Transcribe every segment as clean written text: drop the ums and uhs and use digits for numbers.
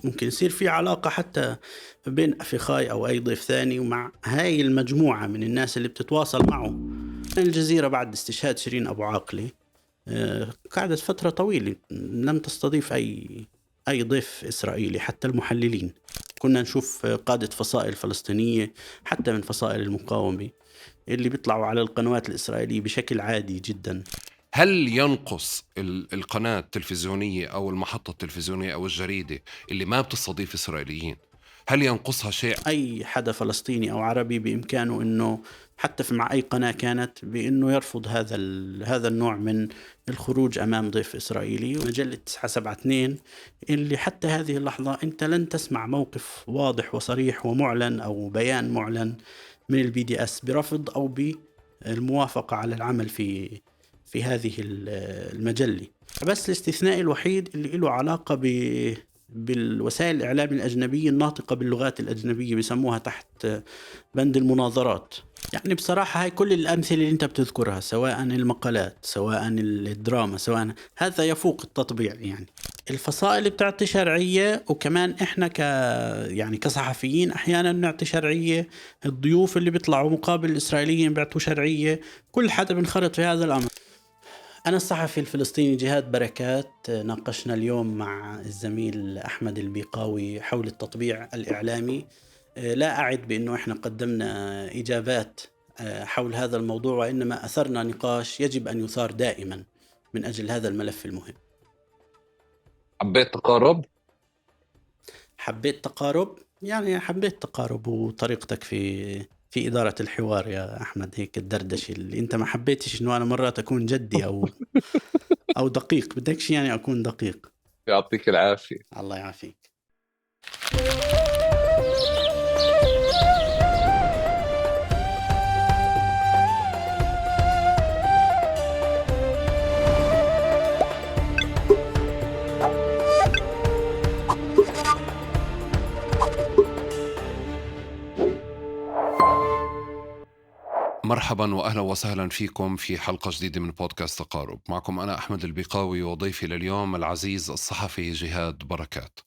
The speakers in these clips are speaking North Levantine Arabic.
ممكن يصير في علاقة حتى بين أفيخاي أو أي ضيف ثاني ومع هاي المجموعة من الناس اللي بتتواصل معه. الجزيرة بعد استشهاد شيرين أبو عاقلة قعدت فترة طويلة لم تستضيف أي ضيف إسرائيلي، حتى المحللين. كنا نشوف قادة فصائل فلسطينية حتى من فصائل المقاومة اللي بيطلعوا على القنوات الإسرائيلية بشكل عادي جدا. هل ينقص القناة التلفزيونية أو المحطة التلفزيونية أو الجريدة اللي ما بتستضيف إسرائيليين، هل ينقصها شيء؟ أي حدا فلسطيني أو عربي بإمكانه أنه حتى مع أي قناة كانت بأنه يرفض هذا النوع من الخروج أمام ضيف إسرائيلي. مجلة 972 اللي حتى هذه اللحظة أنت لن تسمع موقف واضح وصريح ومعلن أو بيان معلن من الBDS برفض أو بالموافقة على العمل في هذه المجلة. بس الاستثناء الوحيد اللي له علاقة بالوسائل الإعلام الأجنبية الناطقة باللغات الأجنبية، بيسموها تحت بند المناظرات. يعني بصراحة هاي كل الأمثلة اللي أنت بتذكرها، سواء المقالات سواء الدراما سواء هذا، يفوق التطبيع. يعني الفصائل بتعطي شرعية، وكمان إحنا يعني كصحفيين أحيانا نعطي شرعية، الضيوف اللي بيطلعوا مقابل الإسرائيليين بيعطوا شرعية، كل حدا بنخرط في هذا الأمر. أنا الصحفي الفلسطيني جهاد بركات، ناقشنا اليوم مع الزميل أحمد البيقاوي حول التطبيع الإعلامي. لا أعد بأنه إحنا قدمنا إجابات حول هذا الموضوع، وإنما أثرنا نقاش يجب أن يثار دائما من أجل هذا الملف المهم. حبيت تقارب؟ حبيت تقارب؟ يعني حبيت تقارب وطريقتك في إدارة الحوار يا أحمد، هيك الدردشة اللي أنت ما حبيتش إنه أنا مرات أكون جدي أو دقيق، بدكش يعني أكون دقيق. يعطيك العافية. الله يعافيك. مرحبا واهلا وسهلا فيكم في حلقة جديدة من بودكاست تقارب. معكم انا احمد البيقاوي وضيفي لليوم العزيز الصحفي جهاد بركات.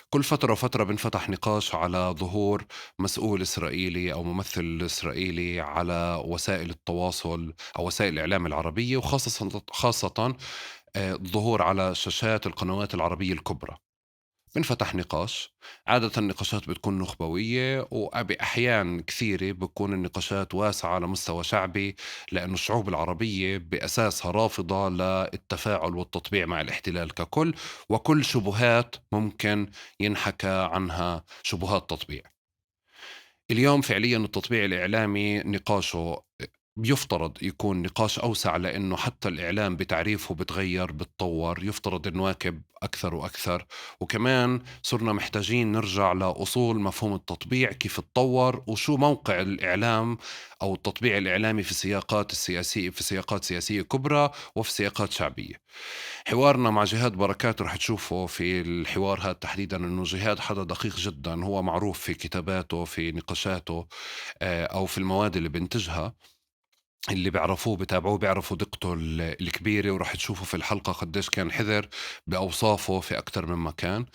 كل فترة وفترة بنفتح نقاش على ظهور مسؤول إسرائيلي أو ممثل إسرائيلي على وسائل التواصل أو وسائل الإعلام العربية، وخاصة الظهور على شاشات القنوات العربية الكبرى. بنفتح نقاش، عادة النقاشات بتكون نخبوية، وبأحيان كثيرة بتكون النقاشات واسعة على مستوى شعبي، لأن الشعوب العربية بأساسها رافضة للتفاعل والتطبيع مع الاحتلال ككل، وكل شبهات ممكن ينحكى عنها شبهات تطبيع. اليوم فعليا التطبيع الإعلامي نقاشه بيفترض يكون نقاش أوسع، لأنه حتى الإعلام بتعريفه بتغير بتطور، يفترض نواكب أكثر وأكثر. وكمان صرنا محتاجين نرجع لأصول مفهوم التطبيع، كيف تطور، وشو موقع الإعلام أو التطبيع الإعلامي في سياقات السياسية، في سياقات سياسية كبرى وفي سياقات شعبية. حوارنا مع جهاد بركات رح تشوفه في الحوار هذا تحديدا أنه جهاد حدا دقيق جدا، هو معروف في كتاباته، في نقاشاته، أو في المواد اللي بنتجها. اللي بيعرفوه بتابعوه بيعرفوا دقته الكبيرة، ورح تشوفوا في الحلقة قديش كان حذر بأوصافه في أكتر من مكان.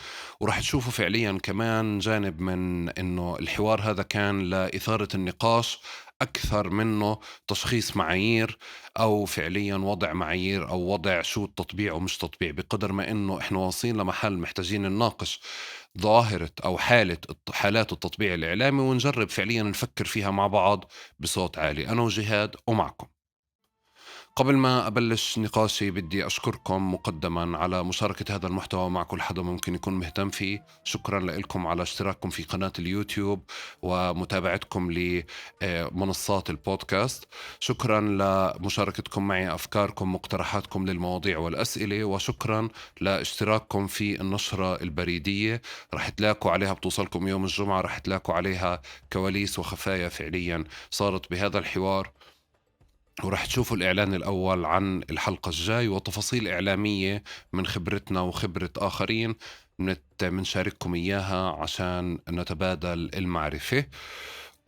ورح تشوفوا فعليا كمان جانب من إنه الحوار هذا كان لإثارة النقاش أكثر منه تشخيص معايير أو فعليا وضع معايير أو وضع شو التطبيع ومش تطبيع، بقدر ما إنه إحنا واصلين لمحل محتاجين نناقش ظاهرة أو حالات التطبيع الإعلامي، ونجرب فعليا نفكر فيها مع بعض بصوت عالي، أنا وجهاد ومعكم. قبل ما أبلش نقاشي بدي أشكركم مقدما على مشاركة هذا المحتوى مع كل حدا ممكن يكون مهتم فيه. شكرا لكم على اشتراككم في قناة اليوتيوب ومتابعتكم لمنصات البودكاست. شكرا لمشاركتكم معي أفكاركم مقترحاتكم للمواضيع والأسئلة، وشكرا لاشتراككم في النشرة البريدية. رح تلاقوا عليها، بتوصلكم يوم الجمعة، رح تلاقوا عليها كواليس وخفايا فعليا صارت بهذا الحوار، ورح تشوفوا الإعلان الأول عن الحلقة الجاي وتفاصيل إعلامية من خبرتنا وخبرة آخرين منشارككم إياها عشان نتبادل المعرفة.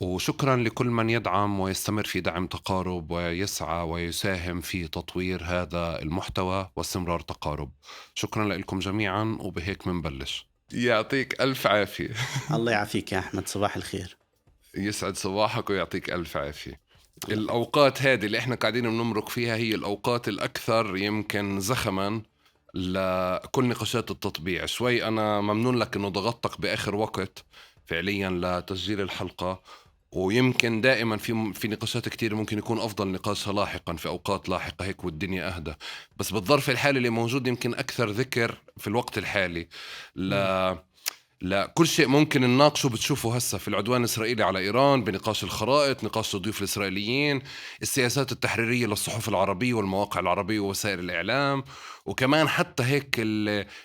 وشكرا لكل من يدعم ويستمر في دعم تقارب ويسعى ويساهم في تطوير هذا المحتوى واستمرار تقارب. شكرا لكم جميعا، وبهيك منبلش. يعطيك ألف عافية. الله يعافيك يا أحمد، صباح الخير. يسعد صباحك ويعطيك ألف عافية. الأوقات هذه اللي احنا قاعدين بنمرق فيها هي الأوقات الأكثر يمكن زخما لكل نقاشات التطبيع. شوي أنا ممنون لك أنه ضغطتك بآخر وقت فعليا لتسجيل الحلقة، ويمكن دائما في نقاشات كتير ممكن يكون أفضل نقاشها لاحقا في أوقات لاحقة هيك والدنيا أهدى، بس بالظرف الحالي اللي موجود يمكن أكثر ذكر في الوقت الحالي لكل شيء ممكن نناقشه. بتشوفه هسه في العدوان الإسرائيلي على إيران، بنقاش الخرائط، نقاش الضيوف الإسرائيليين، السياسات التحريرية للصحف العربية والمواقع العربية ووسائل الإعلام، وكمان حتى هيك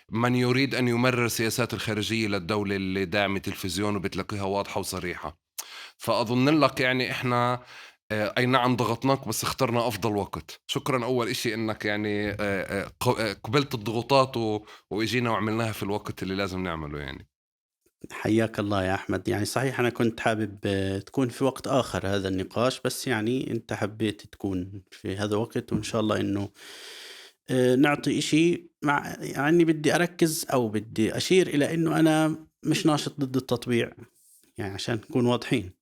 من يريد أن يمرر سياسات الخارجية للدولة اللي داعمة تلفزيون وبتلاقيها واضحة وصريحة. فأظن لك يعني إحنا أي نعم ضغطناك بس اخترنا أفضل وقت. شكرا أول إشي إنك يعني قبلت الضغوطات وإجينا وعملناها في الوقت اللي لازم نعمله يعني. حياك الله يا أحمد. يعني صحيح أنا كنت حابب تكون في وقت آخر هذا النقاش، بس يعني أنت حبيت تكون في هذا الوقت، وإن شاء الله إنه نعطي إشي مع يعني بدي أركز أو بدي أشير إلى إنه أنا مش ناشط ضد التطبيع، يعني عشان نكون واضحين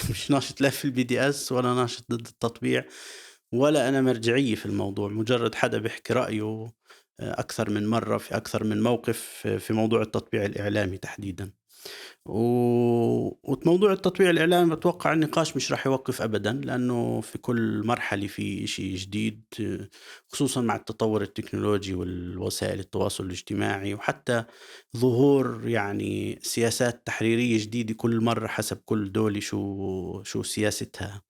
مش ناشط لا في ال BDS ولا ناشط ضد التطبيع ولا أنا مرجعية في الموضوع، مجرد حدا بيحكي رأيه أكثر من مرة في أكثر من موقف في موضوع التطبيع الإعلامي تحديدا. وموضوع التطبيع الإعلامي بتوقع النقاش مش راح يوقف أبدا، لأنه في كل مرحلة في شيء جديد، خصوصا مع التطور التكنولوجي والوسائل التواصل الاجتماعي، وحتى ظهور يعني سياسات تحريرية جديدة كل مرة حسب كل دولة شو سياستها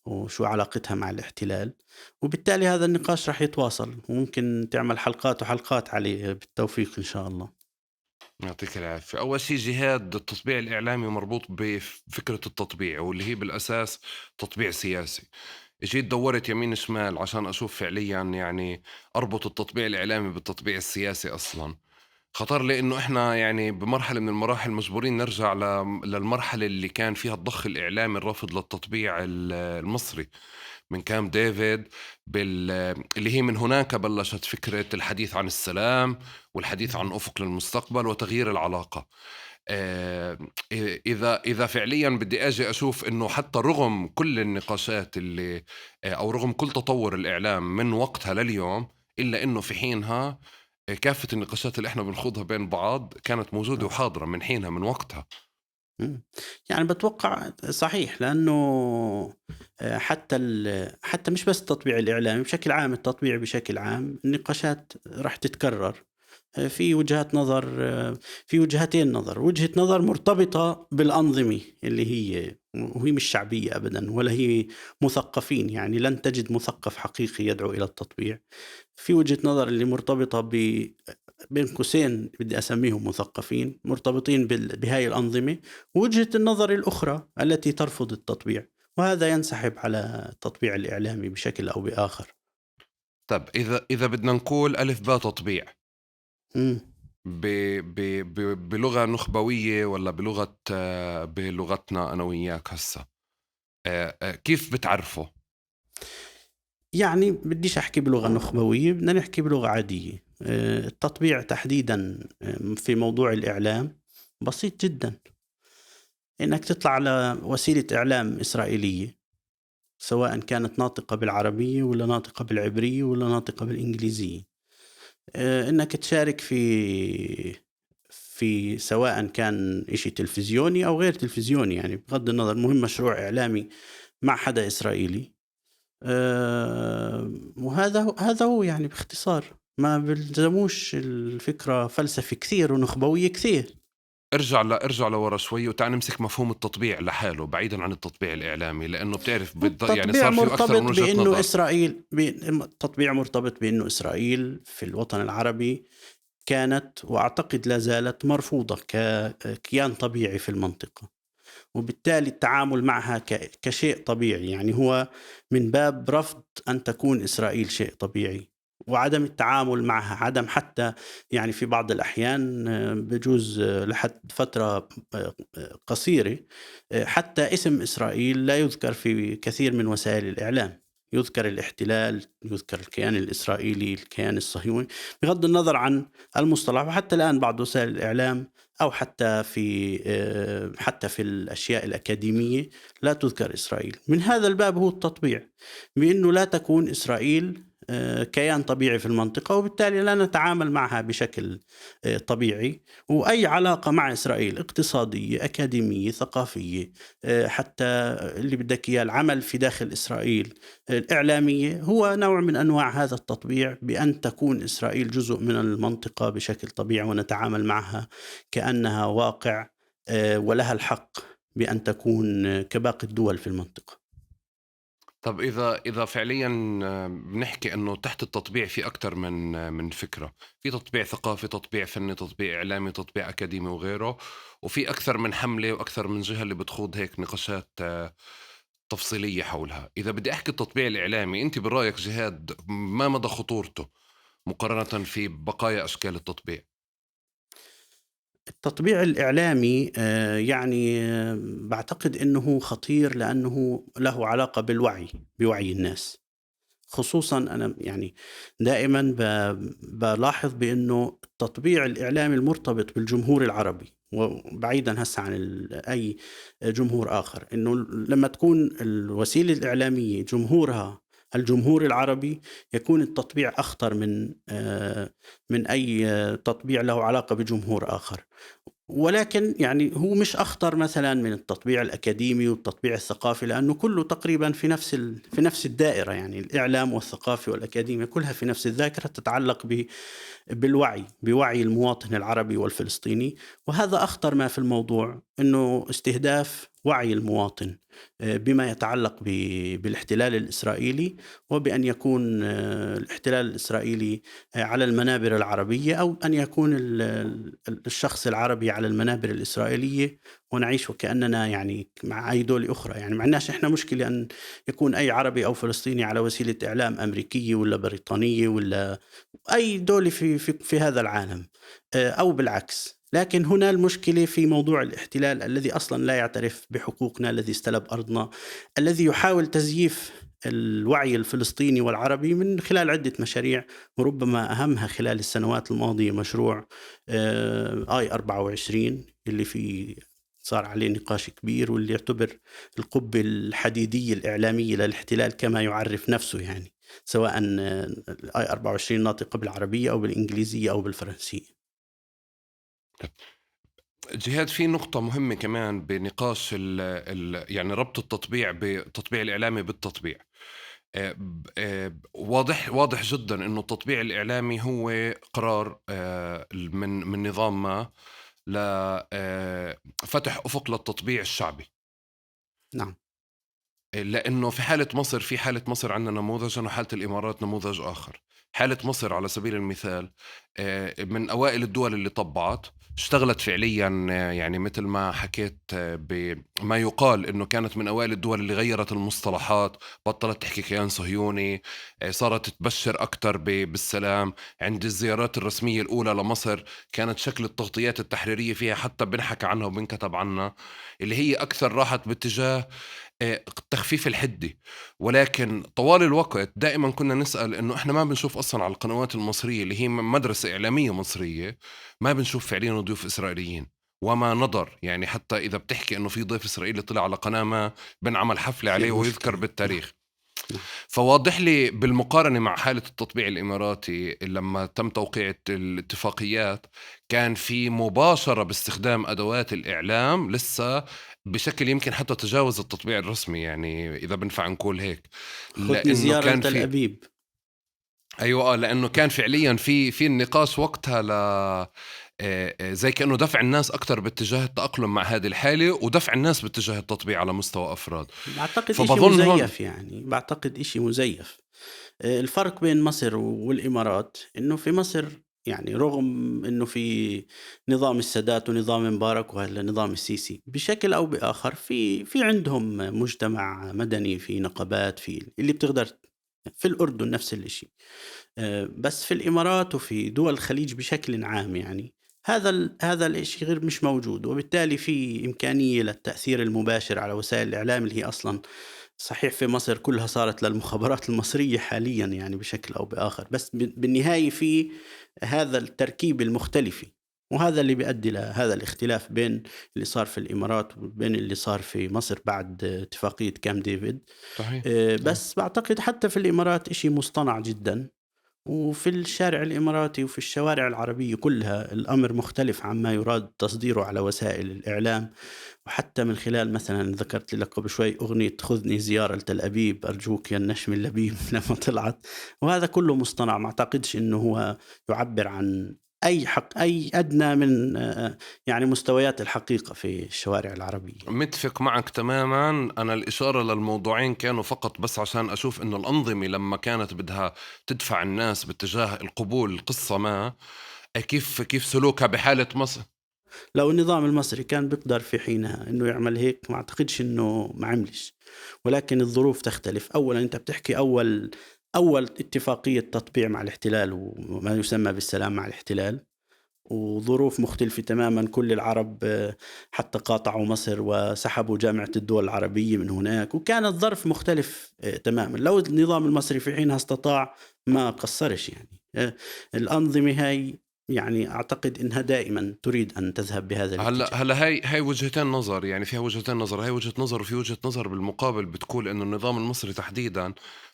وشو علاقتها مع الاحتلال، وبالتالي هذا النقاش راح يتواصل وممكن تعمل حلقات وحلقات عليه. بالتوفيق إن شاء الله. يعطيك العافية. أول شيء جهاد، التطبيع الإعلامي مربوط بفكرة التطبيع واللي هي بالأساس تطبيع سياسي. جيت دورت يمين شمال عشان أشوف فعليا يعني أربط التطبيع الإعلامي بالتطبيع السياسي أصلا. خطر لي إنه إحنا يعني بمرحلة من المراحل مجبورين نرجع للمرحلة اللي كان فيها الضخ الإعلامي الرافض للتطبيع المصري من كامب ديفيد، اللي هي من هناك بلشت فكرة الحديث عن السلام والحديث عن أفق للمستقبل وتغيير العلاقة. إذا فعليا بدي أجي أشوف إنه حتى رغم كل النقاشات اللي أو رغم كل تطور الإعلام من وقتها لليوم، إلا إنه في حينها كافة النقاشات اللي إحنا بنخوضها بين بعض كانت موجودة وحاضرة من حينها من وقتها. يعني بتوقع صحيح، لأنه حتى مش بس التطبيع الإعلامي بشكل عام، التطبيع بشكل عام النقاشات راح تتكرر. في وجهات نظر، في وجهتين نظر، وجهة نظر مرتبطة بالأنظمة اللي هي وهي مش شعبية أبدا ولا هي مثقفين، يعني لن تجد مثقف حقيقي يدعو إلى التطبيع. في وجهة نظر اللي مرتبطة بين قوسين بدي أسميهم مثقفين، مرتبطين بهاي الأنظمة، ووجهة النظر الأخرى التي ترفض التطبيع، وهذا ينسحب على التطبيع الإعلامي بشكل أو بآخر. طب إذا بدنا نقول ألف باء تطبيع بلغة نخبوية ولا بلغتنا أنا وياك هسه، كيف بتعرفه؟ يعني بديش أحكي بلغة نخبوية، بدنا نحكي بلغة عادية. التطبيع تحديدا في موضوع الإعلام بسيط جدا، إنك تطلع على وسيلة إعلام إسرائيلية سواء كانت ناطقة بالعربية ولا ناطقة بالعبرية ولا ناطقة بالإنجليزية، إنك تشارك في سواء كان إشي تلفزيوني أو غير تلفزيوني، يعني بغض النظر، مهم مشروع إعلامي مع حدا إسرائيلي. وهذا هو يعني باختصار، ما بلزموش الفكرة فلسفة كثير ونخبوية كثير. ارجع لورا شوي وتعال نمسك مفهوم التطبيع لحاله بعيدا عن التطبيع الإعلامي، لأنه بتعرف يعني صار في أكثر من وجهة نظر. إسرائيل التطبيع مرتبط بأنه إسرائيل في الوطن العربي كانت وأعتقد لا زالت مرفوضة ككيان طبيعي في المنطقة، وبالتالي التعامل معها كشيء طبيعي، يعني هو من باب رفض أن تكون إسرائيل شيء طبيعي وعدم التعامل معها، عدم حتى يعني في بعض الأحيان بجوز لحد فترة قصيرة حتى اسم إسرائيل لا يذكر في كثير من وسائل الإعلام. يذكر الاحتلال، يذكر الكيان الإسرائيلي، الكيان الصهيوني، بغض النظر عن المصطلح. وحتى الآن بعض وسائل الإعلام أو حتى في الأشياء الأكاديمية لا تذكر إسرائيل. من هذا الباب هو التطبيع، بأنه لا تكون إسرائيل كيان طبيعي في المنطقة، وبالتالي لا نتعامل معها بشكل طبيعي. وأي علاقة مع إسرائيل اقتصادية، أكاديمية، ثقافية، حتى اللي بدك إياه، العمل في داخل إسرائيل، الإعلامية، هو نوع من أنواع هذا التطبيع، بأن تكون إسرائيل جزء من المنطقة بشكل طبيعي ونتعامل معها كأنها واقع، ولها الحق بأن تكون كباقي الدول في المنطقة. طب إذا فعليا بنحكي إنه تحت التطبيع في أكثر من فكرة، في تطبيع ثقافي، تطبيع فني، تطبيع إعلامي، تطبيع أكاديمي وغيره، وفي أكثر من حملة وأكثر من جهة اللي بتخوض هيك نقاشات تفصيلية حولها. إذا بدي أحكي التطبيع الإعلامي، أنت برأيك جهاد ما مدى خطورته مقارنة في بقايا أشكال التطبيع؟ التطبيع الإعلامي يعني بعتقد أنه خطير، لأنه له علاقة بالوعي، بوعي الناس. خصوصا أنا يعني دائما بلاحظ بأنه التطبيع الإعلامي المرتبط بالجمهور العربي، وبعيدا هسه عن أي جمهور آخر، أنه لما تكون الوسيلة الإعلامية جمهورها الجمهور العربي، يكون التطبيع أخطر من أي تطبيع له علاقة بجمهور آخر. ولكن يعني هو مش أخطر مثلا من التطبيع الأكاديمي والتطبيع الثقافي، لأنه كله تقريبا في نفس الدائرة، يعني الإعلام والثقافي والأكاديمي كلها في نفس الذاكرة، تتعلق بالوعي، بوعي المواطن العربي والفلسطيني. وهذا أخطر ما في الموضوع، أنه استهداف وعي المواطن بما يتعلق بالاحتلال الإسرائيلي، وبأن يكون الاحتلال الإسرائيلي على المنابر العربية، أو أن يكون الشخص العربي على المنابر الإسرائيلية، ونعيش وكأننا يعني مع أي دولة أخرى. يعني ما عندناش إحنا مشكلة أن يكون أي عربي أو فلسطيني على وسيلة إعلام أمريكية ولا بريطانية ولا أي دولة في, في, في هذا العالم، أو بالعكس. لكن هنا المشكلة في موضوع الاحتلال الذي أصلا لا يعترف بحقوقنا، الذي استلب أرضنا، الذي يحاول تزييف الوعي الفلسطيني والعربي من خلال عدة مشاريع، وربما أهمها خلال السنوات الماضية مشروع آي 24 اللي في صار عليه نقاش كبير، واللي يعتبر القبة الحديدية الإعلامية للاحتلال كما يعرف نفسه، يعني سواء آي 24 ناطقة بالعربية أو بالإنجليزية أو بالفرنسية. جهاد، في نقطة مهمة كمان بنقاش ال يعني ربط التطبيع بالتطبيع الإعلامي بالتطبيع. واضح جدا إنه التطبيع الإعلامي هو قرار من نظام ما لفتح أفق للتطبيع الشعبي. نعم. لأنه في حالة مصر، في حالة مصر عندنا نموذج، وحالة الإمارات نموذج آخر. حالة مصر على سبيل المثال من أوائل الدول اللي طبعت، اشتغلت فعليا، يعني مثل ما حكيت بما يقال إنه كانت من أوائل الدول اللي غيرت المصطلحات، بطلت تحكي كيان صهيوني، صارت تبشر أكتر بالسلام. عند الزيارات الرسمية الأولى لمصر كانت شكل التغطيات التحريرية فيها حتى بنحكى عنها وبنكتب عنها، اللي هي أكثر راحت باتجاه تخفيف الحدة. ولكن طوال الوقت دائما كنا نسأل إنه إحنا ما بنشوف أصلا على القنوات المصرية اللي هي مدرسة إعلامية مصرية، ما بنشوف فعليا ضيوف إسرائيليين وما نظر. يعني حتى إذا بتحكي إنه في ضيف إسرائيلي طلع على قناة ما بنعمل حفلة عليه ويذكر بالتاريخ. فواضح لي بالمقارنة مع حالة التطبيع الإماراتي لما تم توقيع الاتفاقيات كان في مباشرة باستخدام أدوات الإعلام لسه بشكل يمكن حتى تجاوز التطبيع الرسمي، يعني إذا بنفع نقول هيك. لأنه زيارة كان تل أبيب. أيوة، لأنه كان فعليا في النقاش وقتها ل زي كأنه دفع الناس أكثر باتجاه التأقلم مع هذه الحالة، ودفع الناس باتجاه التطبيع على مستوى أفراد. بعتقد إشي مزيف، يعني بعتقد إشي مزيف. الفرق بين مصر والإمارات إنه في مصر يعني رغم إنه في نظام السادات ونظام مبارك وهلا نظام السيسي بشكل أو بآخر في عندهم مجتمع مدني، في نقابات، في اللي بتقدر. في الأردن نفس الشيء، بس في الإمارات وفي دول الخليج بشكل عام يعني هذا الشيء غير مش موجود، وبالتالي في إمكانية للتأثير المباشر على وسائل الإعلام اللي هي أصلا صحيح في مصر كلها صارت للمخابرات المصرية حاليا يعني بشكل أو بآخر، بس بالنهاية في هذا التركيب المختلف، وهذا اللي بيؤدي لهذا الاختلاف بين اللي صار في الإمارات وبين اللي صار في مصر بعد اتفاقية كام ديفيد. صحيح. بس بعتقد حتى في الإمارات إشي مصطنع جدا، وفي الشارع الإماراتي وفي الشوارع العربية كلها الأمر مختلف عما يراد تصديره على وسائل الإعلام، وحتى من خلال مثلا ذكرت لك قبل شوي أغنية خذني زيارة لتل أبيب أرجوك يا النشم اللبيب لما طلعت، وهذا كله مصطنع. ما أعتقدش أنه هو يعبر عن أي حق أي أدنى من يعني مستويات الحقيقة في الشوارع العربية. متفق معك تماما. أنا الإشارة للموضوعين كانوا فقط بس عشان أشوف إنه الأنظمة لما كانت بدها تدفع الناس باتجاه القبول القصة ما كيف سلوكها بحالة مصر. لو النظام المصري كان بيقدر في حينها إنه يعمل هيك ما أعتقدش إنه ما عملش، ولكن الظروف تختلف. أولا أنت بتحكي أول اتفاقية تطبيع مع الاحتلال وما يسمى بالسلام مع الاحتلال، وظروف مختلفة تماما. كل العرب حتى قاطعوا مصر وسحبوا جامعة الدول العربية من هناك، وكان الظرف مختلف تماما. لو النظام المصري في حينها استطاع ما قصرش يعني. الأنظمة هاي يعني أعتقد إنها دائما تريد أن تذهب بهذا الاتجاه. هلا هاي وجهتين نظر، يعني فيها وجهتين نظر، هاي وجهة نظر وفي وجهة نظر بالمقابل بتقول إنه النظام المصري تحديدا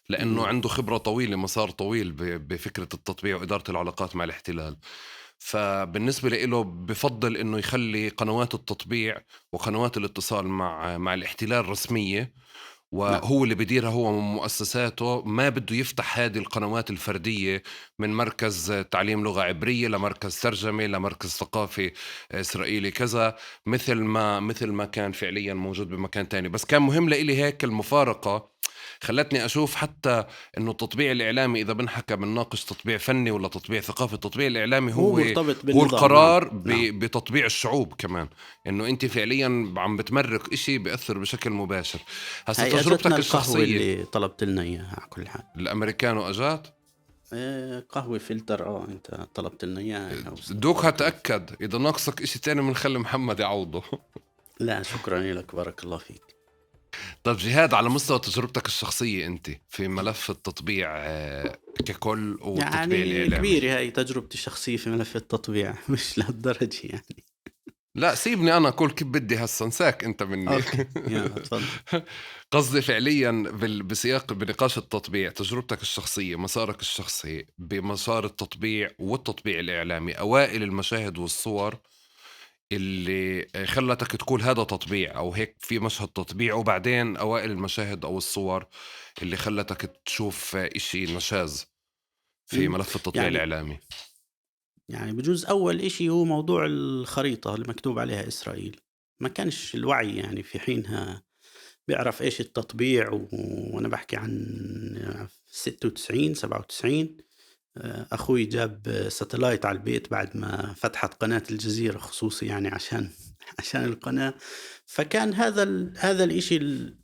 لأنه عنده خبرة طويلة، مسار طويل بفكرة التطبيع وإدارة العلاقات مع الاحتلال، فبالنسبة له بفضل إنه يخلي قنوات التطبيع وقنوات الاتصال مع الاحتلال رسمية، وهو اللي بديرها هو من مؤسساته، ما بده يفتح هذه القنوات الفردية من مركز تعليم لغة عبرية لمركز ترجمة لمركز ثقافي إسرائيلي كذا، مثل ما كان فعليا موجود بمكان تاني. بس كان مهم لإلي هيك المفارقة، خلتني أشوف حتى إنه التطبيع الإعلامي إذا بنحكى بنناقش تطبيع فني ولا تطبيع ثقافي، التطبيع الإعلامي هو القرار بتطبيع الشعوب كمان، إنه أنت فعليا عم بتمرق إشي بيأثر بشكل مباشر. هسا تجربتك الشخصية اللي طلبت لنا إياها على كل حال، الأمريكانو أجات قهوة فلتر، أنت طلبت لنا إياها، دوكها تأكد إذا ناقصك إشي تاني بنخلي محمد يعوضه. لا شكرا لك، بارك الله فيك. طيب جهاد، على مستوى تجربتك الشخصية أنت في ملف التطبيع ككل والتطبيع يعني الإعلامي، كبيرة هاي تجربتي الشخصية في ملف التطبيع مش لهالدرجة يعني. لا سيبني أنا أقول كيف بدي هسه، انساك أنت مني. يلا تفضل. قصدي فعليا بسياق بنقاش التطبيع، تجربتك الشخصية، مسارك الشخصي بمسار التطبيع والتطبيع الإعلامي، أوائل المشاهد والصور اللي خلتك تقول هذا تطبيع أو هيك في مشهد تطبيع، وبعدين أوائل المشاهد أو الصور اللي خلتك تشوف إشي نشاز في ملف التطبيع الإعلامي. يعني بجوز أول إشي هو موضوع الخريطة اللي مكتوب عليها إسرائيل. ما كانش الوعي يعني في حينها بيعرف إيش التطبيع، وأنا بحكي عن 96 97. أخوي جاب satellite على البيت بعد ما فتحت قناة الجزيرة خصوصي يعني عشان القناة. فكان هذا الإشي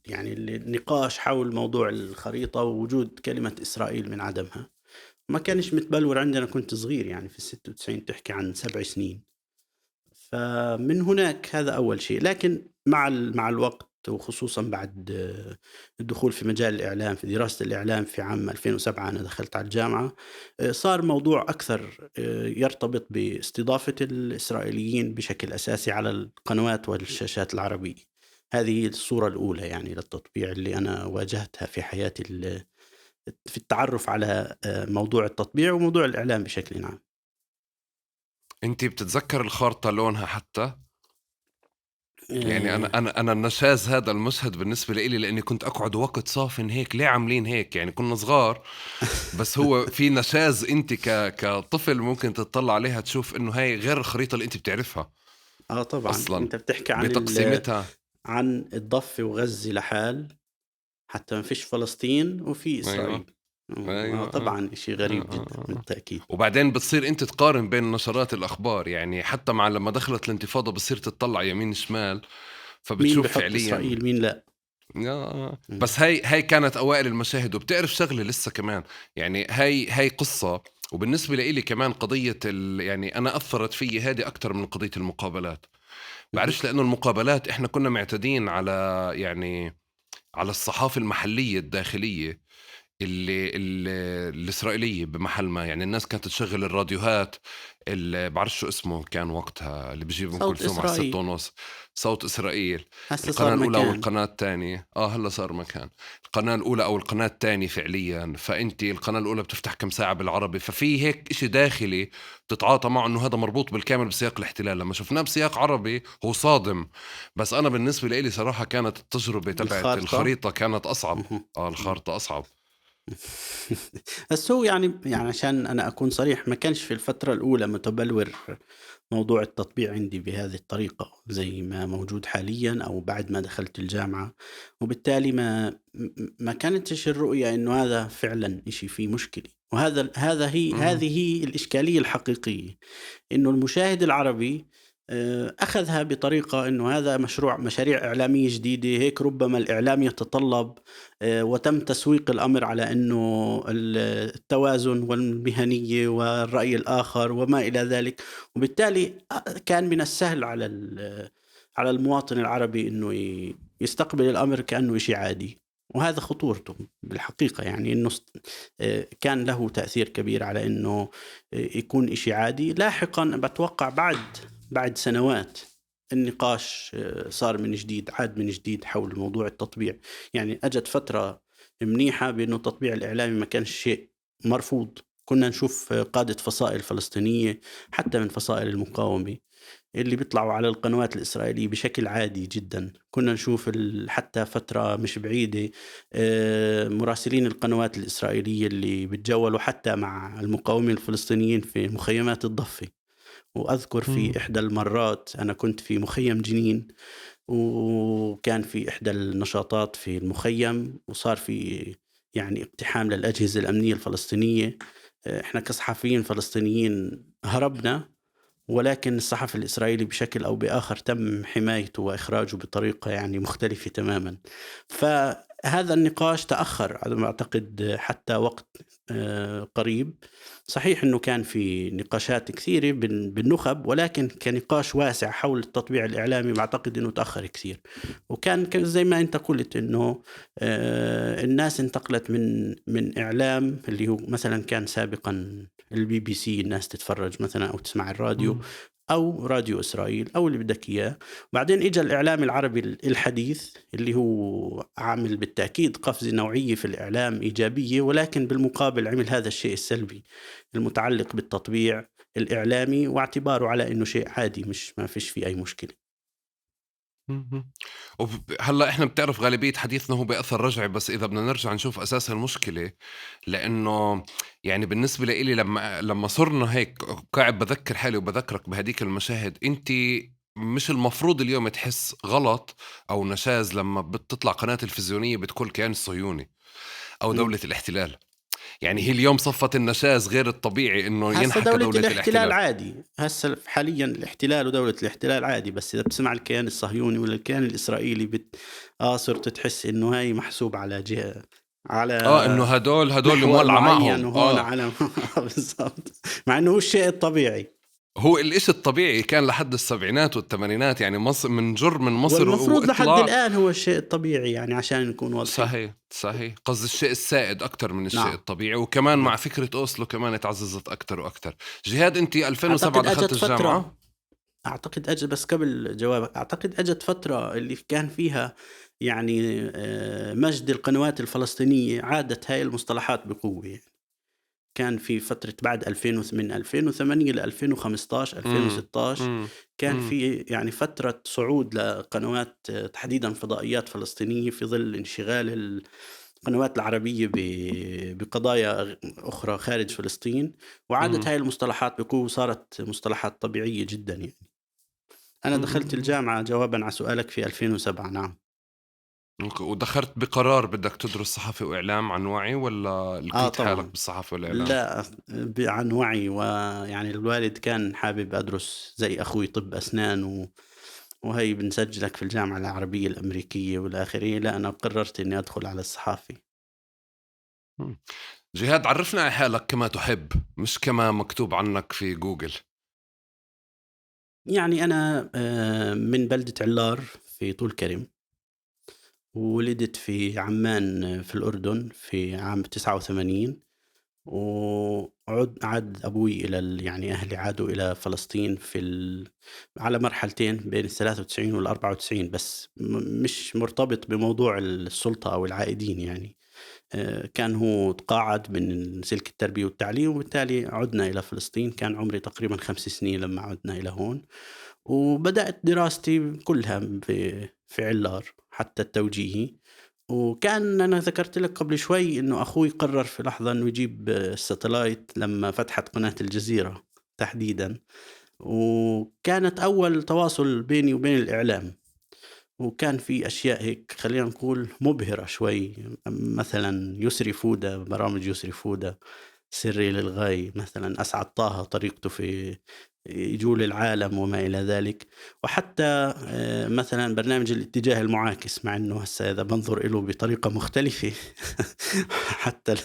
يعني النقاش حول موضوع الخريطة ووجود كلمة إسرائيل من عدمها ما كانش متبلور عندنا. كنت صغير يعني في 96، تحكي عن 7 سنين. فمن هناك هذا أول شيء. لكن مع الوقت وخصوصا بعد الدخول في مجال الإعلام، في دراسة الإعلام في عام 2007 أنا دخلت على الجامعة، صار موضوع أكثر يرتبط باستضافة الإسرائيليين بشكل أساسي على القنوات والشاشات العربية. هذه الصورة الأولى يعني للتطبيع اللي أنا واجهتها في حياتي في التعرف على موضوع التطبيع وموضوع الإعلام بشكل عام. أنت بتتذكر الخارطة لونها حتى؟ يعني أنا النشاز هذا المشهد بالنسبة لي، لأني كنت أقعد وقت صافن هيك، ليه عاملين هيك؟ يعني كنا صغار، بس هو في نشاز أنت كطفل ممكن تطلع عليها تشوف إنه هاي غير الخريطة اللي أنت بتعرفها. طبعا أصلاً. أنت بتحكي عن بتقسيمتها، عن الضفة وغزة لحال، حتى ما فيش فلسطين وفي إسرائيل. أيوة. طبعا شيء غريب جدا بالتأكيد. وبعدين بتصير أنت تقارن بين نشرات الأخبار، يعني حتى مع لما دخلت الانتفاضة بتصير تطلع يمين شمال، فبتشوف مين بحط فعليا إسرائيل مين لا. بس هاي كانت أوائل المشاهد. وبتعرف شغلة لسه كمان، يعني هاي قصة، وبالنسبة لإلي كمان قضية يعني أنا أثرت فيي هذه أكتر من قضية المقابلات. بعرفش، لأنه المقابلات إحنا كنا معتادين على يعني على الصحافة المحلية الداخلية اللي الإسرائيلية بمحل ما. يعني الناس كانت تشغل الراديوهات اللي بعرف شو اسمه كان وقتها، اللي بيجيب ام كلثوم على 6:30، صوت إسرائيل، القناة الأولى والقناة الثانية. هلا صار مكان القناة الأولى أو القناة الثانية فعليا. فأنت القناة الأولى بتفتح كم ساعة بالعربي، ففي هيك إشي داخلي تتعاطى معه إنه هذا مربوط بالكامل بسياق الاحتلال. لما شفناه بسياق عربي هو صادم، بس أنا بالنسبة لي صراحة كانت التجربة تبعت الخريطة كانت أصعب. الخارطة أصعب. بس هو يعني عشان أنا أكون صريح، ما كانش في الفترة الأولى متبلور موضوع التطبيع عندي بهذه الطريقة زي ما موجود حاليا أو بعد ما دخلت الجامعة، وبالتالي ما كانتش الرؤية إنه هذا فعلا إشي فيه مشكلة. وهذا هذه هي الإشكالية الحقيقية، إنه المشاهد العربي أخذها بطريقة أنه هذا مشاريع إعلامية جديدة، هيك ربما الإعلام يتطلب، وتم تسويق الأمر على أنه التوازن والمهنية والرأي الآخر وما إلى ذلك، وبالتالي كان من السهل على المواطن العربي أنه يستقبل الأمر كأنه شيء عادي. وهذا خطورته بالحقيقة، يعني أنه كان له تأثير كبير على أنه يكون إشي عادي. لاحقا بتوقع بعد سنوات النقاش صار من جديد، عاد من جديد حول موضوع التطبيع. يعني أجت فترة منيحة بأنه التطبيع الإعلامي ما كان شيء مرفوض، كنا نشوف قادة فصائل فلسطينية حتى من فصائل المقاومة اللي بيطلعوا على القنوات الإسرائيلية بشكل عادي جدا. كنا نشوف حتى فترة مش بعيدة مراسلين القنوات الإسرائيلية اللي بتجولوا حتى مع المقاومين الفلسطينيين في مخيمات الضفة. وأذكر في إحدى المرات أنا كنت في مخيم جنين، وكان في إحدى النشاطات في المخيم، وصار في يعني اقتحام للأجهزة الأمنية الفلسطينية. إحنا كصحفيين فلسطينيين هربنا، ولكن الصحفي الإسرائيلي بشكل أو بآخر تم حمايته وإخراجه بطريقة يعني مختلفة تماما. فهذا النقاش تأخر على ما أعتقد حتى وقت قريب. صحيح أنه كان في نقاشات كثيرة بالنخب، ولكن كنقاش واسع حول التطبيع الإعلامي بعتقد أنه تأخر كثير. وكان زي ما أنت قلت أنه الناس انتقلت من إعلام اللي هو مثلا كان سابقا الBBC، الناس تتفرج مثلا أو تسمع الراديو أو راديو إسرائيل أو اللي بدك إياه. بعدين إجا الإعلام العربي الحديث اللي هو عامل بالتأكيد قفزة نوعية في الإعلام إيجابية، ولكن بالمقابل عمل هذا الشيء السلبي المتعلق بالتطبيع الإعلامي واعتباره على إنه شيء عادي، مش ما فيش فيه أي مشكلة. هلا احنا بتعرف غالبية حديثنا هو بأثر رجعي، بس إذا بدنا نرجع نشوف أساس المشكلة، لأنه يعني بالنسبة لإلي لما صرنا هيك قاعد بذكر حالي وبذكرك بهديك المشاهد، أنت مش المفروض اليوم تحس غلط أو نشاز لما بتطلع قناة تلفزيونية بتقول كيان الصهيوني أو دولة الاحتلال. يعني هي اليوم صفت النشاز غير الطبيعي انه ينحكى دولة الاحتلال عادي. هسه حاليا الاحتلال ودولة الاحتلال عادي، بس اذا بتسمع الكيان الصهيوني ولا الكيان الاسرائيلي صرت تحس انه هاي محسوب على جهة، على انه هدول اللي مولعة معهم وهون على بالضبط، مع انه هو الشيء الطبيعي. هو الإشي الطبيعي كان لحد السبعينات والثمانينات، يعني مصر من جر من مصر، والمفروض لحد الآن هو الشيء الطبيعي، يعني عشان نكون واضحين. صحيح، قصد الشيء السائد أكتر من الشيء الطبيعي. وكمان مع فكرة أوسلو كمان تعززت أكتر وأكتر. جهاد، أنت 2007 دخلت الجامعة؟ أعتقد أجت، بس قبل جوابك، أعتقد أجت فترة اللي كان فيها يعني مجد القنوات الفلسطينية، عادت هاي المصطلحات بقوة. يعني كان في فترة بعد 2008 ل 2015 2016 كان في يعني فترة صعود لقنوات تحديدا فضائيات فلسطينية في ظل انشغال القنوات العربية بقضايا أخرى خارج فلسطين، وعادت هاي المصطلحات بقوة وصارت مصطلحات طبيعية جدا. يعني أنا دخلت الجامعة جوابا على سؤالك في 2007. نعم. ودخلت بقرار بدك تدرس صحافة وإعلام عن وعي، ولا لقيت حالك بالصحافة والإعلام؟ لا، عن وعي. ويعني الوالد كان حابب أدرس زي أخوي طب أسنان وهي بنسجلك في الجامعة العربية الأمريكية والآخرية. لا، أنا قررت إني أدخل على الصحافة. جهاد، عرفنا على حالك كما تحب، مش كما مكتوب عنك في جوجل. يعني أنا من بلدة علار في طول كرم، ولدت في عمان في الأردن في عام 89، وعد أبوي إلى يعني أهلي عادوا إلى فلسطين على مرحلتين بين 93 وال94، بس مش مرتبط بموضوع السلطة أو العائدين يعني. كان هو تقاعد من سلك التربية والتعليم، وبالتالي عدنا إلى فلسطين. كان عمري تقريبا 5 سنين لما عدنا إلى هون، وبدأت دراستي كلها في علار حتى التوجيهي. وكان أنا ذكرت لك قبل شوي إنه أخوي قرر في لحظة إنه يجيب ال satellite لما فتحت قناة الجزيرة تحديدا، وكانت أول تواصل بيني وبين الإعلام. وكان في أشياء هيك خلينا نقول مبهرة شوي، مثلا يسري فودة، برامج يسري فودة سري للغاية، مثلا أسعد طه طريقته في يجول العالم وما إلى ذلك، وحتى مثلا برنامج الاتجاه المعاكس، مع أنه هسه إذا بنظر له بطريقة مختلفة حتى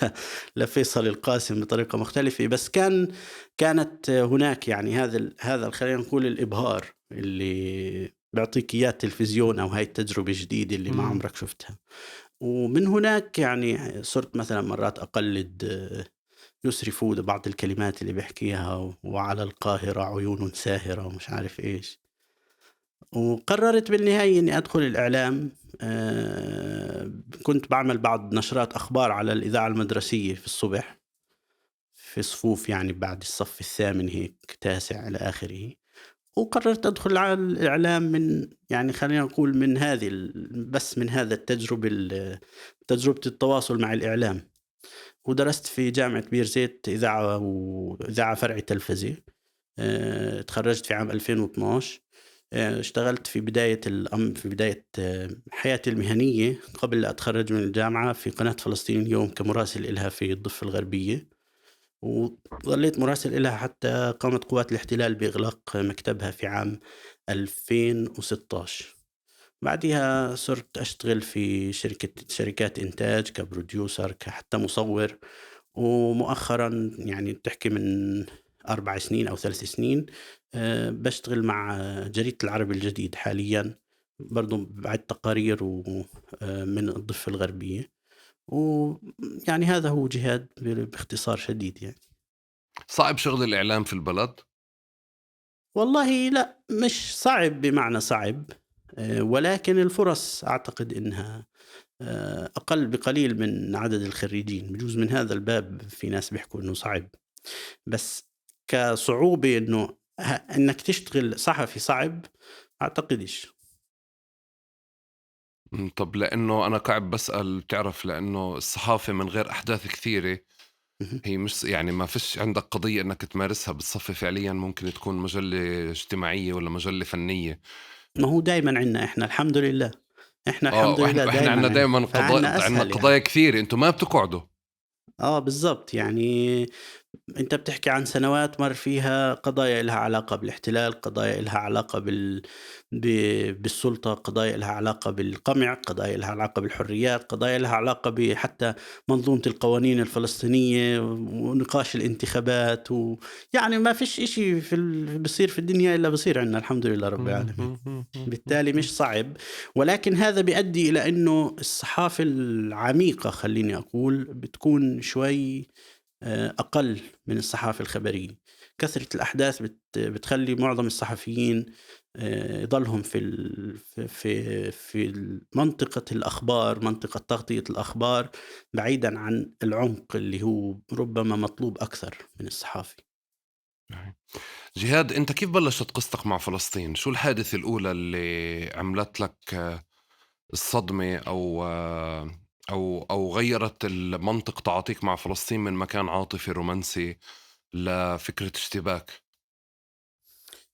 لفيصل القاسم بطريقة مختلفة، بس كانت هناك يعني هذا خلينا نقول الإبهار اللي بيعطيك إياه التلفزيون أو هاي التجربة الجديدة اللي ما عمرك شفتها. ومن هناك يعني صرت مثلا مرات أقلد يسري فودة بعض الكلمات اللي بيحكيها، وعلى القاهرة عيون ساهرة ومش عارف إيش. وقررت بالنهاية إني أدخل الإعلام. كنت بعمل بعض نشرات أخبار على الإذاعة المدرسية في الصبح في صفوف يعني بعد الصف الثامن هيك تاسع إلى آخره. وقررت أدخل على الإعلام من يعني خلينا نقول من هذه بس من هذا التجربة، تجربة التواصل مع الإعلام. ودرست في جامعة بيرزيت إذاعة وإذاعة فرعي تلفزي. تخرجت في عام 2012. اشتغلت في بداية في بداية حياتي المهنية قبل لا أتخرج من الجامعة في قناة فلسطين اليوم كمراسل إلها في الضفة الغربية، وظليت مراسل إلها حتى قامت قوات الاحتلال بإغلاق مكتبها في عام 2016. بعدها صرت أشتغل في شركات إنتاج كبروديوسر، كحتى مصور، ومؤخرا يعني بتحكي من 4 سنين أو 3 سنين بشتغل مع جريدة العربي الجديد حاليا، برضو بعد تقارير من الضفة الغربية. ويعني هذا هو جهاد باختصار شديد. يعني صعب شغل الإعلام في البلد؟ والله لا، مش صعب بمعنى صعب، ولكن الفرص أعتقد إنها أقل بقليل من عدد الخريجين. بجوز من هذا الباب في ناس بيحكوا إنه صعب، بس كصعوبة إنه إنك تشتغل صحفي صعب أعتقدش. طب لأنه أنا قاعد بسأل، بتعرف لأنه الصحافة من غير أحداث كثيرة هي مش يعني ما فيش عندك قضية إنك تمارسها بالصفة فعليا، ممكن تكون مجلة اجتماعية ولا مجلة فنية. ما هو دايما عندنا إحنا الحمد لله، إحنا الحمد لله إحنا عندنا دايما قضايا، قضايا كثيرة، أنتم ما بتقعدوا. بالضبط، يعني أنت بتحكي عن سنوات مر فيها قضايا لها علاقة بالاحتلال، قضايا لها علاقة بالسلطة، قضايا لها علاقة بالقمع، قضايا لها علاقة بالحريات، قضايا لها علاقة بحتى منظومة القوانين الفلسطينية ونقاش الانتخابات يعني ما فيش إشي بصير في الدنيا إلا بصير عندنا الحمد لله رب العالمين. بالتالي مش صعب، ولكن هذا بيؤدي إلى أنه الصحافة العميقة خليني أقول بتكون شوي أقل من الصحافة الخبرية. كثرة الأحداث بتخلي معظم الصحفيين يضلهم في في منطقة الأخبار، منطقة تغطية الأخبار، بعيدا عن العمق اللي هو ربما مطلوب أكثر من الصحافي. جهاد، أنت كيف بلشت قصتك مع فلسطين؟ شو الحادثة الأولى اللي عملت لك الصدمة أو غيرت المنطق تعاطيك مع فلسطين من مكان عاطفي رومانسي لفكرة اشتباك؟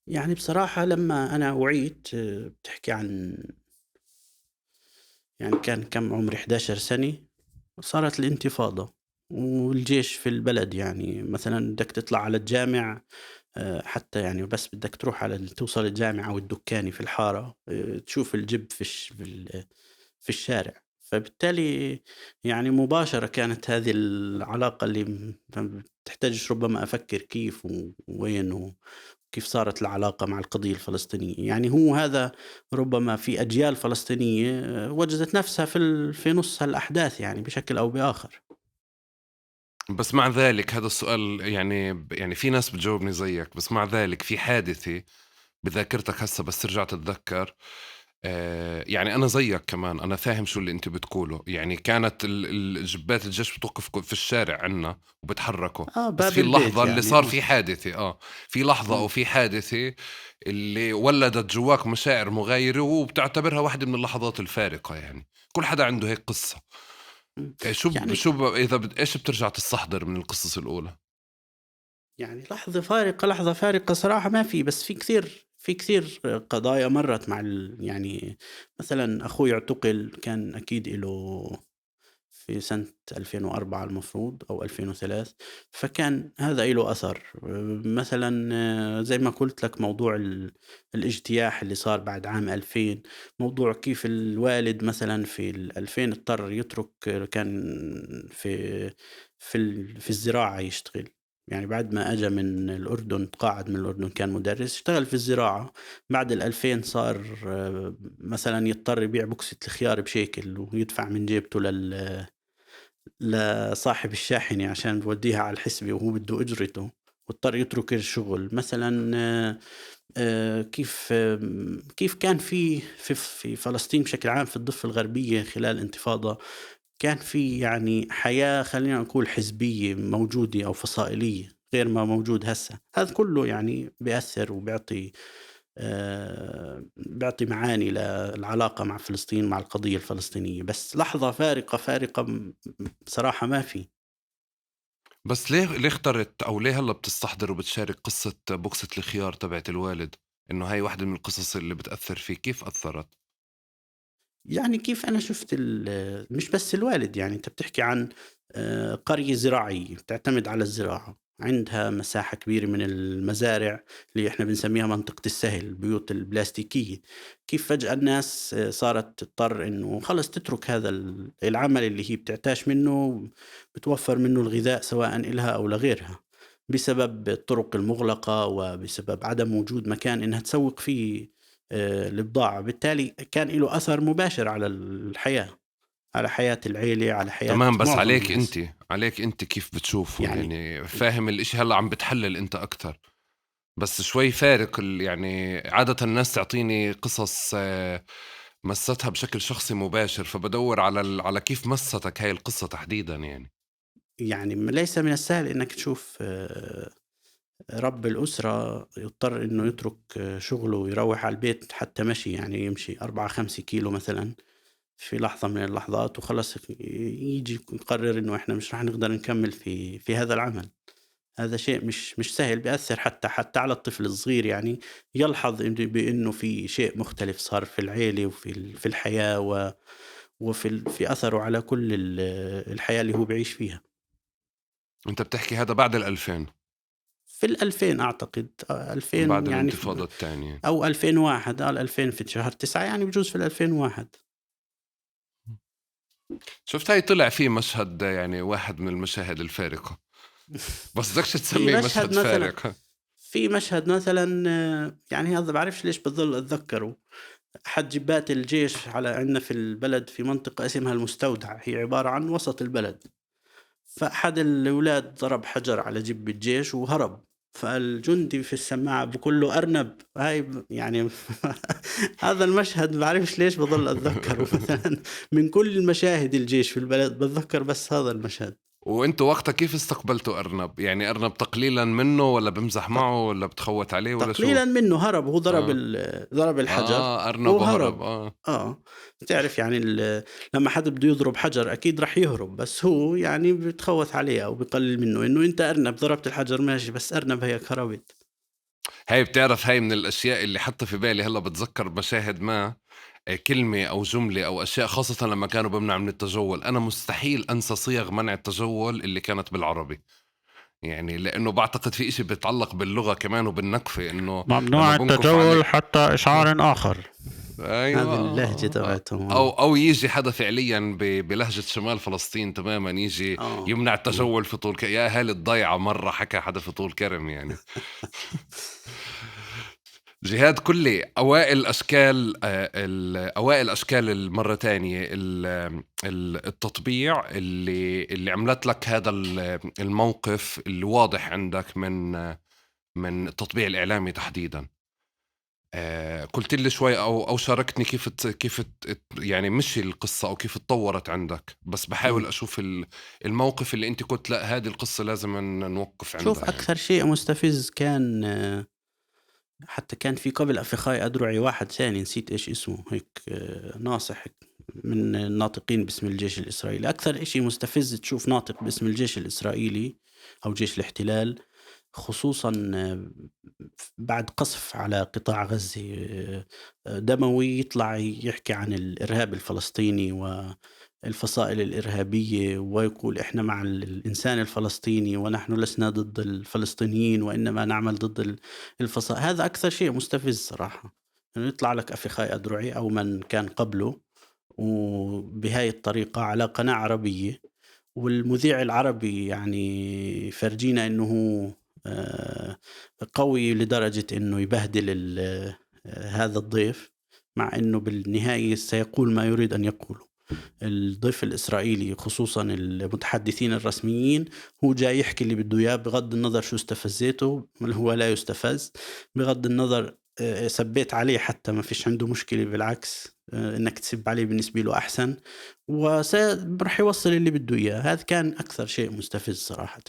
يعني بصراحة لما أنا وعيت، بتحكي عن يعني كان كم عمري 11 سنة، صارت الانتفاضة والجيش في البلد. يعني مثلا بدك تطلع على الجامع، حتى يعني بس بدك تروح على توصل الجامع أو الدكاني في الحارة، تشوف الجب في الشارع. فبالتالي يعني مباشرة كانت هذه العلاقة اللي بتحتاجش ربما أفكر كيف ووين كيف صارت العلاقة مع القضية الفلسطينية. يعني هو هذا ربما في أجيال فلسطينية وجدت نفسها في نص هالأحداث يعني بشكل أو بآخر. بس مع ذلك هذا السؤال يعني في ناس بتجاوبني زيك، بس مع ذلك في حادثة بذاكرتك هسه بس ترجع تتذكر. يعني أنا زيك كمان، أنا فاهم شو اللي أنت بتقوله. يعني كانت الجبات الجيش بتوقف في الشارع عنا وبتحركوا، بس في اللحظة يعني اللي صار في حادثة، في لحظة أو في حادثة اللي ولدت جواك مشاعر مغايرة وبتعتبرها واحدة من اللحظات الفارقة. يعني كل حدا عنده هيك قصة. شو يعني شو إذا إيش بترجع تستحضر من القصص الأولى؟ يعني لحظة فارقة صراحة ما في، بس في كثير قضايا مرت مع يعني مثلا أخوي اعتقل، كان أكيد له في سنة 2004 المفروض أو 2003، فكان هذا له أثر. مثلا زي ما قلت لك موضوع الاجتياح اللي صار بعد عام 2000، موضوع كيف الوالد مثلا في 2000 اضطر يترك، كان في في في الزراعة يشتغل، يعني بعد ما أجا من الأردن، تقاعد من الأردن، كان مدرس، اشتغل في الزراعة. بعد 2000 صار مثلا يضطر يبيع بوكسة الخيار بشيكل ويدفع من جيبته لصاحب الشاحنة عشان بوديها على الحسبة وهو بده أجرته، واضطر يترك الشغل. مثلا كيف كان في في في فلسطين بشكل عام في الضفة الغربية خلال الانتفاضة، كان في يعني حياة خلينا نقول حزبية موجودة أو فصائلية غير ما موجود هسه. هذا كله يعني بيأثر وبيعطي بيعطي معاني للعلاقة مع فلسطين، مع القضية الفلسطينية. بس لحظة فارقة بصراحة ما في. بس ليه اخترت أو ليه هلا بتستحضر وبتشارك قصة بوكسة الخيار تبعت الوالد، إنه هاي واحدة من القصص اللي بتأثر فيه؟ كيف أثرت؟ يعني كيف أنا شفت مش بس الوالد، يعني أنت بتحكي عن قرية زراعية بتعتمد على الزراعة، عندها مساحة كبيرة من المزارع اللي احنا بنسميها منطقة السهل، البيوت البلاستيكية. كيف فجأة الناس صارت تضطر انه خلص تترك هذا العمل اللي هي بتعتاش منه، بتوفر منه الغذاء سواء إلها أو لغيرها، بسبب الطرق المغلقة وبسبب عدم وجود مكان انها تسوق فيه البضاعة. بالتالي كان له أثر مباشر على الحياة، على حياة العيلة، على حياة. تمام، بس عليك الناس. انت عليك انت كيف بتشوفه يعني فاهم الاشي هلا عم بتحلل انت اكتر، بس شوي فارق. يعني عادة الناس تعطيني قصص مستها بشكل شخصي مباشر، فبدور على كيف مستك هاي القصة تحديدا. يعني ليس من السهل انك تشوف رب الأسرة يضطر إنه يترك شغله ويروح على البيت حتى مشي، يعني يمشي 4-5 كيلو مثلا في لحظة من اللحظات، وخلص يجي يقرر إنه إحنا مش رح نقدر نكمل في هذا العمل. هذا شيء مش سهل، بيأثر حتى على الطفل الصغير، يعني يلحظ بأنه في شيء مختلف صار في العيلة وفي في الحياة وفي في أثره على كل الحياة اللي هو بعيش فيها. أنت بتحكي هذا بعد 2000؟ في 2000 أعتقد، 2000 بعد يعني الانتفاضة الثانية أو 2001. 2000 في شهر 9، يعني بجوز في 2001. شفت هاي طلع فيه مشهد، يعني واحد من المشاهد الفارقة، بس بدكش تسميه مشهد فارق. في مشهد مثلا، يعني هذا بعرفش ليش بظل أتذكره، أحد جبات الجيش على عندنا في البلد في منطقة اسمها المستودع، هي عبارة عن وسط البلد، فأحد الأولاد ضرب حجر على جب الجيش وهرب، فالجندي في السماعة بقول له أرنب. هاي يعني هذا المشهد بعرفش ليش بظل أتذكره مثلا من كل المشاهد الجيش في البلد بتذكر بس هذا المشهد. وانتوا وقتها كيف استقبلتوا أرنب؟ يعني أرنب تقليلا منه ولا بمزح معه ولا بتخوت عليه ولا شو؟ تقليلا منه، هرب، هو ضرب ضرب الحجر. أرنب وهرب. بتعرف يعني لما حد بده يضرب حجر أكيد رح يهرب، بس هو يعني بتخوت عليه أو بقلل منه إنه أنت أرنب ضربت الحجر ماشي، بس أرنب هيك هربت. هاي بتعرف هاي من الأشياء اللي حتى في بالي هلا بتذكر مشاهد ما كلمة أو جملة أو أشياء، خاصة لما كانوا بمنع من التجول. أنا مستحيل أنسى صيغ منع التجول اللي كانت بالعربي، يعني لأنه بعتقد في إشي بيتعلق باللغة كمان وبالنكفة، إنه ممنوع التجول حتى إشعار آخر. ايوه. هذه اللهجة تبعتهم. او يجي حدا فعليا بلهجة شمال فلسطين تماما، يجي يمنع التجول في طول يا اهالي الضيعة. مرة حكى حدا في طول كرم يعني. جهاد، كلي اوائل اشكال اوائل اشكال المرة تانية التطبيع اللي عملت لك هذا الموقف اللي واضح عندك من التطبيع الاعلامي تحديدا. قلت لي شوي او شاركتني كيف يعني مشي القصة او كيف تطورت عندك، بس بحاول اشوف الموقف اللي انت قلت لا، هذه القصة لازم نوقف عندها. شوف يعني. اكثر شيء مستفز كان، حتى كان في قبل أفيخاي أدرعي واحد ثاني نسيت إيش اسمه، هيك ناصح من الناطقين باسم الجيش الإسرائيلي. أكثر إشي مستفز تشوف ناطق باسم الجيش الإسرائيلي أو جيش الاحتلال، خصوصا بعد قصف على قطاع غزة دموي، يطلع يحكي عن الإرهاب الفلسطيني والفصائل الإرهابية ويقول إحنا مع الإنسان الفلسطيني ونحن لسنا ضد الفلسطينيين وإنما نعمل ضد الفصائل. هذا أكثر شيء مستفز صراحة، إنه يطلع لك أفيخاي أدرعي أو من كان قبله وبهاي الطريقة على قناة عربية، والمذيع العربي يعني فرجينا إنه هو قوي لدرجة إنه يبهدل هذا الضيف، مع إنه بالنهاية سيقول ما يريد أن يقوله. الضيف الإسرائيلي خصوصا المتحدثين الرسميين هو جاي يحكي اللي بده إياه، بغض النظر شو استفزيته، هو لا يستفز، بغض النظر سبيت عليه حتى ما فيش عنده مشكلة، بالعكس إنك تسب عليه بالنسبة له أحسن، ورح يوصل اللي بده إياه. هذا كان أكثر شيء مستفز صراحة.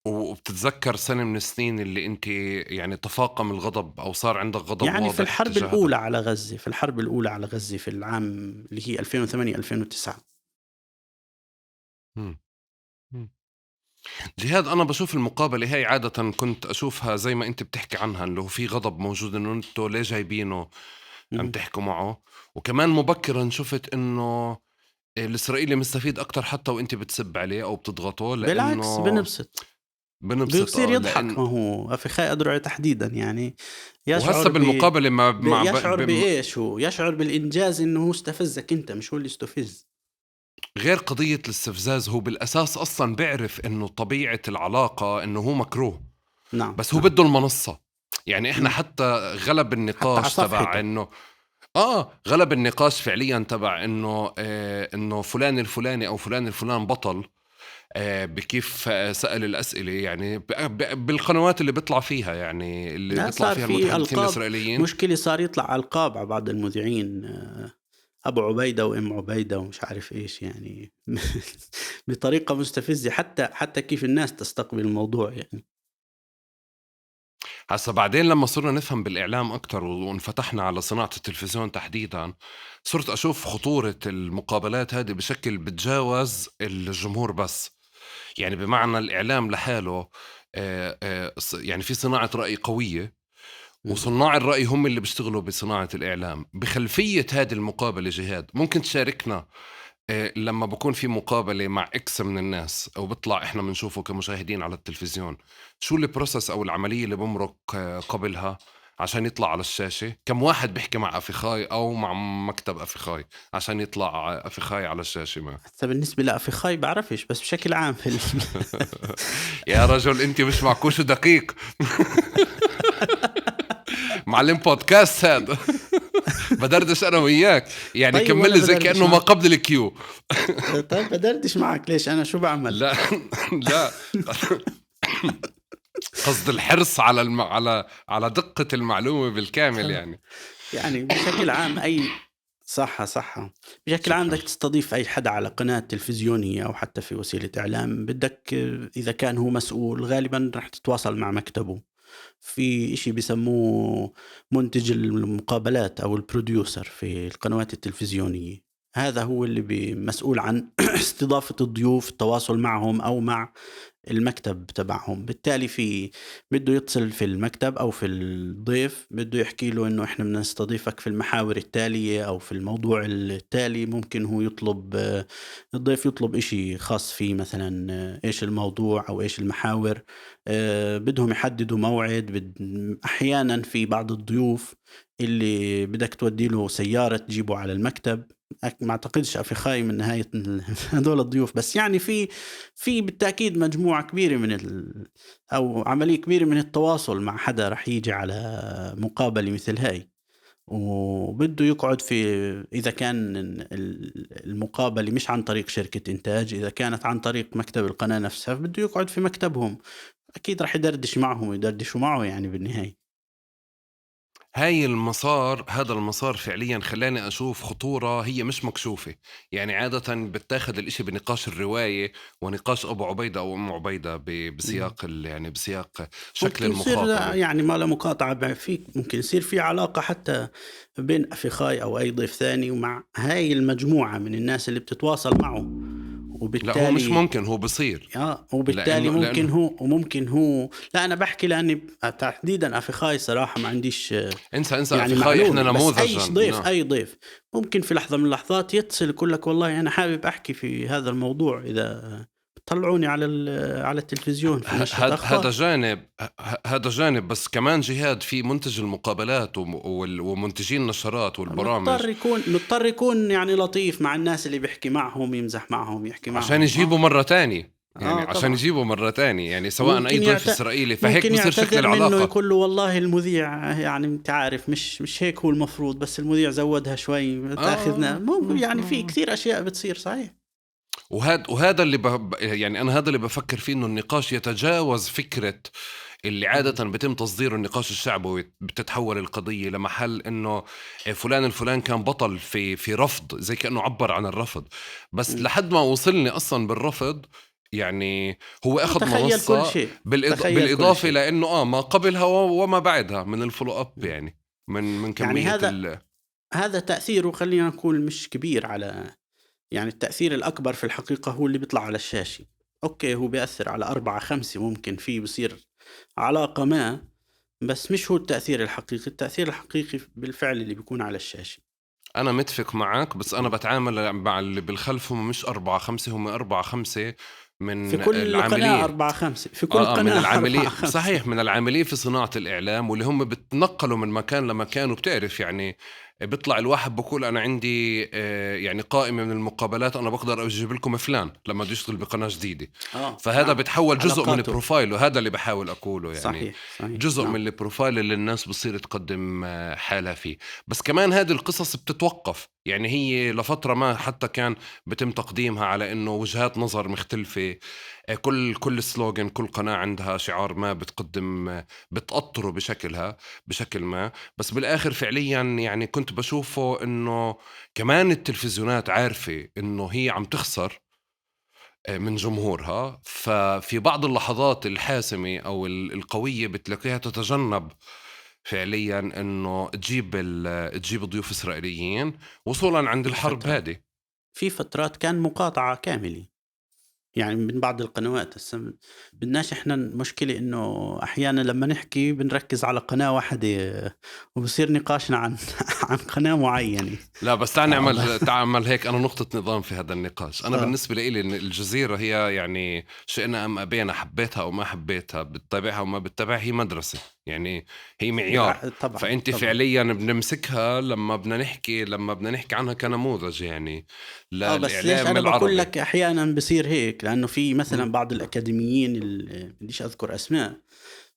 وبتتذكر سنة من السنين اللي انت يعني تفاقم الغضب او صار عندك غضب يعني واضح في الحرب الاولى على غزة، في الحرب الاولى على غزة في العام اللي هي 2008 2009. جهاد، انا بشوف المقابلة هاي عادة كنت اشوفها زي ما انت بتحكي عنها، اللي هو في غضب موجود انه انتوا ليه جايبينه عم تحكوا معه، وكمان مبكرا شفت انه الاسرائيلي مستفيد اكثر حتى وانت بتسب عليه او بتضغطه، لانه بالعكس بنبسط بيصير يضحك. ما هو أفيخاي أدرعي تحديدا يعني يشعر، وهسه بالمقابلة مع يشعر بايش، هو يشعر بالانجاز انه هو استفزك انت، مش هو اللي استفز. غير قضية الاستفزاز، هو بالاساس اصلا بيعرف انه طبيعة العلاقة انه هو مكروه. نعم. بس هو بده المنصة يعني. احنا حتى غلب النقاش تبع انه غلب النقاش فعليا تبع انه انه فلان الفلاني او فلان الفلان بطل بكيف سأل الأسئلة يعني بالقنوات اللي بيطلع فيها، يعني اللي بيطلع فيها المتحدثين الإسرائيليين. مشكلة صار يطلع ألقاب على بعض المذيعين، أبو عبيدة وأم عبيدة ومش عارف إيش يعني بطريقة مستفزة، حتى كيف الناس تستقبل الموضوع يعني. هسا بعدين لما صرنا نفهم بالإعلام أكتر وانفتحنا على صناعة التلفزيون تحديدا، صرت أشوف خطورة المقابلات هذه بشكل بتجاوز الجمهور بس، يعني بمعنى الإعلام لحاله يعني في صناعة رأي قوية، وصناع الرأي هم اللي بيشتغلوا بصناعة الإعلام. بخلفية هذه المقابلة جهاد، ممكن تشاركنا لما بكون في مقابلة مع X من الناس أو بطلع إحنا بنشوفه كمشاهدين على التلفزيون، شو ال process أو العملية اللي بمرق قبلها عشان يطلع على الشاشة؟ كم واحد بيحكي مع أفيخاي أو مع مكتب أفيخاي عشان يطلع أفيخاي على الشاشة؟ ما حتى بالنسبة لأفيخاي بعرفش، بس بشكل عام في يا رجل أنت مش معكوش دقيق معلم بودكاست هذا بدردش انا وياك يعني. طيب كمل لي زي كانه ما قبل ال cue. طيب بدردش معك ليش، انا شو بعمل؟ لا لا قصد الحرص على على دقة المعلومة بالكامل يعني. يعني بشكل عام اي صح بشكل عام بدك تستضيف اي حدا على قناة تلفزيونية او حتى في وسيلة اعلام، بدك اذا كان هو مسؤول غالبا رح تتواصل مع مكتبه. في إشي بيسموه منتج المقابلات أو ال producer في القنوات التلفزيونية، هذا هو اللي مسؤول عن استضافة الضيوف، التواصل معهم أو مع المكتب تبعهم. بالتالي في بده يتصل في المكتب أو في الضيف، بده يحكي له إنه إحنا بدنا نستضيفك في المحاور التالية أو في الموضوع التالي. ممكن هو يطلب، الضيف يطلب إشي خاص فيه، مثلا إيش الموضوع أو إيش المحاور، بدهم يحددوا موعد. أحيانا في بعض الضيوف اللي بدك تودي له سيارة تجيبه على المكتب، ما اعتقدش أفيخاي من نهاية هذول الضيوف، بس يعني في بالتأكيد مجموعة كبيرة من أو عملية كبيرة من التواصل مع حدا رح يجي على مقابلة مثل هاي، وبده يقعد في، إذا كان المقابلة مش عن طريق شركة إنتاج، إذا كانت عن طريق مكتب القناة نفسها بده يقعد في مكتبهم، أكيد رح يدردش معهم ويدردشوا معه يعني بالنهاية. هاي المسار، هذا المسار فعليا خلاني أشوف خطورة هي مش مكشوفة. يعني عادة بتاخد الإشي بنقاش الرواية ونقاش أبو عبيدة أو أم عبيدة بسياق يعني بسياق شكل المخاطرة، يعني ما له مقاطعة فيك، ممكن يصير في علاقة حتى بين أفيخاي أو أي ضيف ثاني ومع هاي المجموعة من الناس اللي بتتواصل معه، وبالتالي لا هو مش ممكن، هو بصير وبالتالي ممكن هو وممكن هو لا أنا بحكي لأني تحديدا أفيخاي صراحة ما عنديش انسى يعني أفيخاي، إحنا نموذجا أي ضيف أي ضيف ممكن في لحظة من اللحظات يتصل يقول لك والله أنا حابب أحكي في هذا الموضوع، إذا طلعوني على التلفزيون في نشرة أخبار. هذا جانب، بس كمان جهاد في منتج المقابلات ومنتجين النشرات والبرامج مضطر يكون يعني لطيف مع الناس اللي بيحكي معهم، يمزح معهم، يحكي معهم عشان يجيبوا مرة تانية، يعني عشان يجيبوا مرة تانية، يعني سواء أي ضيف إسرائيلي، فهيك بصير شكل العلاقة. منه يقول له والله المذيع يعني أنت عارف مش هيك هو المفروض، بس المذيع زودها شوي تأخذنا يعني في كثير أشياء بتصير. صحيح. وهذا اللي يعني أنا هذا اللي بفكر فيه، إنه النقاش يتجاوز فكرة اللي عادة بتم تصديره النقاش الشعبي، بتتحول القضية لمحل إنه فلان الفلان كان بطل في رفض، زي كأنه عبر عن الرفض، بس لحد ما وصلني أصلا بالرفض يعني هو أخذ منصة بالإضافة لأنه ما قبلها وما بعدها من ال follow up، يعني من كمية يعني هذا تأثيره خلينا نقول مش كبير على، يعني التأثير الأكبر في الحقيقة هو اللي بيطلع على الشاشة. okay هو بيأثر على 4-5 ممكن فيه بصير علاقة ما، بس مش هو التأثير الحقيقي. التأثير الحقيقي بالفعل اللي بيكون على الشاشة. أنا متفق معك، بس أنا بتعامل مع اللي بالخلف، هم مش 4-5، هم 4-5 من في كل العاملين، قناة 4-5 في كل قناة من العاملين، صحيح، من العاملين في صناعة الإعلام، واللي هم بتنقلوا من مكان لمكان. وبتعرف يعني بيطلع الواحد بقول أنا عندي يعني قائمة من المقابلات، أنا بقدر أجيب لكم فلان لما بده يشتغل بقناة جديدة. فهذا بتحول جزء من profile ه، وهذا اللي بحاول أقوله يعني. صحيح. جزء من ال profile اللي الناس بصير تقدم حالها فيه. بس كمان هذه القصص بتتوقف، يعني هي لفترة ما حتى كان بتم تقديمها على إنه وجهات نظر مختلفة، كل slogan، كل قناة عندها شعار ما بتقدم، بتأطره بشكلها بشكل ما. بس بالآخر فعليا يعني كنت بشوفه إنه كمان التلفزيونات عارفة إنه هي عم تخسر من جمهورها، ففي بعض اللحظات الحاسمة أو القوية بتلاقيها تتجنب فعليا إنه تجيب ضيوف إسرائيليين، وصولا عند الحرب هذه. في فترات كان مقاطعة كاملة يعني من بعض القنوات. هسه بدناش احنا، المشكلة انه احيانا لما نحكي بنركز على قناة واحدة وبصير نقاشنا عن عن قناة معينة. لا بس تعال نعمل تعمل هيك، انا نقطة نظام في هذا النقاش. انا بالنسبة لي الجزيرة هي يعني شئنا ام ابينا، حبيتها او ما حبيتها، بتتابعها او ما بتتابعها، هي مدرسة، يعني هي معيار. طبعا. فانت طبعا. فعليا بنمسكها لما بدنا نحكي عنها كنموذج يعني للإعلام. بس ليش انا بقول لك احيانا بصير هيك؟ لانه في مثلا بعض الاكاديميين اللي بديش اذكر اسماء،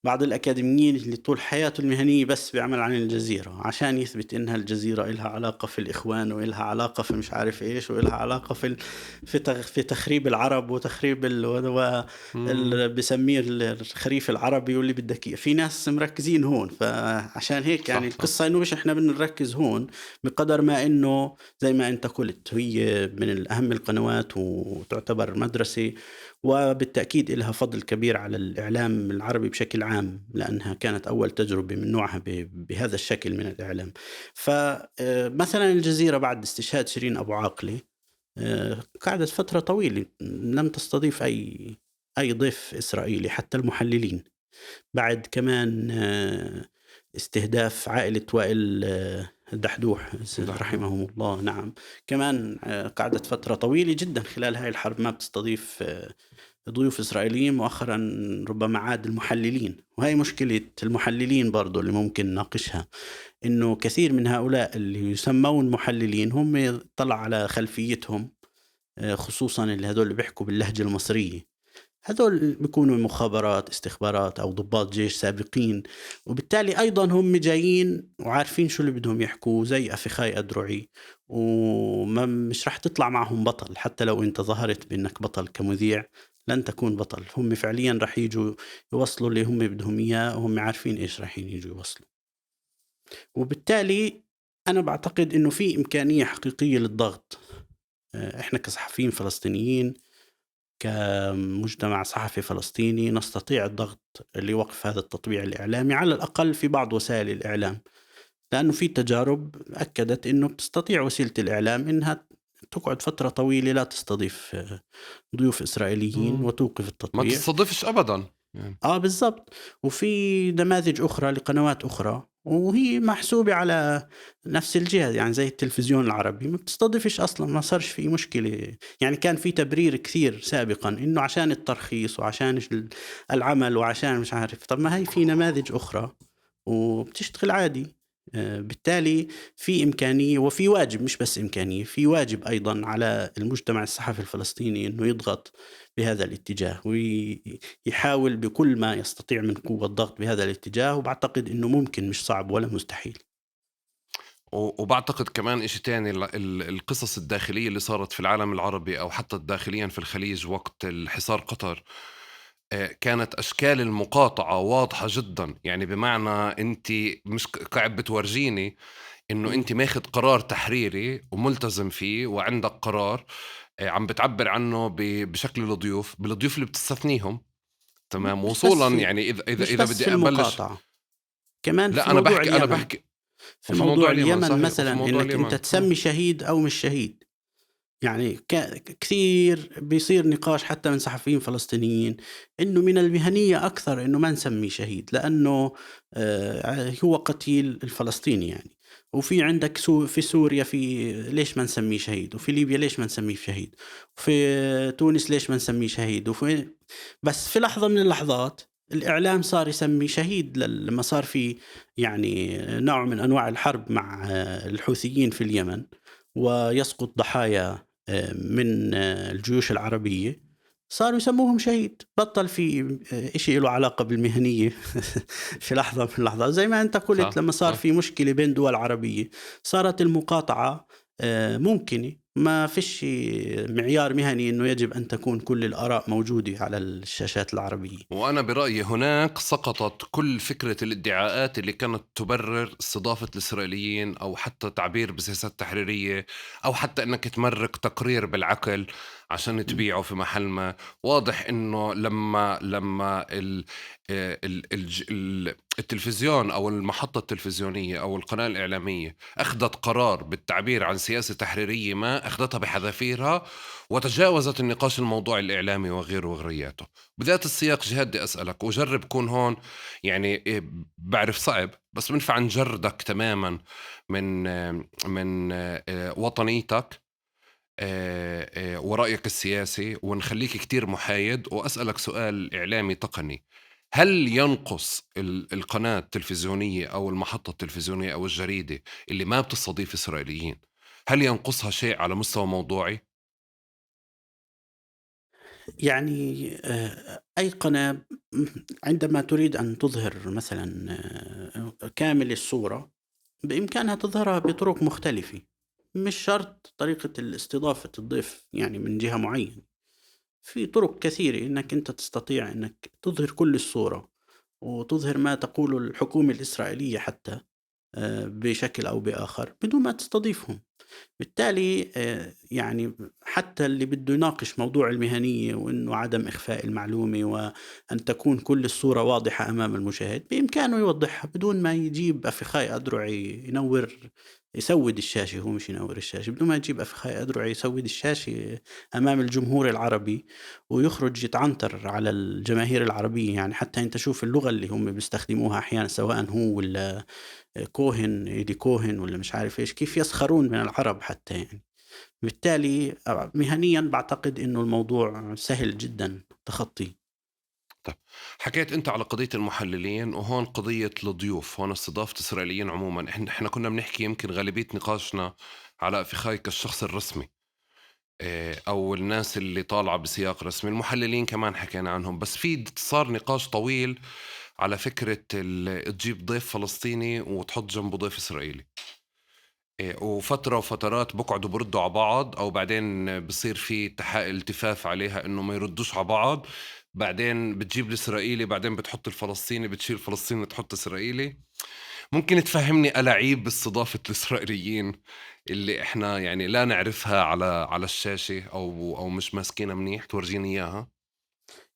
بعض الاكاديميين اللي طول حياته المهنيه بس بيعمل عن الجزيره عشان يثبت انها الجزيره إلها علاقه في الاخوان، وإلها علاقه في مش عارف ايش، وإلها علاقه في تخريب العرب وتخريب اللي بسميه الخريف العربي واللي بدك اياه. في ناس مركزين هون، فعشان هيك يعني القصه انه مش احنا بدنا نركز هون بقدر ما انه زي ما انت قلت هي من الاهم القنوات وتعتبر مدرسه، وبالتأكيد إلها فضل كبير على الإعلام العربي بشكل عام، لأنها كانت أول تجربة من نوعها بهذا الشكل من الإعلام. فمثلا الجزيرة بعد استشهاد شيرين أبو عاقلة قعدت فترة طويلة لم تستضيف أي أي ضيف إسرائيلي حتى المحللين. بعد كمان استهداف عائلة وائل دحدوح رحمهم الله، نعم، كمان قعدت فترة طويلة جدا خلال هاي الحرب ما بتستضيف ضيوف إسرائيليين. مؤخرا ربما عاد المحللين، وهي مشكلة المحللين برضو اللي ممكن نناقشها، إنه كثير من هؤلاء اللي يسمون محللين هم طلع على خلفيتهم، خصوصا اللي هذول اللي بيحكوا باللهجة المصرية، هذول بيكونوا مخابرات، استخبارات أو ضباط جيش سابقين، وبالتالي أيضا هم جايين وعارفين شو اللي بدهم يحكوا زي أفيخاي أدرعي، وما مش رح تطلع معهم بطل. حتى لو أنت ظهرت بأنك بطل كمذيع لن تكون بطل، هم فعليا رح يجوا يوصلوا اللي هم بدهم إياه، وهم عارفين إيش رح يجوا يوصلوا. وبالتالي أنا بعتقد إنه في إمكانية حقيقية للضغط. إحنا كصحفيين فلسطينيين، كمجتمع صحفي فلسطيني، نستطيع الضغط لوقف هذا التطبيع الإعلامي على الأقل في بعض وسائل الإعلام، لأنه في تجارب أكدت أنه بتستطيع وسيلة الإعلام أنها تقعد فترة طويلة لا تستضيف ضيوف إسرائيليين وتوقف التطبيع، ما تستضيفش أبدا. بالضبط. وفي نماذج أخرى لقنوات أخرى وهي محسوبة على نفس الجهة، يعني زي التلفزيون العربي ما بتستضيفش أصلا، ما صارش في مشكلة. يعني كان في تبرير كثير سابقا إنه عشان الترخيص وعشان العمل وعشان مش عارف، طب ما هي في نماذج أخرى وبتشتغل عادي. بالتالي في إمكانية وفي واجب، مش بس إمكانية، في واجب أيضا على المجتمع الصحفي الفلسطيني إنه يضغط بهذا الاتجاه ويحاول بكل ما يستطيع من قوة الضغط بهذا الاتجاه، وبعتقد إنه ممكن، مش صعب ولا مستحيل. وبعتقد كمان إشي تاني، القصص الداخلية اللي صارت في العالم العربي أو حتى داخليا في الخليج وقت الحصار قطر، كانت أشكال المقاطعة واضحة جدا. يعني بمعنى أنت مش قاعد بتورجيني إنه أنت ماخد قرار تحريري وملتزم فيه وعندك قرار عم بتعبر عنه بشكل الضيوف، بالضيوف اللي بتستثنيهم، تمام، وصولا يعني إذا بدي أبلش كمان لا أنا بحكي في موضوع اليمن مثلا، إنك أنت تسمي شهيد أو مش شهيد، يعني كثير بيصير نقاش حتى من صحفيين فلسطينيين إنه من المهنية أكثر إنه ما نسمي شهيد لأنه هو قتيل الفلسطيني يعني. وفي عندك في سوريا في ليش ما نسميه شهيد، وفي ليبيا ليش ما نسميه شهيد، وفي تونس ليش ما نسميه شهيد، وفي بس في لحظة من اللحظات الإعلام صار يسمي شهيد لما صار في يعني نوع من أنواع الحرب مع الحوثيين في اليمن ويسقط ضحايا من الجيوش العربية، صاروا يسموهم شهيد. بطل في إشي له علاقة بالمهنية في لحظة من اللحظات. زي ما أنت قلت لما صار في مشكلة بين دول عربية صارت المقاطعة ممكنة، ما فيش معيار مهني أنه يجب أن تكون كل الآراء موجودة على الشاشات العربية. وأنا برأيي هناك سقطت كل فكرة الادعاءات اللي كانت تبرر استضافة الإسرائيليين أو حتى تعبير بسياسات تحريرية أو حتى أنك تمرق تقرير بالعقل عشان تبيعه في محل ما. واضح أنه لما ال ال ال التلفزيون أو المحطة التلفزيونية أو القناة الإعلامية أخذت قرار بالتعبير عن سياسة تحريرية ما، أخذتها بحذافيرها وتجاوزت النقاش الموضوعي الإعلامي وغيره وغيرياته. بذات السياق جهاد بدي أسألك، وجرب كون هون، يعني بعرف صعب بس بنفع نجردك تماما من وطنيتك ورأيك السياسي ونخليك كتير محايد، وأسألك سؤال إعلامي تقني: هل ينقص القناة التلفزيونية أو المحطة التلفزيونية أو الجريدة اللي ما بتستضيف إسرائيليين، هل ينقصها شيء على مستوى موضوعي؟ يعني أي قناة عندما تريد أن تظهر مثلا كامل الصورة بإمكانها تظهرها بطرق مختلفة، مش شرط طريقة الاستضافة الضيف يعني من جهة معينة. في طرق كثيرة إنك أنت تستطيع إنك تظهر كل الصورة وتظهر ما تقوله الحكومة الإسرائيلية حتى بشكل أو بآخر بدون ما تستضيفهم. بالتالي يعني حتى اللي بده يناقش موضوع المهنية وإنه عدم إخفاء المعلومة وأن تكون كل الصورة واضحة أمام المشاهد، بإمكانه يوضحها بدون ما يجيب أفخاي أدرعي ينور يسود الشاشة، هو مش ينور الشاشة، بدون ما يجيب أفخاي أدرعي يسود الشاشة أمام الجمهور العربي ويخرج يتعنتر على الجماهير العربية. يعني حتى أنت شوف اللغة اللي هم بيستخدموها أحيانا، سواء هو ولا كوهن، إيدي كوهن ولا مش عارف إيش، كيف يسخرون من العرب حتى يعني. بالتالي مهنيا بعتقد إنه الموضوع سهل جدا تخطيه. طيب، حكيت أنت على قضية المحللين، وهون قضية الضيوف، هون استضافة إسرائيليين عموما. إحنا كنا بنحكي يمكن غالبية نقاشنا على أفخاي كالشخص الرسمي أو الناس اللي طالعة بسياق رسمي، المحللين كمان حكينا عنهم، بس في صار نقاش طويل على فكرة تجيب ضيف فلسطيني وتحط جنبه ضيف إسرائيلي، وفترة وفترات بقعدوا بردوا على بعض، أو بعدين بصير في التفاف عليها إنه ما يردوش على بعض، بعدين بتجيب الإسرائيلي، بعدين بتحط الفلسطيني، بتشيل الفلسطيني وتحط إسرائيلي. ممكن تفهمني ألاعيب باستضافة الإسرائيليين اللي إحنا يعني لا نعرفها على الشاشة أو مش ماسكينها منيح، تورجيني إياها؟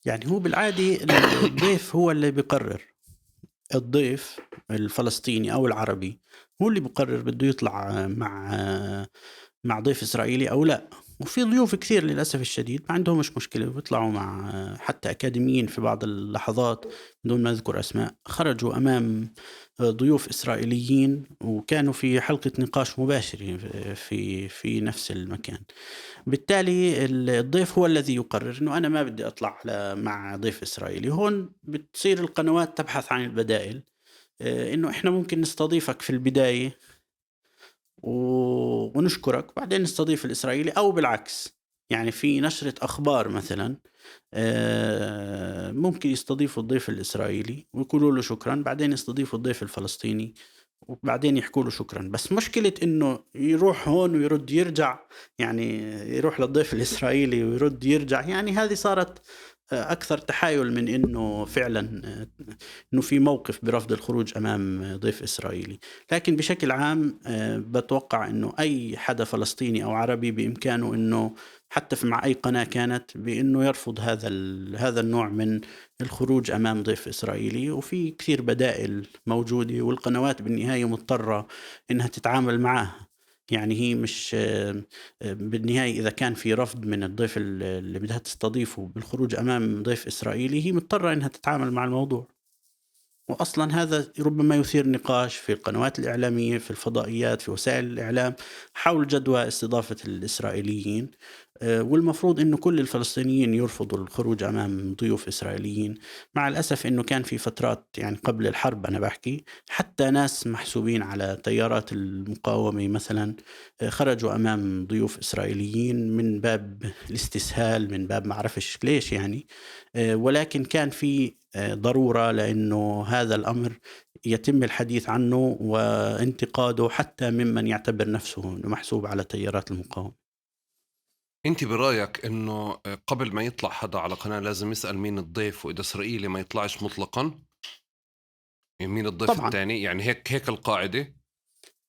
يعني هو بالعادي الضيف هو اللي بيقرر، الضيف الفلسطيني أو العربي هو اللي بيقرر بده يطلع مع ضيف إسرائيلي أو لا. وفي ضيوف كثير للأسف الشديد ما عندهم مش مشكلة، بيطلعوا مع حتى أكاديميين في بعض اللحظات بدون ما أذكر أسماء، خرجوا أمام ضيوف إسرائيليين وكانوا في حلقة نقاش مباشر في نفس المكان. بالتالي الضيف هو الذي يقرر إنه أنا ما بدي أطلع مع ضيف إسرائيلي. هون بتصير القنوات تبحث عن البدائل، إنه إحنا ممكن نستضيفك في البداية ونشكرك، بعدين نستضيف الإسرائيلي، أو بالعكس. يعني في نشرة أخبار مثلا ممكن يستضيفوا الضيف الإسرائيلي ويقولوا له شكرا، بعدين يستضيفوا الضيف الفلسطيني وبعدين يحكوا له شكرا. بس مشكلة إنه يروح هون ويرد يرجع، يعني يروح للضيف الإسرائيلي ويرد يرجع، يعني هذه صارت أكثر تحايل من إنه فعلا إنه في موقف برفض الخروج أمام ضيف إسرائيلي. لكن بشكل عام بتوقع إنه أي حدا فلسطيني أو عربي بإمكانه إنه حتى مع أي قناة كانت بإنه يرفض هذا النوع من الخروج أمام ضيف إسرائيلي. وفي كثير بدائل موجودة، والقنوات بالنهاية مضطرة إنها تتعامل معها. يعني هي مش بالنهاية إذا كان في رفض من الضيف اللي بدها تستضيفه بالخروج أمام ضيف إسرائيلي، هي مضطرة إنها تتعامل مع الموضوع. وأصلا هذا ربما يثير نقاش في القنوات الإعلامية، في الفضائيات، في وسائل الإعلام حول جدوى استضافة الإسرائيليين. والمفروض أنه كل الفلسطينيين يرفضوا الخروج أمام ضيوف إسرائيليين. مع الأسف أنه كان في فترات، يعني قبل الحرب أنا بحكي، حتى ناس محسوبين على تيارات المقاومة مثلا خرجوا أمام ضيوف إسرائيليين من باب الاستسهال، من باب ما أعرفش ليش يعني، ولكن كان في ضرورة، لأنه هذا الأمر يتم الحديث عنه وانتقاده حتى ممن يعتبر نفسه محسوب على تيارات المقاومة. أنت برأيك أنه قبل ما يطلع حدا على قناة لازم يسأل مين الضيف، وإذا إسرائيلي ما يطلعش مطلقا؟ يعني مين الضيف الثاني؟ يعني هيك القاعدة؟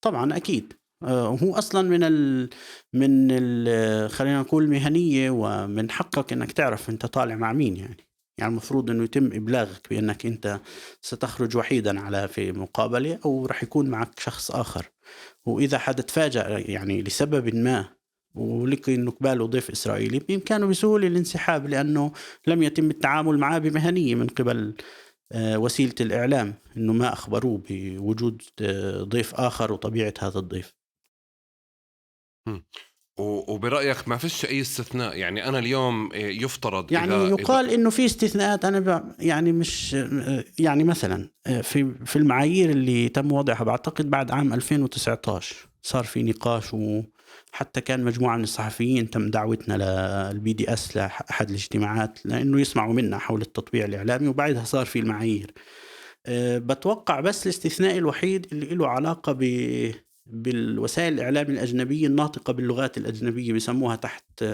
طبعا أكيد. هو أصلا من خلينا نقول مهنية، ومن حقك أنك تعرف أنت طالع مع مين. يعني المفروض أنه يتم إبلاغك بأنك أنت ستخرج وحيدا على في مقابلة أو رح يكون معك شخص آخر. وإذا حدا تفاجأ يعني لسبب ما ولقي أنه قباله ضيف إسرائيلي، بإمكانه بسهولة الانسحاب، لأنه لم يتم التعامل معه بمهنية من قبل وسيلة الإعلام، أنه ما أخبروه بوجود ضيف آخر وطبيعة هذا الضيف. وبرأيك ما فيش أي استثناء؟ يعني أنا اليوم يفترض يعني يقال إنه في استثناءات. أنا يعني مش يعني مثلا في المعايير اللي تم وضعها بعتقد بعد عام 2019 صار في نقاش، وحتى كان مجموعة من الصحفيين تم دعوتنا لل BDS لأحد الاجتماعات لأنه يسمعوا منا حول التطبيع الإعلامي، وبعدها صار في المعايير. بتوقع بس الاستثناء الوحيد اللي له علاقة بالوسائل الإعلام الأجنبية الناطقة باللغات الأجنبية، بيسموها تحت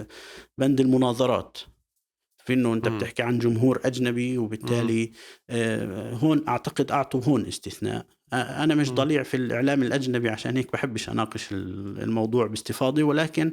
بند المناظرات، في إنه أنت بتحكي عن جمهور أجنبي، وبالتالي هون أعتقد أعطوا هون استثناء. أنا مش ضليع في الإعلام الأجنبي، عشان هيك بحبش أناقش الموضوع باستفاضة، ولكن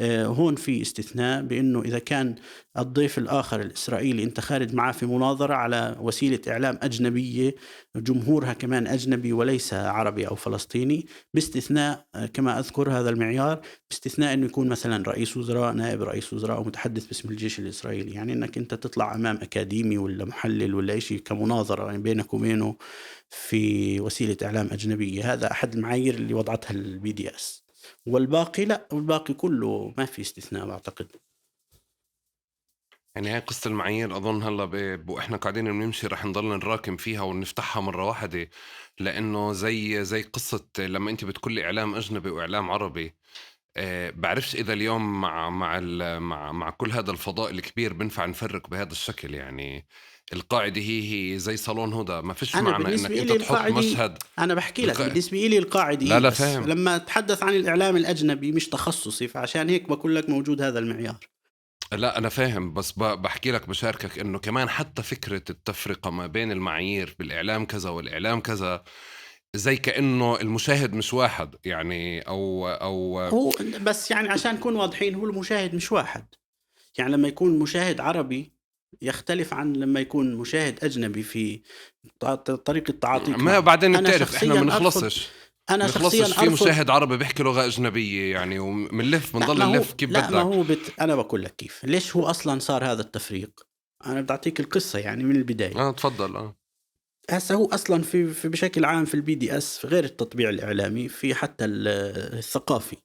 هون في استثناء بأنه إذا كان الضيف الآخر الإسرائيلي أنت خارج معاه في مناظرة على وسيلة إعلام أجنبية جمهورها كمان أجنبي وليس عربي أو فلسطيني، باستثناء كما أذكر هذا المعيار، باستثناء أنه يكون مثلا رئيس وزراء، نائب رئيس وزراء، أو متحدث باسم الجيش الإسرائيلي. يعني أنك أنت تطلع أمام أكاديمي ولا محلل ولا شيء كمناظرة يعني بينك وبينه في وسيلة إعلام أجنبية، هذا أحد المعايير اللي وضعتها ال BDS. والباقي لا، والباقي كله ما في استثناء بعتقد. يعني هاي قصة المعايير أظن هلا وإحنا قاعدين بنمشي رح نضل نراكم فيها ونفتحها مرة واحدة، لأنه زي قصة لما أنت بتقول لي إعلام أجنبي وإعلام عربي، بعرفش إذا اليوم مع مع مع مع كل هذا الفضاء الكبير بنفع نفرق بهذا الشكل. يعني القاعدة هي زي صالون هدى، ما فيش معنى إنك أنت تحط مشهد. أنا بحكي لك بالنسبة إلي القاعدة، لا فاهم. لما أتحدث عن الإعلام الأجنبي مش تخصصي، فعشان هيك بقول لك موجود هذا المعيار. لا أنا فاهم، بس بحكي لك بشاركك إنه كمان حتى فكرة التفرقة ما بين المعايير بالإعلام كذا والإعلام كذا، زي كأنه المشاهد مش واحد يعني، أو هو بس يعني عشان نكون واضحين، هو المشاهد مش واحد. يعني لما يكون مشاهد عربي يختلف عن لما يكون مشاهد أجنبي في طريقة تعاطيك. ما بعدين بتعرف إحنا منخلصش، أنا شخصيا في مشاهد عربي بيحكي لغة أجنبية يعني، ومنلف بنضل نلف كيف بدك. لا ما هو أنا بقول لك كيف، ليش هو أصلا صار هذا التفريق. أنا بدي أعطيك القصة يعني من البداية. تفضل. هسه هو أصلا في بشكل عام في ال BDS غير التطبيع الإعلامي، في حتى الثقافي،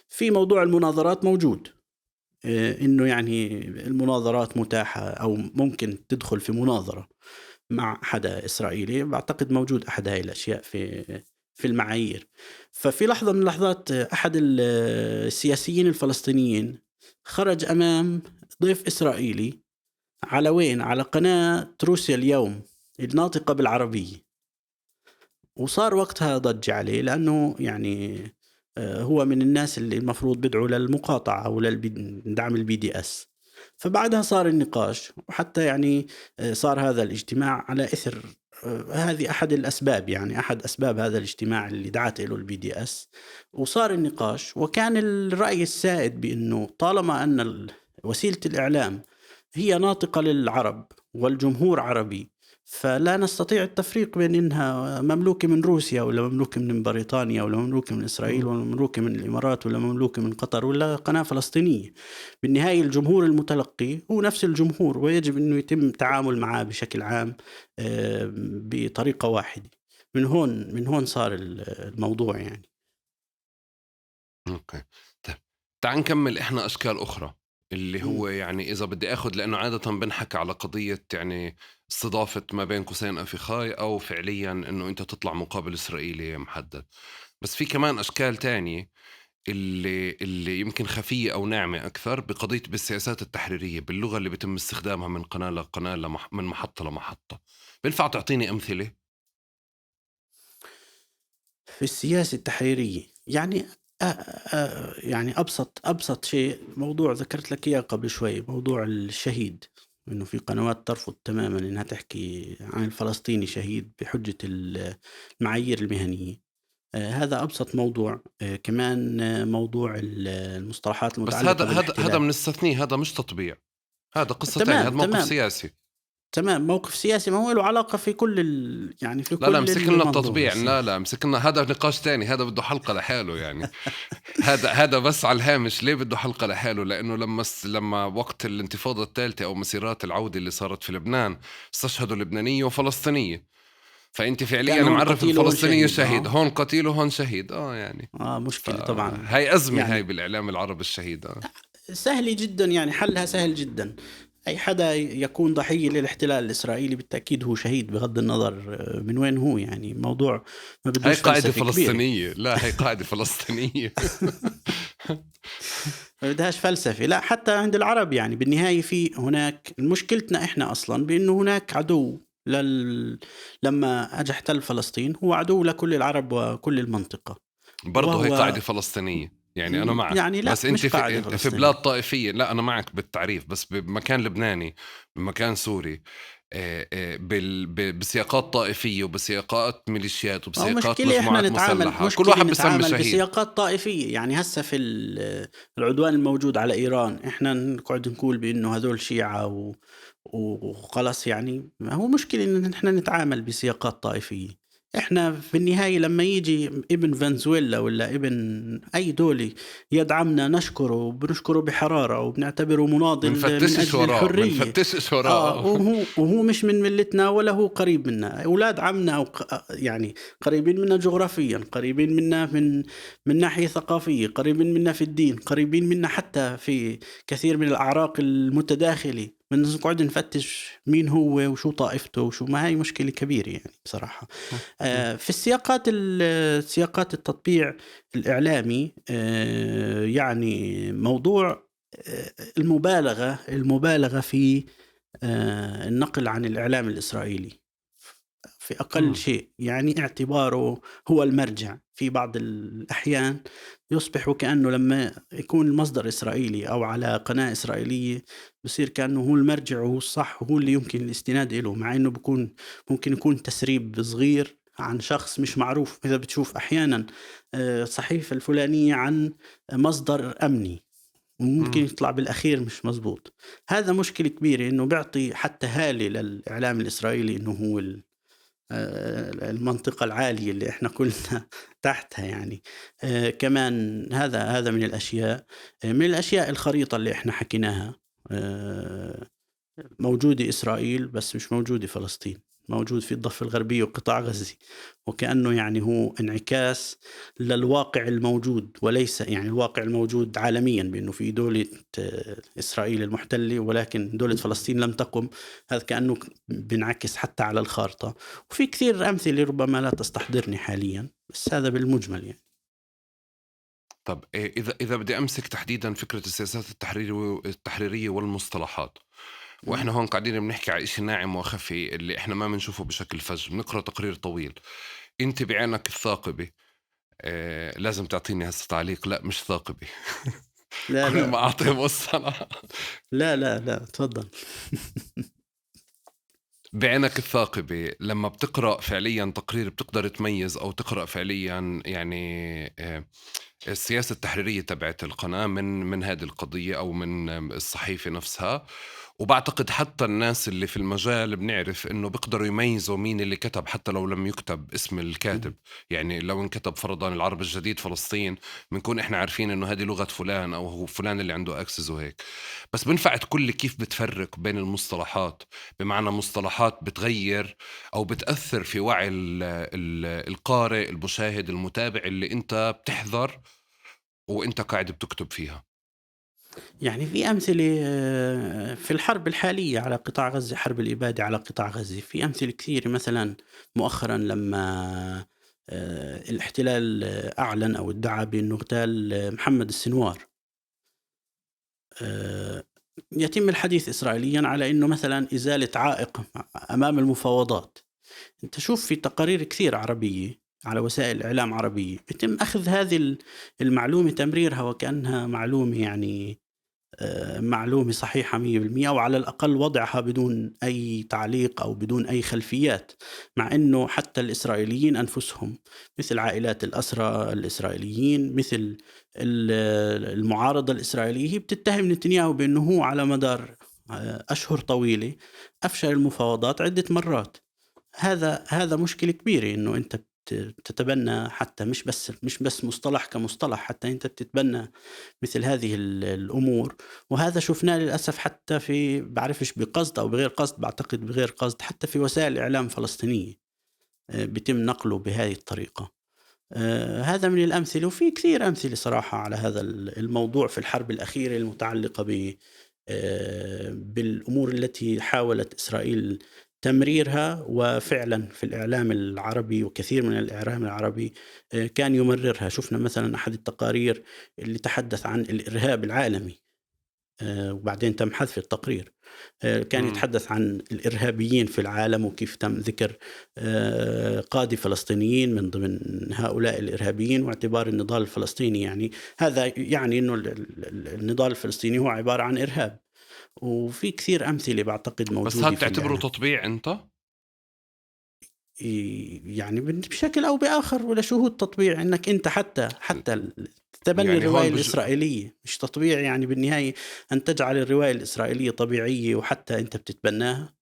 في موضوع المناظرات موجود، إنه يعني المناظرات متاحة أو ممكن تدخل في مناظرة مع حدا إسرائيلي، بعتقد موجود أحد هاي الأشياء في المعايير. ففي لحظة من اللحظات أحد السياسيين الفلسطينيين خرج أمام ضيف إسرائيلي على وين؟ على قناة روسيا اليوم الناطقة بالعربية، وصار وقتها ضج عليه، لأنه يعني هو من الناس اللي المفروض بدعوا للمقاطعة أو لدعم ال BDS. فبعدها صار النقاش، وحتى يعني صار هذا الاجتماع على إثر هذه أحد الأسباب، يعني أحد أسباب هذا الاجتماع اللي دعت له ال BDS. وصار النقاش، وكان الرأي السائد بأنه طالما أن وسيلة الإعلام هي ناطقة للعرب والجمهور عربي، فلا نستطيع التفريق بين إنها مملوكة من روسيا ولا مملوكة من بريطانيا ولا مملوكة من إسرائيل ولا مملوكة من الإمارات ولا مملوكة من قطر ولا قناة فلسطينية. بالنهاية الجمهور المتلقي هو نفس الجمهور، ويجب أنه يتم التعامل معه بشكل عام بطريقة واحدة. من هون صار الموضوع يعني. أوكي طيب، تعال نكمل إحنا أشكال أخرى اللي هو يعني إذا بدي أخذ، لأنه عادة بنحكي على قضية يعني استضافة ما بين قوسين أفخاي، أو فعليا أنه أنت تطلع مقابل إسرائيلي محدد. بس في كمان أشكال تانية اللي يمكن خفية أو ناعمة أكثر بقضية بالسياسات التحريرية، باللغة اللي بتم استخدامها من قناة لقناة، من محطة لمحطة. بنفع تعطيني أمثلة؟ في السياسة التحريرية يعني يعني أبسط شيء موضوع ذكرت لك إياه قبل شوي، موضوع الشهيد، إنه في قنوات ترفض تماما إنها تحكي عن الفلسطيني شهيد بحجة المعايير المهنية. هذا أبسط موضوع. كمان موضوع المصطلحات المتعلقة بس هذا بنستثنيه، هذا مش تطبيع، هذا قصة ثانية، هذا موقف سياسي. تمام، موقف سياسي ما هو له علاقة في كل يعني في كل لا مسكنا التطبيع، لا مسكنا، هذا نقاش تاني، هذا بده حلقة لحاله يعني. هذا بس على الهامش. ليه بده حلقة لحاله؟ لأنه لما وقت الانتفاضة الثالثة أو مسيرات العودة اللي صارت في لبنان، استشهدوا لبنانية وفلسطينية، فأنت فعليا معرف الفلسطينية شهيد، هون قتيل وهون شهيد. يعني مشكلة طبعا، هاي أزمة يعني. هاي بالإعلام العربي الشهيد سهلة جدا يعني، حلها سهل جدا. أي حدا يكون ضحية للاحتلال الإسرائيلي بالتأكيد هو شهيد، بغض النظر من وين هو. يعني موضوع ما بدوش هاي قاعدة فلسطينية. لا هاي قاعدة فلسطينية. ما بدهاش فلسفة. لا حتى عند العرب يعني بالنهاية في هناك مشكلتنا إحنا أصلا بأنه هناك عدو لما أجى احتل فلسطين هو عدو لكل العرب وكل المنطقة. برضه هي قاعدة فلسطينية يعني أنا معك يعني. لا بس أنت في بلاد طائفية. لا أنا معك بالتعريف، بس بمكان لبناني، بمكان سوري، بسياقات طائفية وبسياقات ميليشيات وبسياقات مجموعات مسلحة، كل واحد بيسمي شهيد بسياقات طائفية. يعني هسه في العدوان الموجود على إيران احنا نقعد نقول بأنه هذول شيعة وخلص، يعني ما هو مشكلة إن احنا نتعامل بسياقات طائفية. احنا في النهاية لما يجي ابن فنزويلا ولا ابن اي دولة يدعمنا نشكره وبنشكره بحرارة وبنعتبره مناضل من اجل الحرية، بنفتشش وراه. وهو مش من ملتنا ولا هو قريب منا، اولاد عمنا أو يعني قريبين منا جغرافيا، قريبين منا من ناحية ثقافية، قريبين منا في الدين، قريبين منا حتى في كثير من الاعراق المتداخلة. بنقعد نفتش مين هو وشو طائفته وشو ما، هاي مشكلة كبيرة يعني بصراحة. في السياقات سياقات التطبيع الإعلامي، يعني موضوع المبالغة في النقل عن الإعلام الإسرائيلي في أقل شيء، يعني اعتباره هو المرجع في بعض الأحيان يصبح وكأنه لما يكون المصدر إسرائيلي أو على قناة إسرائيلية بصير كأنه هو المرجع وهو الصح وهو اللي يمكن الاستناد له، مع أنه بيكون ممكن يكون تسريب صغير عن شخص مش معروف. إذا بتشوف أحيانا صحيفة الفلانية عن مصدر أمني وممكن يطلع بالأخير مش مزبوط. هذا مشكلة كبيرة، إنه بيعطي حتى هالة للإعلام الإسرائيلي إنه هو المنطقة العالية اللي احنا كلنا تحتها يعني. كمان هذا من الأشياء. من الأشياء الخريطة اللي احنا حكيناها، موجودة إسرائيل بس مش موجودة فلسطين، موجود في الضفة الغربية وقطاع غزة، وكأنه يعني هو انعكاس للواقع الموجود، وليس يعني الواقع الموجود عالميا بأنه في دولة إسرائيل المحتلة ولكن دولة فلسطين لم تقم. هذا كأنه بنعكس حتى على الخارطة. وفي كثير أمثلة ربما لا تستحضرني حاليا، بس هذا بالمجمل يعني. طب إذا بدي أمسك تحديدا فكرة السياسات التحريرية والمصطلحات، وإحنا هون قاعدين بنحكي على إشي ناعم وخفي اللي إحنا ما بنشوفه بشكل فج، بنقرأ تقرير طويل. أنت بعينك الثاقبة، لازم تعطيني هسه تعليق. لا مش ثاقبة. لا كل ما أعطي مصطلح. لا لا لا تفضل. بعينك الثاقبة لما بتقرأ فعليا تقرير بتقدر تميز أو تقرأ فعليا يعني السياسة التحريرية تبعت القناة من هذه القضية أو من الصحيفة نفسها. وبعتقد حتى الناس اللي في المجال بنعرف إنه بيقدروا يميزوا مين اللي كتب حتى لو لم يكتب اسم الكاتب. يعني لو انكتب فرضاً العرب الجديد فلسطين بنكون إحنا عارفين إنه هذه لغة فلان أو هو فلان اللي عنده أكسس وهيك. بس بنفع تقول كيف بتفرق بين المصطلحات، بمعنى مصطلحات بتغير أو بتأثر في وعي القارئ المشاهد المتابع اللي أنت بتحذر وأنت قاعد بتكتب فيها. يعني في أمثلة في الحرب الحالية على قطاع غزة، حرب الإبادة على قطاع غزة، في أمثلة كثيرة. مثلا مؤخرا لما الاحتلال أعلن أو ادعى بأنه اغتال محمد السنوار، يتم الحديث إسرائيليا على أنه مثلا إزالة عائق أمام المفاوضات. أنت شوف في تقارير كثير عربية على وسائل إعلام عربية يتم أخذ هذه المعلومة تمريرها وكأنها معلومة يعني معلومة صحيحة 100%، أو على الأقل وضعها بدون أي تعليق أو بدون أي خلفيات، مع أنه حتى الإسرائيليين أنفسهم مثل عائلات الأسرى الإسرائيليين مثل المعارضة الإسرائيلية هي بتتهم نتنياهو بأنه هو على مدار أشهر طويلة أفشل المفاوضات عدة مرات. هذا مشكلة كبيرة، أنه أنت تتبنى حتى مش بس مصطلح كمصطلح، حتى أنت بتتبنى مثل هذه الأمور. وهذا شفناه للأسف حتى في بعرفش بقصد أو بغير قصد، بعتقد بغير قصد، حتى في وسائل إعلام فلسطينية بيتم نقله بهذه الطريقة. هذا من الأمثلة، وفي كثير أمثلة صراحة على هذا الموضوع في الحرب الأخيرة المتعلقة بالأمور التي حاولت إسرائيل تمريرها، وفعلا في الإعلام العربي وكثير من الإعلام العربي كان يمررها. شفنا مثلا أحد التقارير اللي تحدث عن الإرهاب العالمي، وبعدين تم حذف التقرير، كان يتحدث عن الإرهابيين في العالم وكيف تم ذكر قادة فلسطينيين من ضمن هؤلاء الإرهابيين واعتبار النضال الفلسطيني، يعني هذا يعني أنه النضال الفلسطيني هو عبارة عن إرهاب. وفي كثير أمثلة بعتقد موجودة. بس هل تعتبره تطبيع أنت؟ يعني بشكل أو بآخر، ولا شو هو التطبيع؟ إنك أنت حتى تبني يعني الرواية الإسرائيلية، مش تطبيع يعني بالنهاية أن تجعل الرواية الإسرائيلية طبيعية وحتى أنت بتتبناها.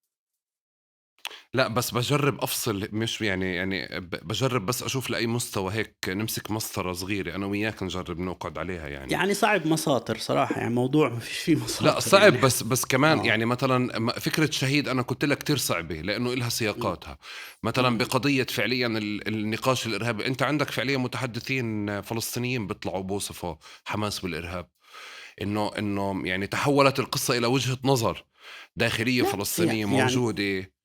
لا بس بجرب أفصل، مش يعني بجرب بس أشوف لأي مستوى هيك نمسك مسطرة صغيرة أنا وياك نجرب نقعد عليها. يعني صعب مساطر صراحة، يعني موضوع ما فيش فيه مساطر. لا صعب يعني. بس كمان يعني مثلا فكرة شهيد أنا قلت لك كتير صعبة لأنه إلها سياقاتها. مثلا بقضية فعليا النقاش الإرهابي، أنت عندك فعليا متحدثين فلسطينيين بيطلعوا بوصفوا حماس بالإرهاب، إنه يعني تحولت القصة إلى وجهة نظر داخلية فلسطينية موجودة.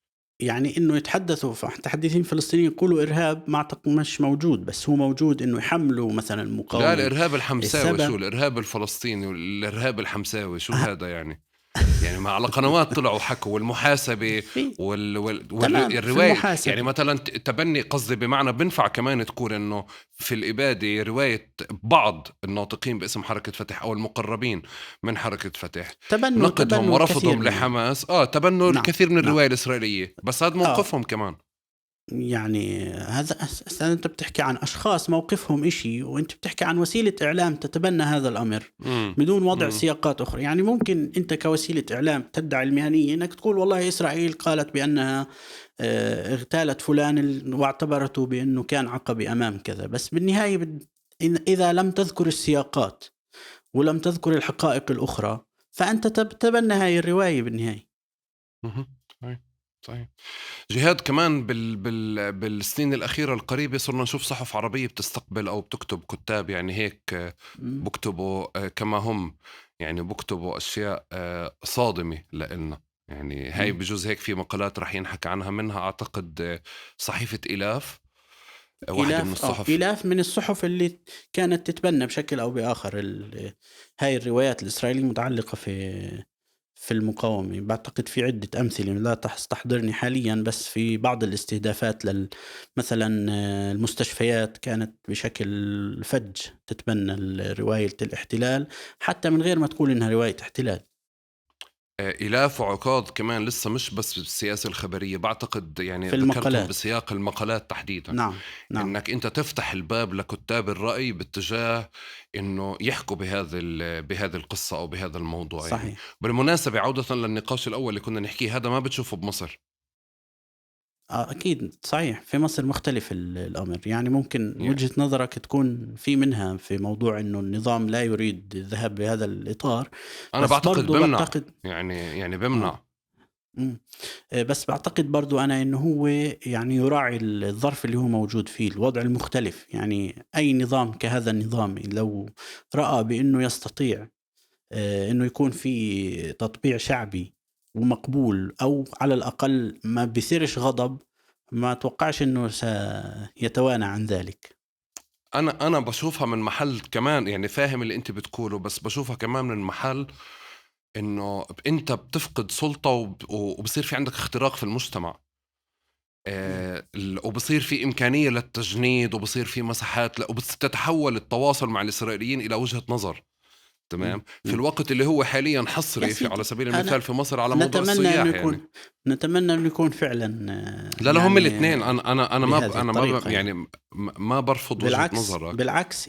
يعني انه يتحدثوا متحدثين فلسطينيين يقولوا ارهاب، ما اعتقد مش موجود، بس هو موجود انه يحملوا مثلا المقاومه. لا الارهاب الحمساوي، شو الارهاب الفلسطيني والارهاب الحمساوي شو هذا يعني ما على قنوات طلعوا حكوا، والمحاسبه والروايه يعني مثلا تبني، قصدي بمعنى بنفع كمان تقول انه في الاباده روايه بعض الناطقين باسم حركه فتح او المقربين من حركه فتح نقدهم ورفضهم لحماس، تبنوا الكثير من الروايه الاسرائيليه، بس هذا موقفهم كمان. يعني هذا أنت بتحكي عن أشخاص موقفهم إشي، وأنت بتحكي عن وسيلة إعلام تتبنى هذا الأمر بدون وضع سياقات أخرى. يعني ممكن أنت كوسيلة إعلام تدعي المهنية أنك تقول والله إسرائيل قالت بأنها اغتالت فلان واعتبرته بأنه كان عقبي أمام كذا، بس بالنهاية إذا لم تذكر السياقات ولم تذكر الحقائق الأخرى فأنت تتبنى هاي الرواية بالنهاية. صحيح. جهاد، كمان بالسنين الأخيرة القريبة صرنا نشوف صحف عربية بتستقبل أو بتكتب كتاب، يعني هيك بكتبوا كما هم، يعني بكتبوا أشياء صادمة لإلنا. يعني هاي بجوز هيك في مقالات رح ينحكى عنها، منها أعتقد صحيفة إلاف، واحدة من الصحف. إلاف من الصحف اللي كانت تتبنى بشكل أو بآخر هاي الروايات الإسرائيلية المتعلقة في المقاومة. بعتقد في عدة أمثلة لا تستحضرني حاليا، بس في بعض الاستهدافات مثلا المستشفيات كانت بشكل فج تتبنى رواية الاحتلال حتى من غير ما تقول إنها رواية احتلال. إلاف وعكاظ كمان لسه مش بس بالسياسة الخبرية، بعتقد يعني في المقالات، بسياق المقالات تحديدا. نعم. إنك أنت تفتح الباب لكتاب الرأي باتجاه إنه يحكوا بهذه القصة أو بهذا الموضوع. صحيح. يعني بالمناسبة عودة للنقاش الأول اللي كنا نحكيه، هذا ما بتشوفه بمصر. أكيد صحيح، في مصر مختلف الأمر. يعني ممكن وجهة نظرك تكون في منها في موضوع إنه النظام لا يريد الذهاب بهذا الإطار. أنا بعتقد بمنع، يعني بمنع. بس بعتقد برضو أنا إنه هو يعني يراعي الظرف اللي هو موجود فيه، الوضع المختلف. يعني أي نظام كهذا النظام لو رأى بأنه يستطيع إنه يكون في تطبيع شعبي ومقبول أو على الأقل ما بيثيرش غضب، ما أتوقعش أنه سيتوانى عن ذلك. أنا بشوفها من محل كمان، يعني فاهم اللي أنت بتقوله، بس بشوفها كمان من محل إنه أنت بتفقد سلطة وبصير في عندك اختراق في المجتمع، وبصير في إمكانية للتجنيد، وبصير في مساحات، وبتتحول التواصل مع الإسرائيليين إلى وجهة نظر. تمام. في الوقت اللي هو حاليا حصري في على سبيل المثال في مصر على موضوع السياح، يعني نتمنى انه يكون فعلا. لا لا، هم الاثنين. انا ما يعني ما برفض وجهة نظرك، بالعكس.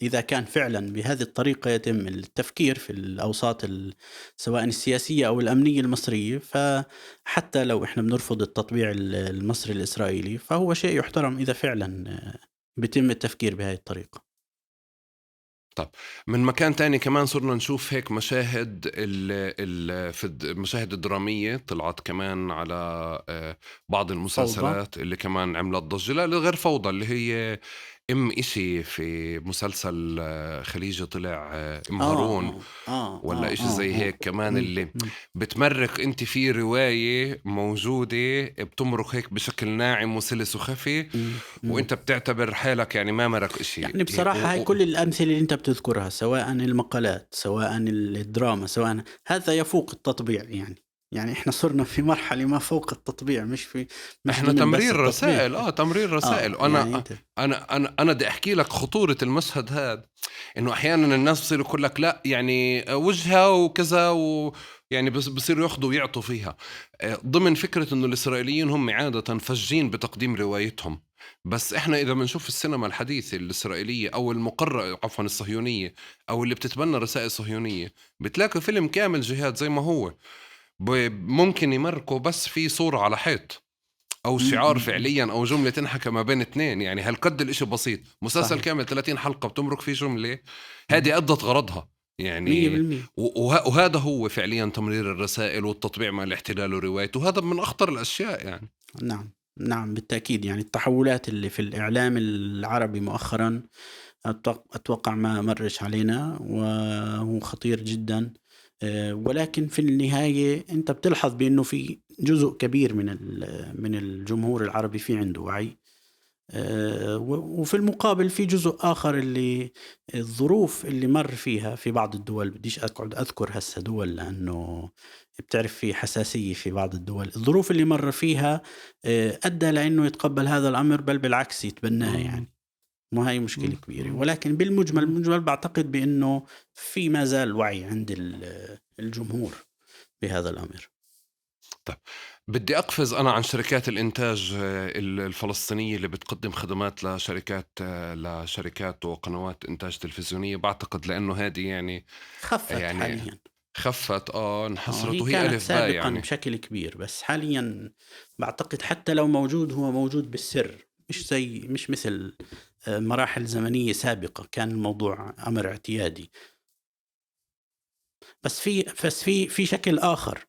اذا كان فعلا بهذه الطريقه يتم التفكير في الاوساط سواء السياسيه او الامنيه المصريه، فحتى لو احنا بنرفض التطبيع المصري الاسرائيلي فهو شيء يحترم اذا فعلا بيتم التفكير بهذه الطريقه. طب من مكان تاني كمان صرنا نشوف هيك مشاهد في المشاهد الدرامية طلعت كمان على بعض المسلسلات فوضى. اللي كمان عملت ضجة، لا غير فوضى، اللي هي إشي في مسلسل خليجي طلع أم هارون ولا إشي زي هيك كمان، اللي بتمرق أنت في رواية موجودة بتمرق هيك بشكل ناعم وسلس وخفي، وأنت بتعتبر حالك يعني ما مرق إشي. يعني بصراحة هاي كل الأمثلة اللي أنت بتذكرها، سواء المقالات سواء الدراما سواء هذا، يفوق التطبيع. يعني احنا صرنا في مرحلة ما فوق التطبيع، مش في مش احنا تمرير رسائل. تمرير رسائل. انا يعني انا انا انا بدي احكي لك خطورة المشهد هذا. انه احيانا الناس بصيروا يقول لك لا يعني وجهها وكذا، ويعني بس بصيروا ياخذوا ويعطوا فيها ضمن فكرة انه الاسرائيليين هم عادة فجين بتقديم روايتهم. بس احنا اذا بنشوف السينما الحديثة الاسرائيلية او المقرة عفوا الصهيونية او اللي بتتبنى رسائل صهيونية، بتلاقي فيلم كامل جهاد زي ما هو ممكن يمركوا بس في صوره على حيط او شعار فعليا او جملة تنحكى ما بين اثنين، يعني هالقد الاشي بسيط. مسلسل صحيح. كامل 30 حلقة بتمرق فيه جملة، هذه ادت غرضها يعني 100%. وهذا هو فعليا تمرير الرسائل والتطبيع مع الاحتلال وروايته، وهذا من اخطر الاشياء يعني. نعم نعم بالتأكيد. يعني التحولات اللي في الإعلام العربي مؤخرا أتوقع ما مرش علينا، وهو خطير جدا. ولكن في النهاية أنت بتلحظ بأنه في جزء كبير من الجمهور العربي في عنده وعي، وفي المقابل في جزء آخر اللي الظروف اللي مر فيها في بعض الدول، بديش أقعد أذكر هسه دول لأنه بتعرف في حساسية في بعض الدول، الظروف اللي مر فيها أدى لأنه يتقبل هذا الأمر، بل بالعكس يتبناه يعني. ما هي مشكلة كبيرة. ولكن بالمجمل بعتقد بأنه في ما زال وعي عند الجمهور بهذا الأمر. طيب بدي أقفز أنا عن شركات الإنتاج الفلسطينية اللي بتقدم خدمات لشركات وقنوات إنتاج تلفزيونية، بعتقد لأنه هذه يعني خفت يعني حاليا، خفت انحصرت، هي وهي كانت ألف باء سابقا يعني بشكل كبير، بس حاليا بعتقد حتى لو موجود هو موجود بالسر، مش مثل مراحل زمنية سابقة كان الموضوع أمر اعتيادي. بس في شكل آخر.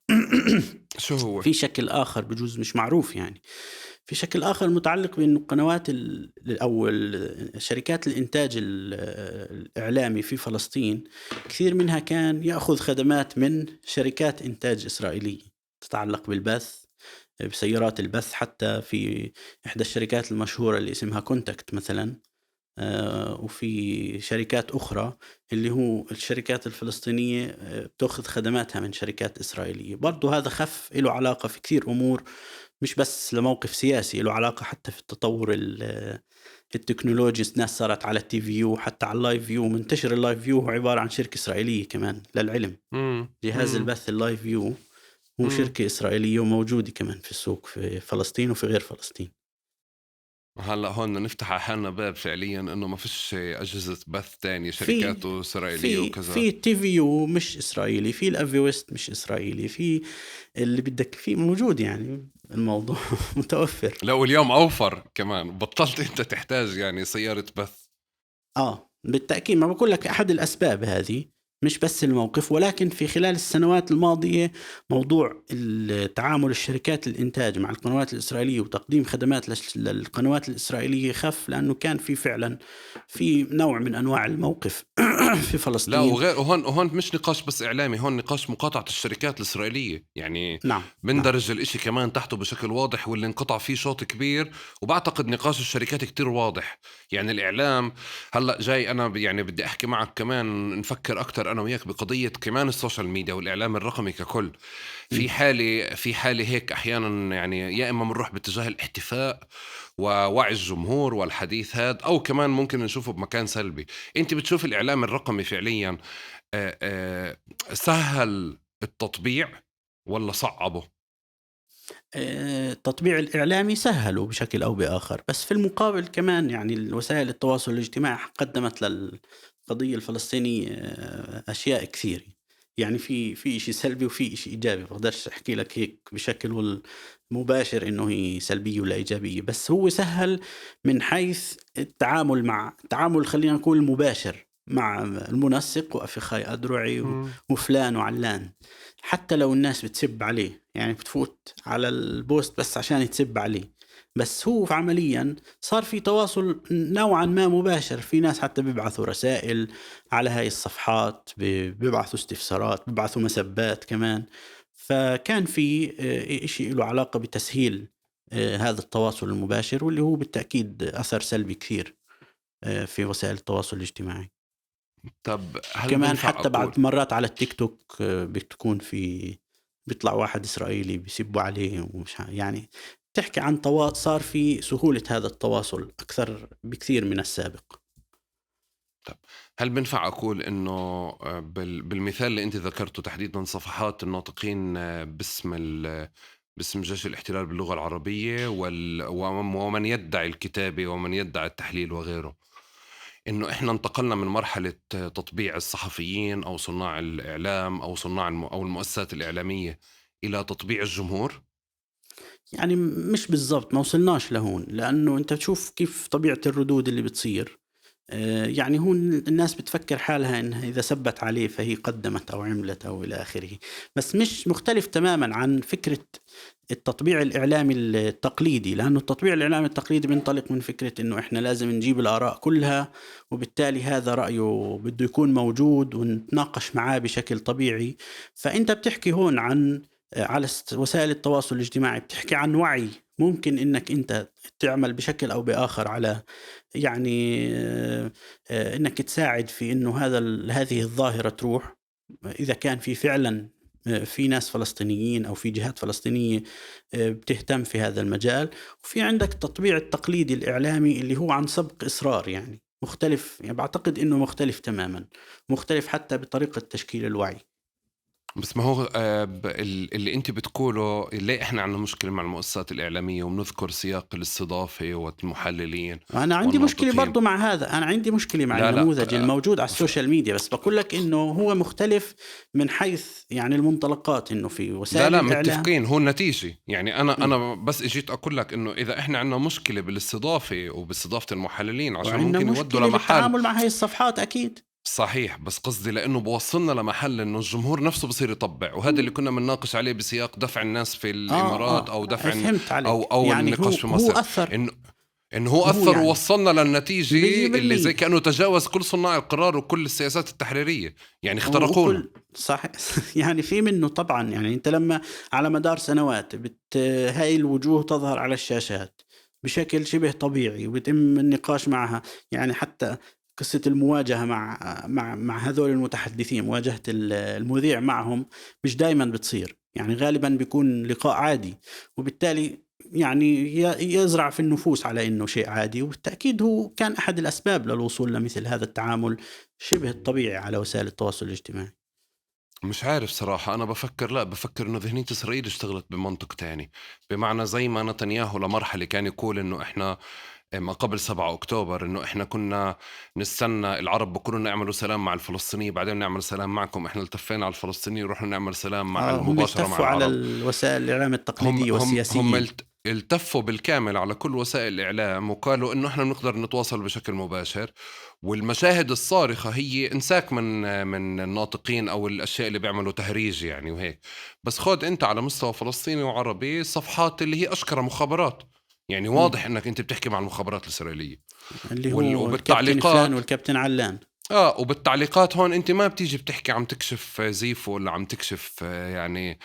شو هو؟ في شكل آخر بجوز مش معروف يعني. في شكل آخر متعلق بأنه قنوات أو شركات الإنتاج الإعلامي في فلسطين كثير منها كان يأخذ خدمات من شركات إنتاج إسرائيلية تتعلق بالبث، بسيارات البث. حتى في إحدى الشركات المشهورة اللي اسمها كونتاكت مثلا، وفي شركات أخرى اللي هو الشركات الفلسطينية بتأخذ خدماتها من شركات إسرائيلية. برضو هذا خف، له علاقة في كثير أمور، مش بس لموقف سياسي، له علاقة حتى في التطور التكنولوجي. الناس صارت على ال TVU، حتى على ال LiveU، منتشر ال LiveU هو عبارة عن شركة إسرائيلية كمان للعلم. جهاز البث ال LiveU هو شركة إسرائيلية وموجودة كمان في السوق في فلسطين وفي غير فلسطين. هلا هون نفتح على حالنا باب فعليا انه ما فيش اجهزة بث تانية شركات اسرائيلية وكذا. في TVU مش اسرائيلي، في الافيوست مش اسرائيلي، في اللي بدك فيه موجود، يعني الموضوع متوفر. لا واليوم اوفر كمان، بطلت انت تحتاج يعني سيارة بث. بالتاكيد. ما بقول لك احد الاسباب هذه مش بس الموقف، ولكن في خلال السنوات الماضية موضوع التعامل الشركات الإنتاج مع القنوات الإسرائيلية وتقديم خدمات للقنوات الإسرائيلية خف، لأنه كان في فعلا في نوع من أنواع الموقف في فلسطين. لا وغير، وهون مش نقاش بس إعلامي، هون نقاش مقاطعة الشركات الإسرائيلية يعني. نعم. بندرج الإشي كمان تحته بشكل واضح، واللي انقطع فيه شوط كبير. وبعتقد نقاش الشركات كتير واضح يعني. الإعلام هلأ جاي، أنا يعني بدي أحكي معك كمان، نفكر أكتر أنا وياك بقضية كمان ال social media والإعلام الرقمي ككل. في حالة هيك أحيانا يعني، يا إما بنروح باتجاه الاحتفاء ووعي الجمهور والحديث هذا، أو كمان ممكن نشوفه بمكان سلبي. أنت بتشوف الإعلام الرقمي فعليا سهل التطبيع ولا صعبة؟ التطبيع الإعلامي سهلة بشكل أو بآخر، بس في المقابل كمان يعني الوسائل التواصل الاجتماعي قدمت للقضية الفلسطينية أشياء كثيرة. يعني في شيء سلبي وفي شيء إيجابي، بقدرش أحكي لك هيك بشكل مباشر إنه هي سلبية ولا إيجابية، بس هو سهل من حيث التعامل مع التعامل خلينا نقول المباشر مع المنسق وأفخاي أدرعي وفلان وعلان، حتى لو الناس بتسب عليه، يعني بتفوت على البوست بس عشان يتسب عليه، بس هو عمليا صار في تواصل نوعا ما مباشر. في ناس حتى بيبعثوا رسائل على هاي الصفحات، بيبعثوا استفسارات، بيبعثوا مسبات كمان. فكان في إشي له علاقة بتسهيل هذا التواصل المباشر، واللي هو بالتأكيد أثر سلبي كثير في وسائل التواصل الاجتماعي. طب هل كمان حتى بعد مرات على التيك توك بتكون في بيطلع واحد إسرائيلي بيسبوا عليه ومش يعني تحكي عن صار في سهولة هذا التواصل أكثر بكثير من السابق. طب هل بنفع أقول إنه بالمثال اللي أنت ذكرته تحديدا صفحات الناطقين باسم جيش الاحتلال باللغة العربية ومن يدعي الكتابة ومن يدعي التحليل وغيره، إنه إحنا انتقلنا من مرحلة تطبيع الصحفيين أو صناع الإعلام أو صناع أو المؤسسات الإعلامية إلى تطبيع الجمهور؟ يعني مش بالضبط، ما وصلناش لهون، لأنه أنت تشوف كيف طبيعة الردود اللي بتصير. يعني هون الناس بتفكر حالها إنها إذا سبت عليه فهي قدمت أو عملت أو إلى آخره، بس مش مختلف تماما عن فكرة التطبيع الإعلامي التقليدي، لأنه التطبيع الإعلامي التقليدي بينطلق من فكرة إنه إحنا لازم نجيب الآراء كلها، وبالتالي هذا رأيه بده يكون موجود ونتناقش معاه بشكل طبيعي. فأنت بتحكي هون عن على وسائل التواصل الاجتماعي، بتحكي عن وعي ممكن إنك أنت تعمل بشكل أو بآخر على يعني إنك تساعد في إنه هذه الظاهرة تروح، إذا كان في فعلا في ناس فلسطينيين أو في جهات فلسطينية بتهتم في هذا المجال. وفي عندك التطبيع التقليدي الإعلامي اللي هو عن سبق إصرار، يعني مختلف، يعني بعتقد إنه مختلف تماما، مختلف حتى بطريقة تشكيل الوعي. بس ما هو اللي انت بتقوله، ليه احنا عندنا مشكلة مع المؤسسات الاعلامية وبنذكر سياق الاستضافة والمحللين؟ انا عندي مشكلة برضو مع هذا، انا عندي مشكلة مع النموذج الموجود على ال social media، بس بقول لك انه هو مختلف من حيث يعني المنطلقات، انه في وسائل لا متفقين، هو النتيجة. يعني انا بس اجيت اقول لك انه اذا احنا عندنا مشكلة بالاستضافه وباستضافه المحللين عشان ممكن يودوا لمحل التعامل مع هاي الصفحات اكيد صحيح، بس قصدي لأنه بوصلنا لمحل إنه الجمهور نفسه بصير يطبع، وهذا اللي كنا بنناقش عليه بسياق دفع الناس في الإمارات أو دفع أو يعني النقاش في مصر، هو أثر إنه هو أثر يعني ووصلنا للنتيجة اللي زي كأنه تجاوز كل صناع القرار وكل السياسات التحريرية، يعني اخترقونا. صح يعني في منه طبعا، يعني أنت لما على مدار سنوات هاي الوجوه تظهر على الشاشات بشكل شبه طبيعي وبيتم النقاش معها، يعني حتى قصة المواجهة مع مع مع هذول المتحدثين، مواجهة المذيع معهم مش دايما بتصير، يعني غالبا بيكون لقاء عادي، وبالتالي يعني يزرع في النفوس على انه شيء عادي، وبالتأكيد هو كان احد الاسباب للوصول لمثل هذا التعامل شبه الطبيعي على وسائل التواصل الاجتماعي. مش عارف صراحة، أنا بفكر بفكر إنه ذهنية إسرائيل اشتغلت بمنطق تاني، بمعنى زي ما نتنياهو لمرحلة كان يقول إنه إحنا ما قبل 7 أكتوبر إنه إحنا كنا نستنى العرب بكونوا نعملوا سلام مع الفلسطينيين بعدين نعمل سلام معكم، إحنا التفينا على الفلسطينيين ورحنا نعمل سلام مع المباشرة مع العرب. على الوسائل الإعلام التقليدية والسياسية هم التفوا بالكامل على كل وسائل الإعلام وقالوا إنه إحنا بنقدر نتواصل بشكل مباشر، والمشاهد الصارخة هي انساك من الناطقين أو الأشياء اللي بيعملوا تهريج يعني وهيك، بس خد أنت على مستوى فلسطيني وعربي صفحات اللي هي أشكرة مخابرات، يعني واضح انك انت بتحكي مع المخابرات الاسرائيلية اللي هو الكابتن فلان والكابتن علان. وبالتعليقات هون انت ما بتيجي بتحكي عم تكشف زيف ولا عم تكشف يعني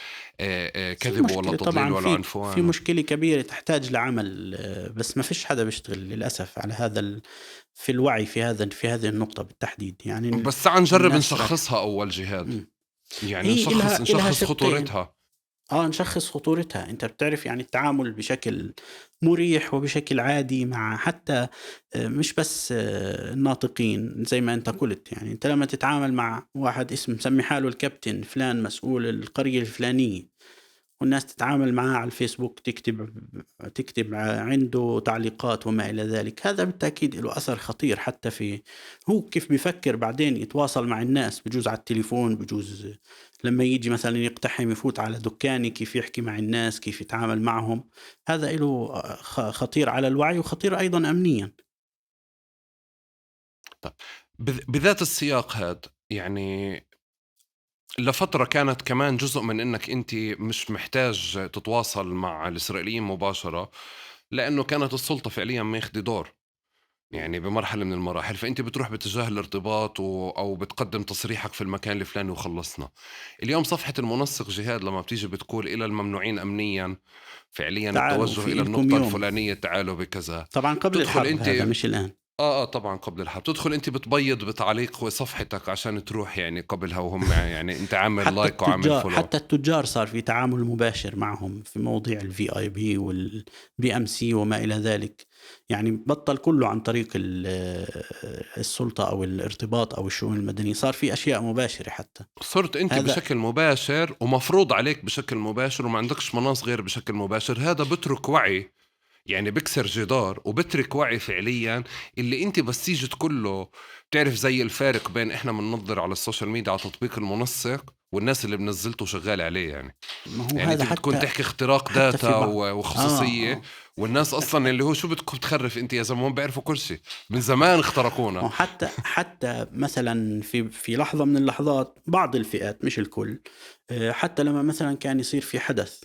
كذب ولا تضليل ولا عنفوان. في مشكلة كبيرة تحتاج لعمل، بس ما فيش حدا بيشتغل للاسف على هذا في الوعي في هذه النقطة بالتحديد. يعني بس تعال نجرب نشخصها اول جهاد، يعني نشخص خطورتها. نشخص خطورتها. انت بتعرف يعني التعامل بشكل مريح وبشكل عادي مع حتى مش بس الناطقين زي ما انت قلت، يعني انت لما تتعامل مع واحد اسم مسمي حاله الكابتن فلان مسؤول القرية الفلانية، والناس تتعامل معاه على الفيسبوك تكتب عنده تعليقات وما إلى ذلك، هذا بالتأكيد له أثر خطير حتى في هو كيف بيفكر بعدين يتواصل مع الناس، بجوز على التليفون، بجوز لما يجي مثلا يقتحم يفوت على دكاني كيف يحكي مع الناس، كيف يتعامل معهم. هذا له خطير على الوعي وخطير أيضا أمنيا. طيب بذات السياق هذا يعني لفترة كانت كمان جزء من إنك أنت مش محتاج تتواصل مع الإسرائيليين مباشرة، لأنه كانت السلطة فعليا ماخذة دور يعني بمرحلة من المراحل، فأنت بتروح باتجاه الارتباط أو بتقدم تصريحك في المكان الفلاني وخلصنا. اليوم صفحة المنسق جهاد لما بتيجي بتقول إلى الممنوعين أمنيا فعليا التوجه إلى النقطة الفلانية تعالوا بكذا، طبعا قبل الحرب، هذا مش الآن. طبعا قبل الحرب تدخل انت بتبيض بتعليق صفحتك عشان تروح يعني قبلها، وهم يعني انت عامل like وعامل follow. حتى التجار صار في تعامل مباشر معهم في مواضيع ال VIP وال BMC وما الى ذلك، يعني بطل كله عن طريق السلطة او الارتباط او الشؤون المدنية، صار في اشياء مباشرة. حتى صرت انت بشكل مباشر ومفروض عليك بشكل مباشر، وما عندكش مناص غير بشكل مباشر. هذا بترك وعي، يعني بكسر جدار وبترك وعي فعليا اللي انت بس تيجي تقول، بتعرف زي الفارق بين احنا بننظر على ال social media على تطبيق المنسق والناس اللي بنزلته شغال عليه. يعني ما هو يعني هذا انت بتكون حتى تحكي اختراق حتى في data بعض وخصوصية والناس اصلا اللي هو شو بدكم تخرف انت يا زلمه، هم بيعرفوا كل شيء من زمان اخترقونا. وحتى مثلا في لحظة من اللحظات بعض الفئات مش الكل، حتى لما مثلا كان يصير في حدث،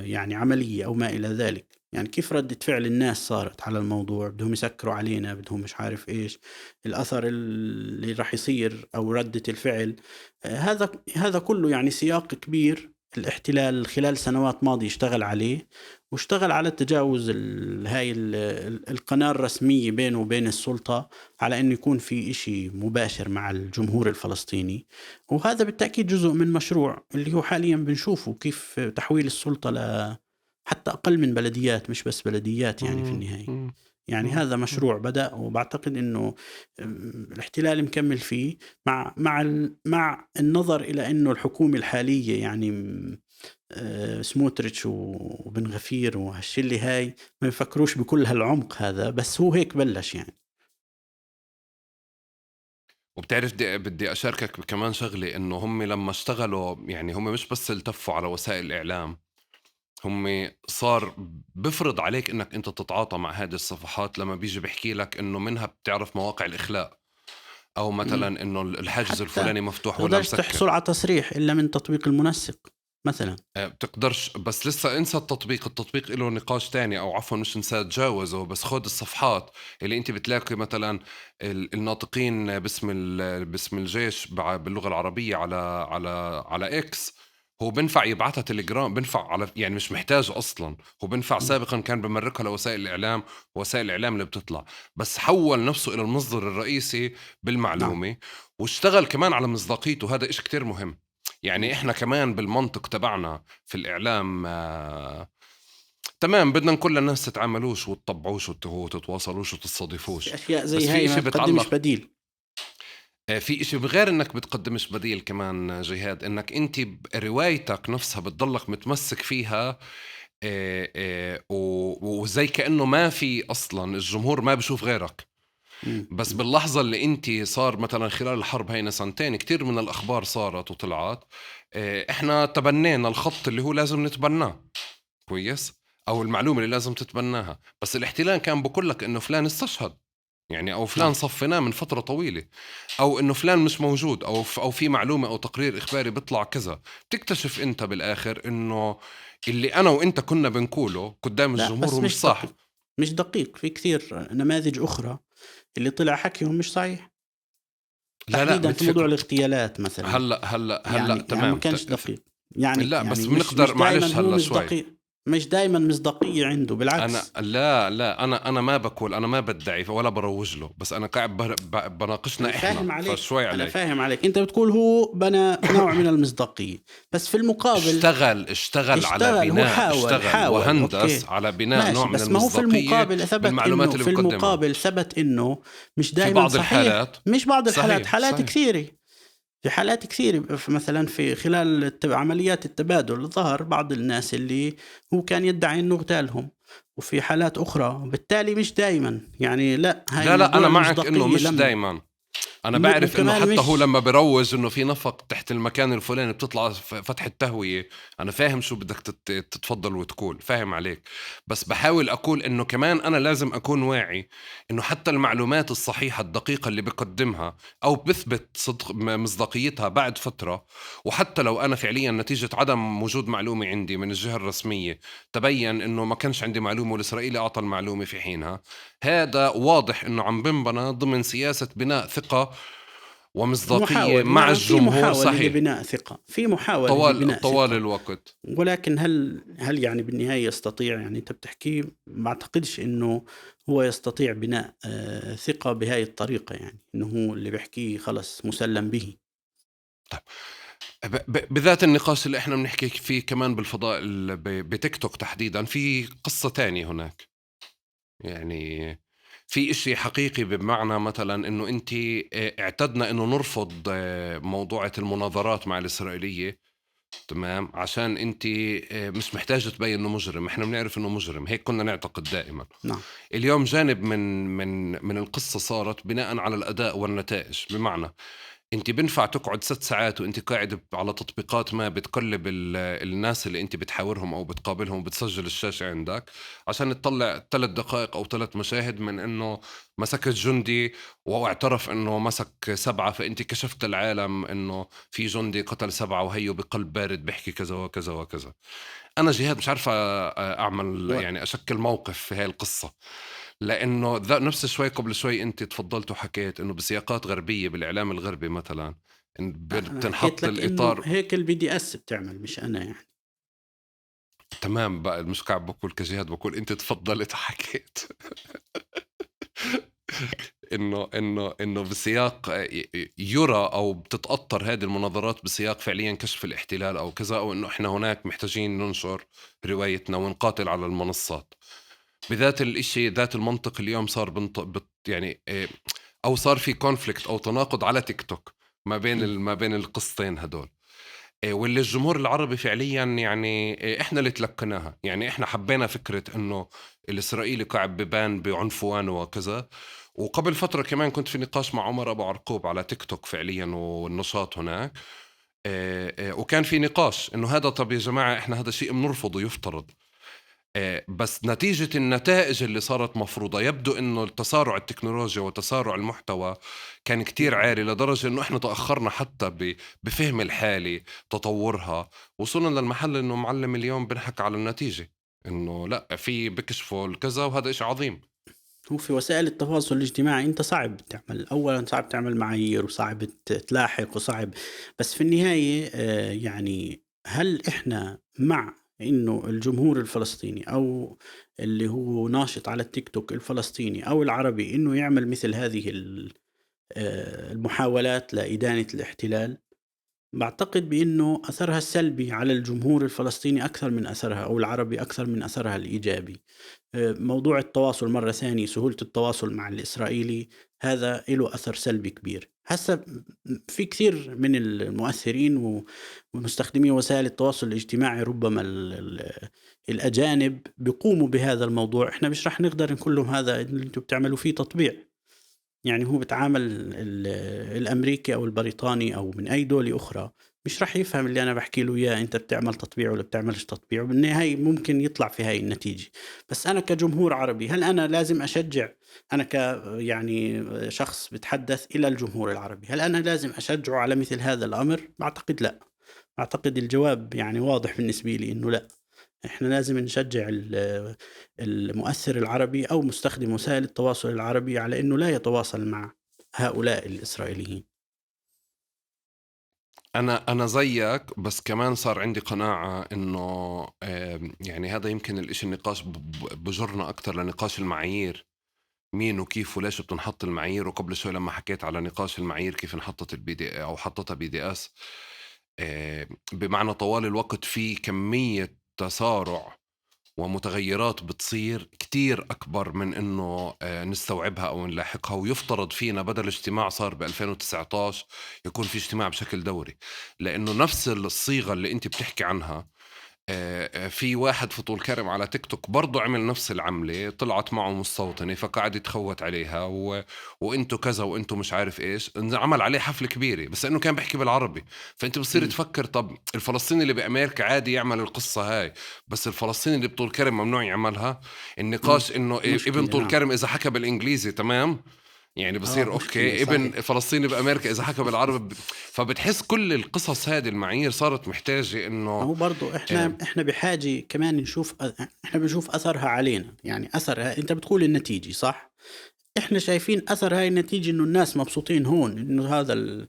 يعني عملية أو ما إلى ذلك، يعني كيف ردة فعل الناس صارت على الموضوع، بدهم يسكروا علينا، بدهم مش عارف إيش الأثر اللي راح يصير أو ردة الفعل. هذا كله يعني سياق كبير الاحتلال خلال سنوات ماضية اشتغل عليه، واشتغل على تجاوز هاي القناة الرسمية بينه وبين السلطة، على أنه يكون في إشي مباشر مع الجمهور الفلسطيني. وهذا بالتأكيد جزء من مشروع اللي هو حاليا بنشوفه، كيف تحويل السلطة ل حتى أقل من بلديات، مش بس بلديات يعني في النهاية. يعني هذا مشروع بدأ، وبعتقد أنه الاحتلال مكمل فيه مع النظر إلى أنه الحكومة الحالية يعني سموتريتش وبن غفير وهالشلة هاي ما يفكروش بكل هالعمق هذا، بس هو هيك بلش يعني. وبتعرف بدي أشاركك كمان شغلة، إنه هم لما اشتغلوا يعني هم مش بس التفوا على وسائل الإعلام، هم صار بفرض عليك إنك أنت تتعاطى مع هذه الصفحات لما بيجي بحكي لك إنه منها بتعرف مواقع الإخلاء، أو مثلا إنه الحاجز الفلاني مفتوح ولا مسكر. تحصل على تصريح إلا من تطبيق المنسق مثلا، بتقدرش. بس لسه انسى التطبيق له نقاش تاني، او عفوا مش انسى، تجاوزه. بس خد الصفحات اللي انت بتلاقي مثلا الناطقين باسم الجيش باللغة العربية على على على اكس، هو بنفع يبعثها تليجرام، بنفع على يعني مش محتاج اصلا، هو بنفع سابقا كان بمرقها لوسائل الاعلام، وسائل الاعلام اللي بتطلع، بس حول نفسه الى المصدر الرئيسي بالمعلومة. نعم. واشتغل كمان على مصداقيته، هذا إشي كتير مهم. يعني إحنا كمان بالمنطق تبعنا في الإعلام تمام بدنا نقول للناس تتعاملوش وتطبعوش وتتواصلوش وتستضيفوش أشياء زي هاي، ما بتقدمش بديل. في إشي بغير إنك بتقدمش بديل كمان جهاد، إنك أنت روايتك نفسها بتضلك متمسك فيها، وزي كأنه ما في أصلا الجمهور ما بشوف غيرك. بس باللحظة اللي انت صار مثلا خلال الحرب هينا سنتين كتير من الأخبار صارت وطلعت، احنا تبنينا الخط اللي هو لازم نتبناه كويس، أو المعلومة اللي لازم تتبناها. بس الاحتلال كان بقول لك إنه فلان استشهد يعني، أو فلان صفيناه من فترة طويلة، أو إنه فلان مش موجود، أو في معلومة أو تقرير إخباري بيطلع كذا. بتكتشف أنت بالآخر إنه اللي أنا وإنت كنا بنقوله قدام الجمهور هو مش صح، مش دقيق. في كثير نماذج أخرى اللي طلع حكيهم مش صحيح. لا لا، في موضوع الاغتيالات مثلا. هلا يعني تمام، يعني ما كانش دقيق يعني. لا يعني بس بنقدر معلش هلا شوي دقيق. مش دائما مصداقية عنده، بالعكس. أنا لا لا أنا ما بقول، أنا ما بدعي ولا بروج له، بس أنا قاعد بناقشنا إحنا. فشوي عليك. أنا فاهم عليك، أنت بتقول هو بنى نوع من المصداقية، بس في المقابل اشتغل على بناء، حاول اشتغل حاول وهندس أوكي. على بناء نوع من بس ما هو في المقابل ثبت إنه في المقابل ثبت إنه مش دائما في بعض صحيح. الحالات، مش بعض الحالات، صحيح. حالات صحيح. كثيرة، في حالات كثيرة مثلا في خلال عمليات التبادل ظهر بعض الناس اللي هو كان يدعي انه اغتالهم، وفي حالات أخرى. بالتالي مش دائما يعني. لا هاي لا لا أنا معك إنه مش دائما. أنا بعرف إنه حتى هو لما بروج إنه في نفق تحت المكان الفلاني بتطلع فتحة تهوية، أنا فاهم شو بدك تتفضل وتقول، فاهم عليك. بس بحاول أقول إنه كمان أنا لازم أكون واعي إنه حتى المعلومات الصحيحة الدقيقة اللي بقدمها أو بثبت صدق مصداقيتها بعد فترة، وحتى لو أنا فعليا نتيجة عدم وجود معلومة عندي من الجهة الرسمية تبين إنه ما كانش عندي معلومة والإسرائيلي أعطى المعلومة في حينها، هذا واضح إنه عم بنبنى ضمن سياسة بناء ثقة ومصداقية مع الجمهور. في محاولة صحيح. لبناء ثقة، في محاولة لبناء طوال ثقة. الوقت، ولكن هل يعني بالنهاية يستطيع؟ يعني أنت بتحكي ما أعتقدش إنه هو يستطيع بناء ثقة بهاي الطريقة، يعني إنه هو اللي بيحكيه خلص مسلم به. طيب بذات النقاش اللي إحنا بنحكي فيه كمان بالفضاء بتيك توك تحديدا، في قصة تانية هناك، يعني في إشي حقيقي بمعنى مثلا إنه أنت اعتدنا إنه نرفض موضوعة المناظرات مع الإسرائيلية، تمام، عشان أنت مش محتاجة تبين إنه مجرم، إحنا بنعرف إنه مجرم، هيك كنا نعتقد دائما. نعم. اليوم جانب من القصة صارت بناء على الأداء والنتائج، بمعنى أنت بنفع تقعد 6 ساعات وأنت قاعد على تطبيقات ما بتقلب الناس اللي أنت بتحاورهم أو بتقابلهم وبتسجل الشاشة عندك عشان تطلع 3 دقائق أو 3 مشاهد من إنه مسكت جندي وهو اعترف إنه مسك 7، فأنت كشفت العالم إنه في جندي قتل 7 وهيو بقلب بارد بيحكي كذا وكذا وكذا. أنا جهاد مش عارفة أعمل يعني أشكل موقف في هاي القصة، لأنه نفس شوي قبل شوي أنت تفضلت وحكيت إنه بسياقات غربية بالإعلام الغربي مثلا بتنحط الإطار هيك الBDS بتعمل، مش أنا يعني. تمام بقى، مش قاعد بقول كجهاد، بقول أنت تفضلت وحكيت إنه إنه إنه بسياق يرى أو بتتأطر هذه المناظرات بسياق فعليا كشف الاحتلال أو كذا، أو إنه إحنا هناك محتاجين ننشر روايتنا ونقاتل على المنصات. بذات الإشي ذات المنطق اليوم صار يعني أو صار في conflict أو تناقض على تيك توك ما بين القصتين هدول، واللي الجمهور العربي فعليا يعني إحنا اللي تلقناها، يعني إحنا حبينا فكرة إنه الإسرائيلي قاعد ببان بعنفوانه وكذا. وقبل فترة كمان كنت في نقاش مع عمر أبو عرقوب على تيك توك فعليا والنشاط هناك، وكان في نقاش إنه هذا طب يا جماعة إحنا هذا شيء بنرفضه يفترض، بس نتيجة النتائج اللي صارت مفروضة يبدو إنه التسارع التكنولوجيا وتسارع المحتوى كان كتير عالي لدرجة إنه إحنا تأخرنا حتى بفهم الحالي تطورها، وصلنا للمحل إنه معلم اليوم بنحكي على النتيجة إنه لا في بكشفوا الكذا وهذا إشي عظيم. هو في وسائل التواصل الاجتماعي أنت صعب تعمل، أولا صعب تعمل معايير وصعب تلاحق وصعب، بس في النهاية يعني هل إحنا مع إنه الجمهور الفلسطيني أو اللي هو ناشط على التيك توك الفلسطيني أو العربي إنه يعمل مثل هذه المحاولات لإدانة الاحتلال؟ بعتقد بأنه أثرها السلبي على الجمهور الفلسطيني أكثر من أثرها أو العربي أكثر من أثرها الإيجابي. موضوع التواصل مرة ثانية، سهولة التواصل مع الإسرائيلي، هذا له أثر سلبي كبير. هسا في كثير من المؤثرين ومستخدمي وسائل التواصل الاجتماعي ربما الأجانب بيقوموا بهذا الموضوع، احنا مش رح نقدر نقول لهم هذا اللي انتم بتعملوا فيه تطبيع. يعني هو بتعامل الأمريكي أو البريطاني أو من أي دولة أخرى مش رح يفهم اللي أنا بحكي له إياه، أنت بتعمل تطبيع ولا بتعملش تطبيع، وبالنهاية ممكن يطلع في هاي النتيجة. بس أنا كجمهور عربي هل أنا لازم أشجع، أنا يعني شخص بتحدث إلى الجمهور العربي، هل أنا لازم أشجعه على مثل هذا الأمر؟ أعتقد لا. أعتقد الجواب يعني واضح بالنسبة لي إنه لا، إحنا لازم نشجع المؤثر العربي أو مستخدم وسائل التواصل العربي على إنه لا يتواصل مع هؤلاء الإسرائيليين. أنا زيك، بس كمان صار عندي قناعة إنه يعني هذا يمكن الإشي النقاش بجرنا أكتر لنقاش المعايير، مين وكيف وليش بتنحط المعايير. وقبل شوي لما حكيت على نقاش المعايير كيف انحطت ال BD أو حطتها BDS، بمعنى طوال الوقت في كمية تسارع ومتغيرات بتصير كتير أكبر من إنه نستوعبها أو نلاحقها، ويفترض فينا بدل اجتماع صار ب2019 يكون في اجتماع بشكل دوري، لأنه نفس الصيغة اللي أنت بتحكي عنها في واحد في طول كرم على تيك توك برضه عمل نفس العملة، طلعت معه مستوطنة فقعد يتخوت عليها وانتو كذا وانتو مش عارف ايش، عمل عليه حفلة كبيرة بس انه كان بيحكي بالعربي. فانت بتصير تفكر طب الفلسطيني اللي بأمريكا عادي يعمل القصة هاي، بس الفلسطيني اللي بطول كرم ممنوع يعملها. النقاش انه ابن طول كرم اذا حكى بالانجليزي تمام يعني بصير okay، ابن فلسطيني بأمريكا إذا حكى بالعربي فبتحس كل القصص هذه المعايير صارت محتاجة إنه هو برضو إحنا بحاجة كمان نشوف، إحنا بنشوف أثرها علينا، يعني أثرها. أنت بتقول النتيجة صح، احنا شايفين اثر هاي النتيجة، انه الناس مبسوطين هون، انه هذا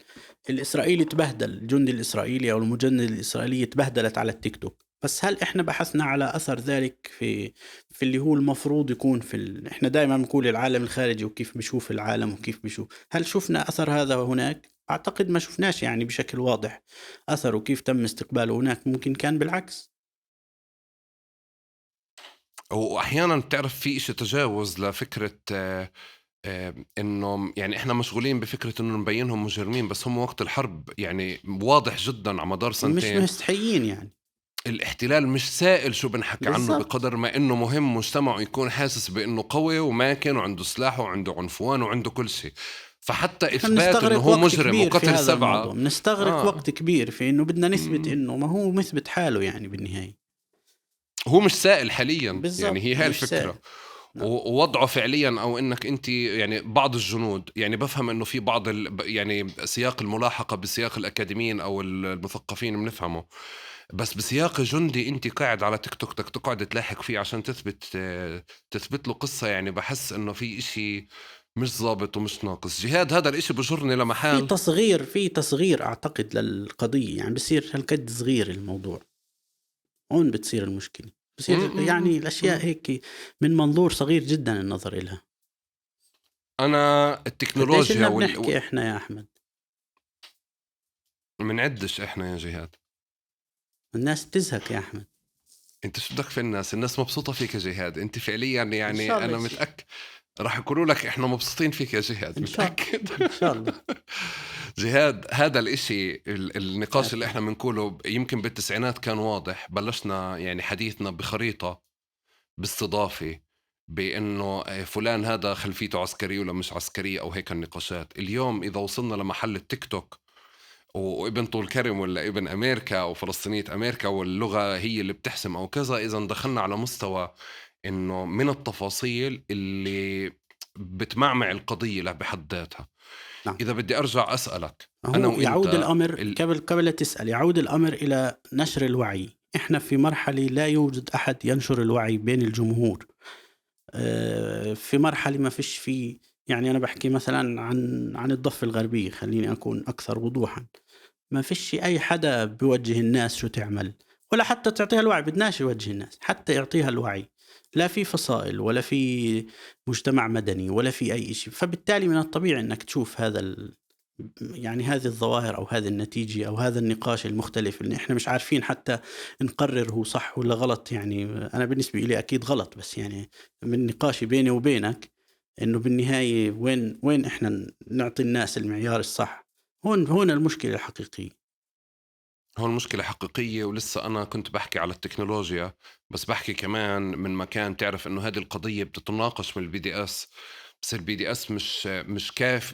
الاسرائيلي تبهدل، الجندي الاسرائيلي او المجند الاسرائيلية تبهدلت على التيك توك. بس هل احنا بحثنا على اثر ذلك في اللي هو المفروض يكون في احنا دائما بنقول العالم الخارجي وكيف بيشوف العالم وكيف بيشوف، هل شفنا اثر هذا هناك؟ اعتقد ما شفناش يعني بشكل واضح اثره وكيف تم استقباله هناك، ممكن كان بالعكس. واحيانا بتعرف في إشي تجاوز لفكرة انه يعني احنا مشغولين بفكره انه نبينهم مجرمين، بس هم وقت الحرب يعني واضح جدا على مدار سنتين مش مستحيين، يعني الاحتلال مش سائل شو بنحكي عنه بقدر ما انه مهم مجتمعه يكون حاسس بانه قوي وماكن وعنده سلاح وعنده عنفوان وعنده كل شيء. فحتى اثبات انه هو مجرم وقتل 7 بنستغرق وقت كبير في انه بدنا نثبت انه ما هو مثبت حاله، يعني بالنهاية هو مش سائل حاليا، يعني هي هاي الفكرة. ووضعه فعليا، او انك انت يعني بعض الجنود، يعني بفهم انه في بعض يعني سياق الملاحقة بسياق الاكاديميين او المثقفين بنفهمه، بس بسياق جندي انت قاعد على تيك توك بدك تقعد تلاحق فيه عشان تثبت له قصة، يعني بحس انه في اشي مش ظابط ومش ناقص. جهاد هذا الاشي بجرني لمحل في تصغير اعتقد للقضية، يعني بصير هالقد صغير الموضوع، هون بتصير المشكلة، بصير يعني الاشياء هيك من منظور صغير جدا النظر إلها. انا التكنولوجيا بنحكي احنا يا احمد منعدش احنا يا جهاد، الناس بتزهق يا احمد. انت شو بدك في الناس؟ الناس مبسوطة فيك يا جهاد، انت فعليا يعني انا متاكد راح يقولوا لك احنا مبسوطين فيك يا جهاد، متاكد ان شاء الله. جهاد هذا الاشي النقاش اللي احنا بنقوله يمكن بالتسعينات كان واضح، بلشنا يعني حديثنا بخريطة باستضافة بانه فلان هذا خلفيته عسكرية ولا مش عسكرية او هيك النقاشات. اليوم اذا وصلنا لمحل التيك توك وابن طول كرم ولا ابن امريكا او فلسطينية امريكا واللغة هي اللي بتحسم او كذا، اذا دخلنا على مستوى انه من التفاصيل اللي بتمعمع القضية بحد ذاتها. نعم. إذا بدي أرجع أسألك أنا وإنت، يعود الأمر قبل تسأل، يعود الأمر إلى نشر الوعي. إحنا في مرحلة لا يوجد أحد ينشر الوعي بين الجمهور، في مرحلة ما فيش فيه، يعني أنا بحكي مثلا عن الضفة الغربية، خليني أكون أكثر وضوحا، ما فيش أي حدا بيوجه الناس شو تعمل ولا حتى تعطيها الوعي. بدناش يوجه الناس حتى يعطيها الوعي، لا في فصائل ولا في مجتمع مدني ولا في أي شيء. فبالتالي من الطبيعي أنك تشوف هذا يعني هذه الظواهر أو هذه النتيجة أو هذا النقاش المختلف اللي إحنا مش عارفين حتى نقرر هو صح ولا غلط. يعني أنا بالنسبة لي أكيد غلط، بس يعني من نقاشي بيني وبينك إنه بالنهاية وين إحنا نعطي الناس المعيار الصح؟ هون المشكلة الحقيقية. هون مشكلة حقيقية. ولسه أنا كنت بحكي على التكنولوجيا، بس بحكي كمان من مكان تعرف إنه هذه القضية بتتناقش من ال BDS، بس ال BDS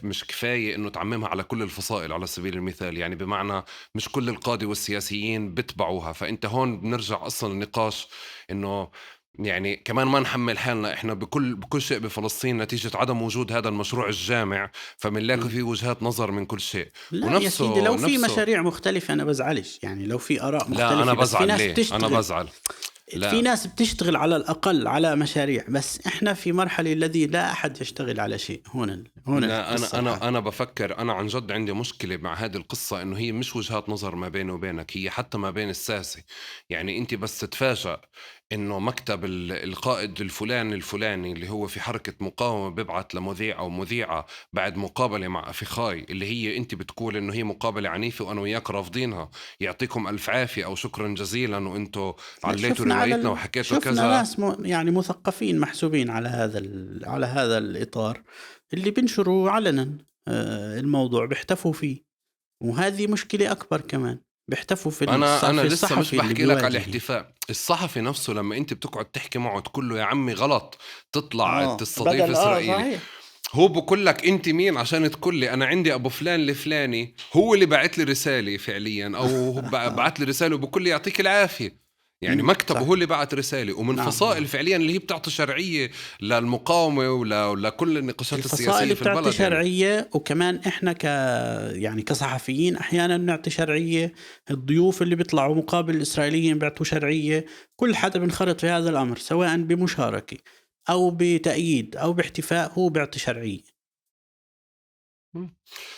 مش كفاية إنه تعممها على كل الفصائل على سبيل المثال، يعني بمعنى مش كل القادة والسياسيين بتبعوها. فأنت هون بنرجع أصلا النقاش إنه يعني كمان ما نحمل حالنا إحنا بكل شيء بفلسطين نتيجة عدم وجود هذا المشروع الجامع، فبنلاقي فيه وجهات نظر من كل شيء. لا يا سيدي، لو في مشاريع مختلفة أنا بزعلش، يعني لو في آراء مختلفة. لا أنا بزعل. بس في ناس بتشتغل. أنا بزعل. لا. في ناس بتشتغل على الأقل على مشاريع، بس إحنا في مرحلة الذي لا أحد يشتغل على شيء. هون لا أنا بفكر، أنا عن جد عندي مشكلة مع هذه القصة، إنه هي مش وجهات نظر ما بيني وبينك، هي حتى ما بين الساسة. يعني أنت بس تتفاجأ إنه مكتب القائد الفلاني الفلاني اللي هو في حركة مقاومة بيبعت لمذيع أو مذيعة بعد مقابلة مع أفيخاي اللي هي أنت بتقول إنه هي مقابلة عنيفة وأنا وياك رافضينها، يعطيكم ألف عافية أو شكرا جزيلا وأنتوا عليتوا روايتنا وحكيتوا كذا. شفنا ناس يعني مثقفين محسوبين على على هذا الإطار اللي بنشروا علنا الموضوع، بيحتفوا فيه، وهذه مشكلة أكبر كمان. بيحتفوا في أنا لسه مش بحكي لك على الاحتفاء الصحفي نفسه. لما أنت بتقعد تحكي معه تقول له يا عمي غلط تطلع تستضيف إسرائيلي، هو بقول لك أنت مين عشان تقول لي أنا عندي أبو فلان الفلاني هو اللي بعت لي رسالة فعليا، أو بعت لي رسالة وبقول لي يعطيك العافية. يعني مكتبه هو اللي بعت رسالة، ومن فصائل فعليا اللي هي بتعطي شرعية للمقاومة ولكل النقاشات السياسية في البلد. بتعطي شرعية يعني. وكمان احنا يعني كصحفيين احيانا بنعطي شرعية، الضيوف اللي بيطلعوا مقابل الإسرائيليين بيعطوا شرعية، كل حدا بنخرط في هذا الأمر سواء بمشاركة أو بتأييد أو باحتفاء هو بيعطي شرعية.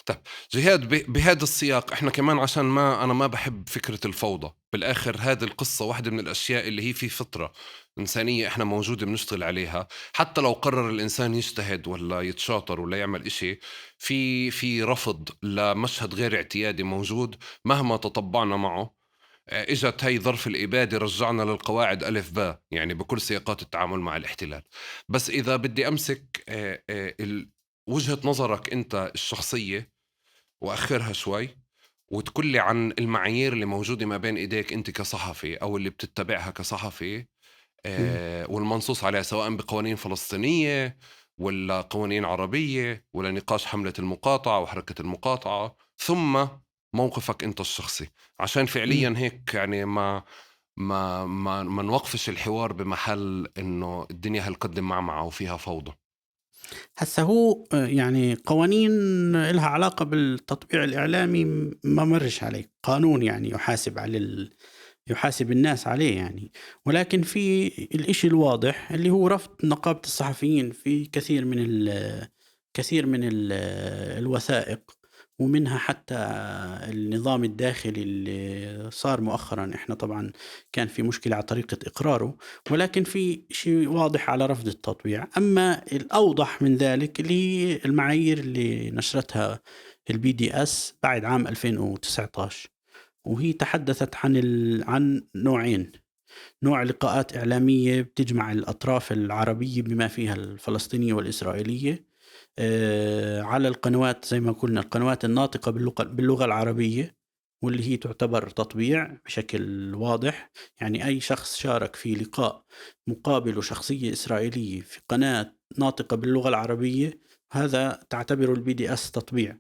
طيب جهاد، بهذا السياق احنا كمان عشان ما انا ما بحب فكرة الفوضى، بالاخر هذه القصة واحدة من الاشياء اللي هي في فطرة انسانية احنا موجودة بنشتغل عليها، حتى لو قرر الانسان يجتهد ولا يتشاطر ولا يعمل إشي، في رفض لمشهد غير اعتيادي موجود مهما تطبعنا معه. اجت هي ظرف الابادة رجعنا للقواعد الف باء، يعني بكل سياقات التعامل مع الاحتلال. بس اذا بدي امسك وجهة نظرك أنت الشخصية وأخرها شوي وتقولي عن المعايير اللي موجودة ما بين إيديك أنت كصحفي أو اللي بتتبعها كصحفي والمنصوص عليها، سواء بقوانين فلسطينية ولا قوانين عربية ولا نقاش حملة المقاطعة وحركة المقاطعة، ثم موقفك أنت الشخصي، عشان فعليا هيك يعني ما ما ما, ما نوقفش الحوار بمحل إنه الدنيا هالقد معمعة وفيها فوضى. هسه هو يعني قوانين لها علاقة بالتطبيع الإعلامي ما مرش عليه قانون يعني يحاسب على يحاسب الناس عليه يعني، ولكن في الإشي الواضح اللي هو رفض نقابة الصحفيين في كثير من الوثائق، ومنها حتى النظام الداخلي اللي صار مؤخرا. احنا طبعا كان في مشكلة على طريقة إقراره، ولكن في شيء واضح على رفض التطبيع. أما الأوضح من ذلك اللي المعايير اللي نشرتها ال BDS بعد عام 2019، وهي تحدثت عن نوعين: نوع لقاءات إعلامية بتجمع الأطراف العربية بما فيها الفلسطينية والإسرائيلية على القنوات زي ما قلنا، القنوات الناطقة باللغة العربية، واللي هي تعتبر تطبيع بشكل واضح. يعني أي شخص شارك في لقاء مقابله شخصية إسرائيلية في قناة ناطقة باللغة العربية، هذا تعتبره ال BDS تطبيع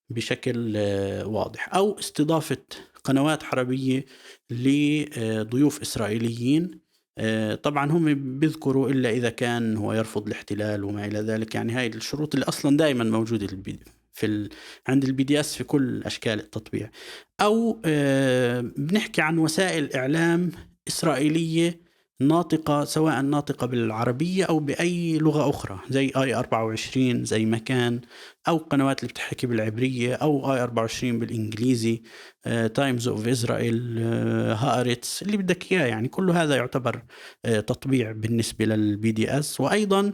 بشكل واضح. أو استضافة قنوات عربية لضيوف إسرائيليين، طبعا هم بيذكروا إلا إذا كان هو يرفض الاحتلال وما إلى ذلك. يعني هاي الشروط اللي أصلا دائما موجودة عند ال BDS في كل أشكال التطبيع. أو بنحكي عن وسائل إعلام إسرائيلية ناطقة، سواء ناطقة بالعربية أو بأي لغة أخرى، زي i24 زي مكان، أو قنوات اللي بتحكي بالعبرية، أو i24 بالإنجليزي، Times of Israel، هآرتس، اللي بدك إياه. يعني كل هذا يعتبر تطبيع بالنسبة لل BDS. وأيضا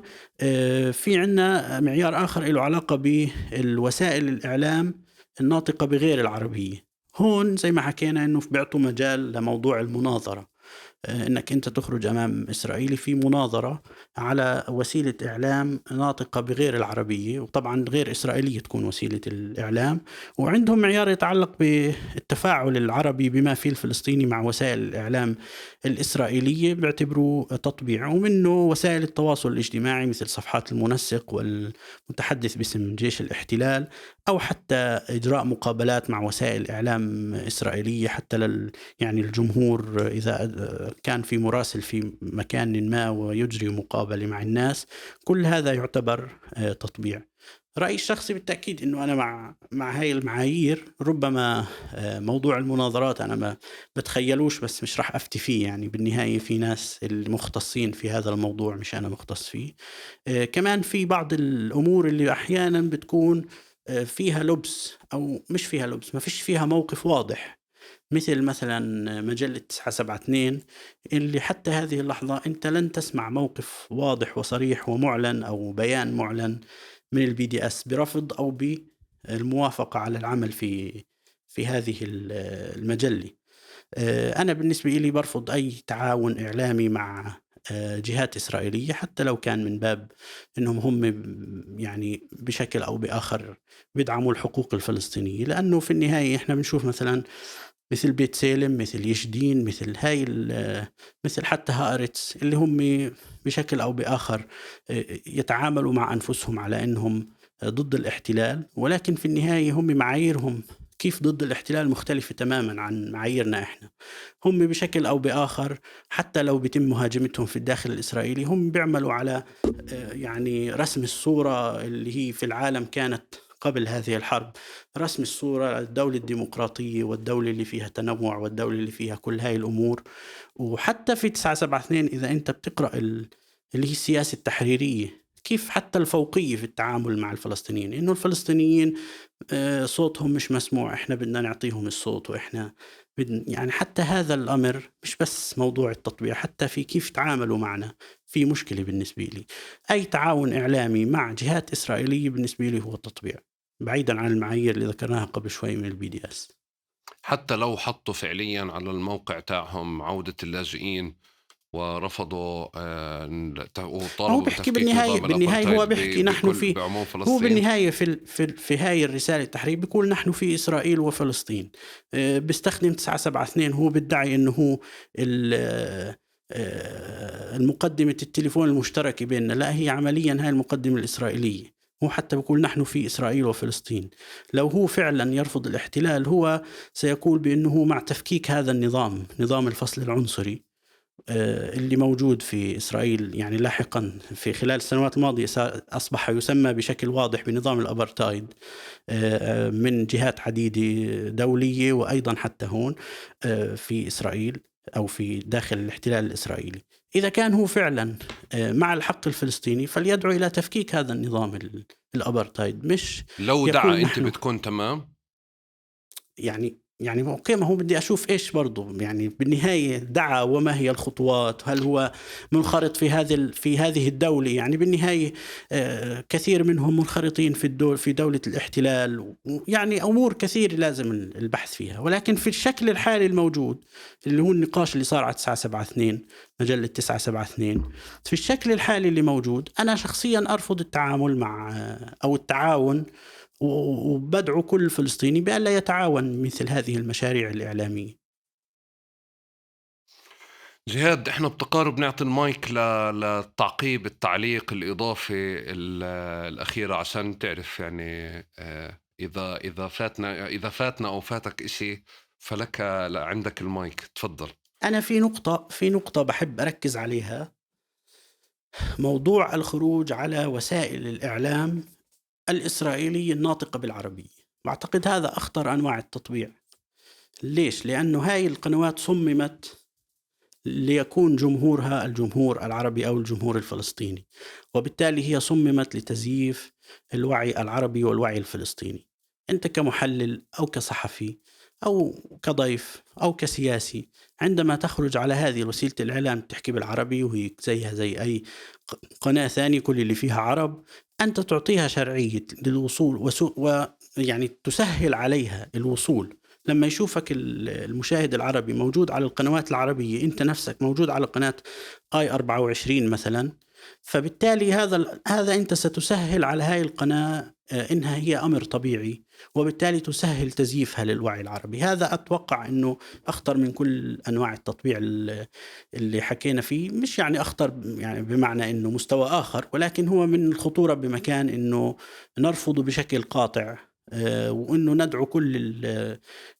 في عنا معيار آخر له علاقة بالوسائل الإعلام الناطقة بغير العربية. هون زي ما حكينا إنه بيعطوا مجال لموضوع المناظرة، انك انت تخرج امام اسرائيلي في مناظرة على وسيلة اعلام ناطقه بغير العربية، وطبعا غير اسرائيلية تكون وسيلة الاعلام. وعندهم معيار يتعلق بالتفاعل العربي بما فيه الفلسطيني مع وسائل الاعلام الاسرائيلية، بيعتبروه تطبيع. ومنه وسائل التواصل الاجتماعي مثل صفحات المنسق والمتحدث باسم جيش الاحتلال، او حتى اجراء مقابلات مع وسائل اعلام اسرائيلية حتى يعني الجمهور اذا كان في مراسل في مكان ما ويجري مقابلة مع الناس، كل هذا يعتبر تطبيع. رأيي الشخصي بالتأكيد أنه أنا مع هاي المعايير. ربما موضوع المناظرات أنا ما بتخيلوش، بس مش راح أفتي فيه، يعني بالنهاية في ناس المختصين في هذا الموضوع مش أنا مختص فيه. كمان في بعض الأمور اللي أحيانا بتكون فيها لبس أو مش فيها لبس، ما فيش فيها موقف واضح، مثل مثلا مجلة 972 اللي حتى هذه اللحظة أنت لن تسمع موقف واضح وصريح ومعلن أو بيان معلن من ال BDS برفض أو بالموافقة على العمل في هذه المجلة. أنا بالنسبة لي برفض أي تعاون إعلامي مع جهات إسرائيلية، حتى لو كان من باب أنهم هم يعني بشكل أو بآخر بيدعموا الحقوق الفلسطينية، لأنه في النهاية إحنا بنشوف مثلا مثل بيت سالم، مثل يشدين، مثل هاي، مثل حتى هآرتس، اللي هم بشكل أو بآخر يتعاملوا مع أنفسهم على أنهم ضد الاحتلال، ولكن في النهاية هم معاييرهم كيف ضد الاحتلال مختلفة تماما عن معاييرنا إحنا. هم بشكل أو بآخر حتى لو بيتم مهاجمتهم في الداخل الإسرائيلي، هم بيعملوا على يعني رسم الصورة اللي هي في العالم كانت قبل هذه الحرب، رسم الصورة الدولة الديمقراطية والدولة اللي فيها تنوع والدولة اللي فيها كل هاي الأمور. وحتى في 972 إذا أنت بتقرأ اللي هي السياسة التحريرية، كيف حتى الفوقية في التعامل مع الفلسطينيين، إنه الفلسطينيين صوتهم مش مسموع، إحنا بدنا نعطيهم الصوت، وإحنا يعني حتى هذا الأمر مش بس موضوع التطبيع، حتى في كيف تعاملوا معنا في مشكلة. بالنسبة لي أي تعاون إعلامي مع جهات إسرائيلية بالنسبة لي هو التطبيع، بعيدا عن المعايير اللي ذكرناها قبل شوي من الBDS. حتى لو حطوا فعليا على الموقع تاعهم عودة اللاجئين ورفضوا وطالبوا هو بيحكي بالنهاية هو بيحكي نحن في هو بالنهاية في هاي الرسالة التحرير بيقول نحن في إسرائيل وفلسطين، بيستخدم 972، هو بيدعي إنه هو المقدمة التليفون المشتركة بيننا، لا هي عمليا هاي المقدمة الإسرائيلية. هو حتى بيقول نحن في إسرائيل وفلسطين. لو هو فعلا يرفض الاحتلال هو سيقول بأنه هو مع تفكيك هذا النظام، نظام الفصل العنصري اللي موجود في إسرائيل، يعني لاحقا في خلال السنوات الماضية أصبح يسمى بشكل واضح بنظام الأبرتايد من جهات عديدة دولية وأيضا حتى هون في إسرائيل أو في داخل الاحتلال الإسرائيلي. إذا كان هو فعلا مع الحق الفلسطيني فليدعو إلى تفكيك هذا النظام الأبرتايد، مش لو دعا أنت بتكون تمام. يعني okay، ما هو بدي أشوف إيش برضو، يعني بالنهاية دعا وما هي الخطوات، هل هو منخرط في هذه الدولة؟ يعني بالنهاية كثير منهم منخرطين في دولة الاحتلال، يعني أمور كثير لازم البحث فيها. ولكن في الشكل الحالي الموجود اللي هو النقاش اللي صار على 972، مجلة 972، في الشكل الحالي اللي موجود أنا شخصيا أرفض التعامل مع أو التعاون، وبدعو كل فلسطيني بأن لا يتعاون مثل هذه المشاريع الإعلامية. جهاد، احنا بتقارب نعطي المايك للتعقيب، التعليق الإضافي الأخيرة، عشان تعرف يعني إذا فاتنا أو فاتك إشي فلك عندك المايك، تفضل. أنا في نقطة بحب أركز عليها، موضوع الخروج على وسائل الإعلام الإسرائيلية الناطقة بالعربية. بعتقد هذا أخطر أنواع التطبيع. ليش؟ لأنه هاي القنوات صممت ليكون جمهورها الجمهور العربي أو الجمهور الفلسطيني، وبالتالي هي صممت لتزييف الوعي العربي والوعي الفلسطيني. أنت كمحلل أو كصحفي أو كضيف أو كسياسي عندما تخرج على هذه وسيلة الإعلام تحكي بالعربي وهي زيها زي أي قناة ثانية كل اللي فيها عرب، أنت تعطيها شرعية للوصول ويعني تسهل عليها الوصول. لما يشوفك المشاهد العربي موجود على القنوات العربية، أنت نفسك موجود على قناة آي 24 مثلا، فبالتالي هذا أنت ستسهل على هاي القناة إنها هي أمر طبيعي، وبالتالي تسهل تزييفها للوعي العربي. هذا أتوقع أنه أخطر من كل أنواع التطبيع اللي حكينا فيه، مش يعني أخطر يعني بمعنى أنه مستوى آخر، ولكن هو من الخطورة بمكان أنه نرفضه بشكل قاطع، وأنه ندعو كل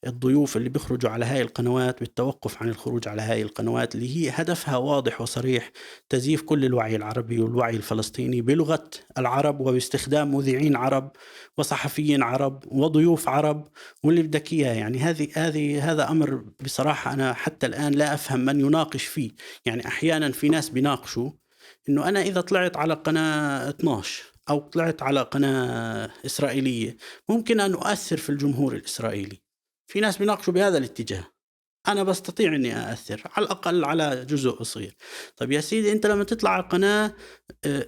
الضيوف اللي بيخرجوا على هاي القنوات بالتوقف عن الخروج على هاي القنوات اللي هي هدفها واضح وصريح، تزييف كل الوعي العربي والوعي الفلسطيني بلغة العرب وباستخدام مذيعين عرب وصحفيين عرب وضيوف عرب واللي بدك إياه. يعني هذا أمر بصراحة أنا حتى الآن لا أفهم من يناقش فيه. يعني أحيانا في ناس بيناقشوا إنه أنا إذا طلعت على قناة 12 أو طلعت على قناة إسرائيلية ممكن أن أؤثر في الجمهور الإسرائيلي. في ناس بيناقشوا بهذا الاتجاه، أنا بستطيع أني أأثر على الأقل على جزء صغير. طيب يا سيدي، أنت لما تطلع على قناة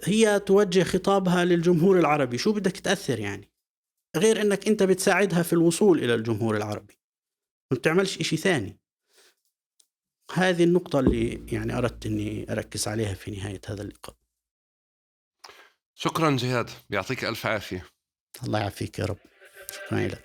هي توجه خطابها للجمهور العربي، شو بدك تأثر يعني؟ غير أنك أنت بتساعدها في الوصول إلى الجمهور العربي، ما بتعملش إشي ثاني. هذه النقطة اللي يعني أردت أني أركز عليها في نهاية هذا اللقاء. شكرا جهاد، بيعطيك ألف عافية. الله يعافيك يا رب، شكرا لك.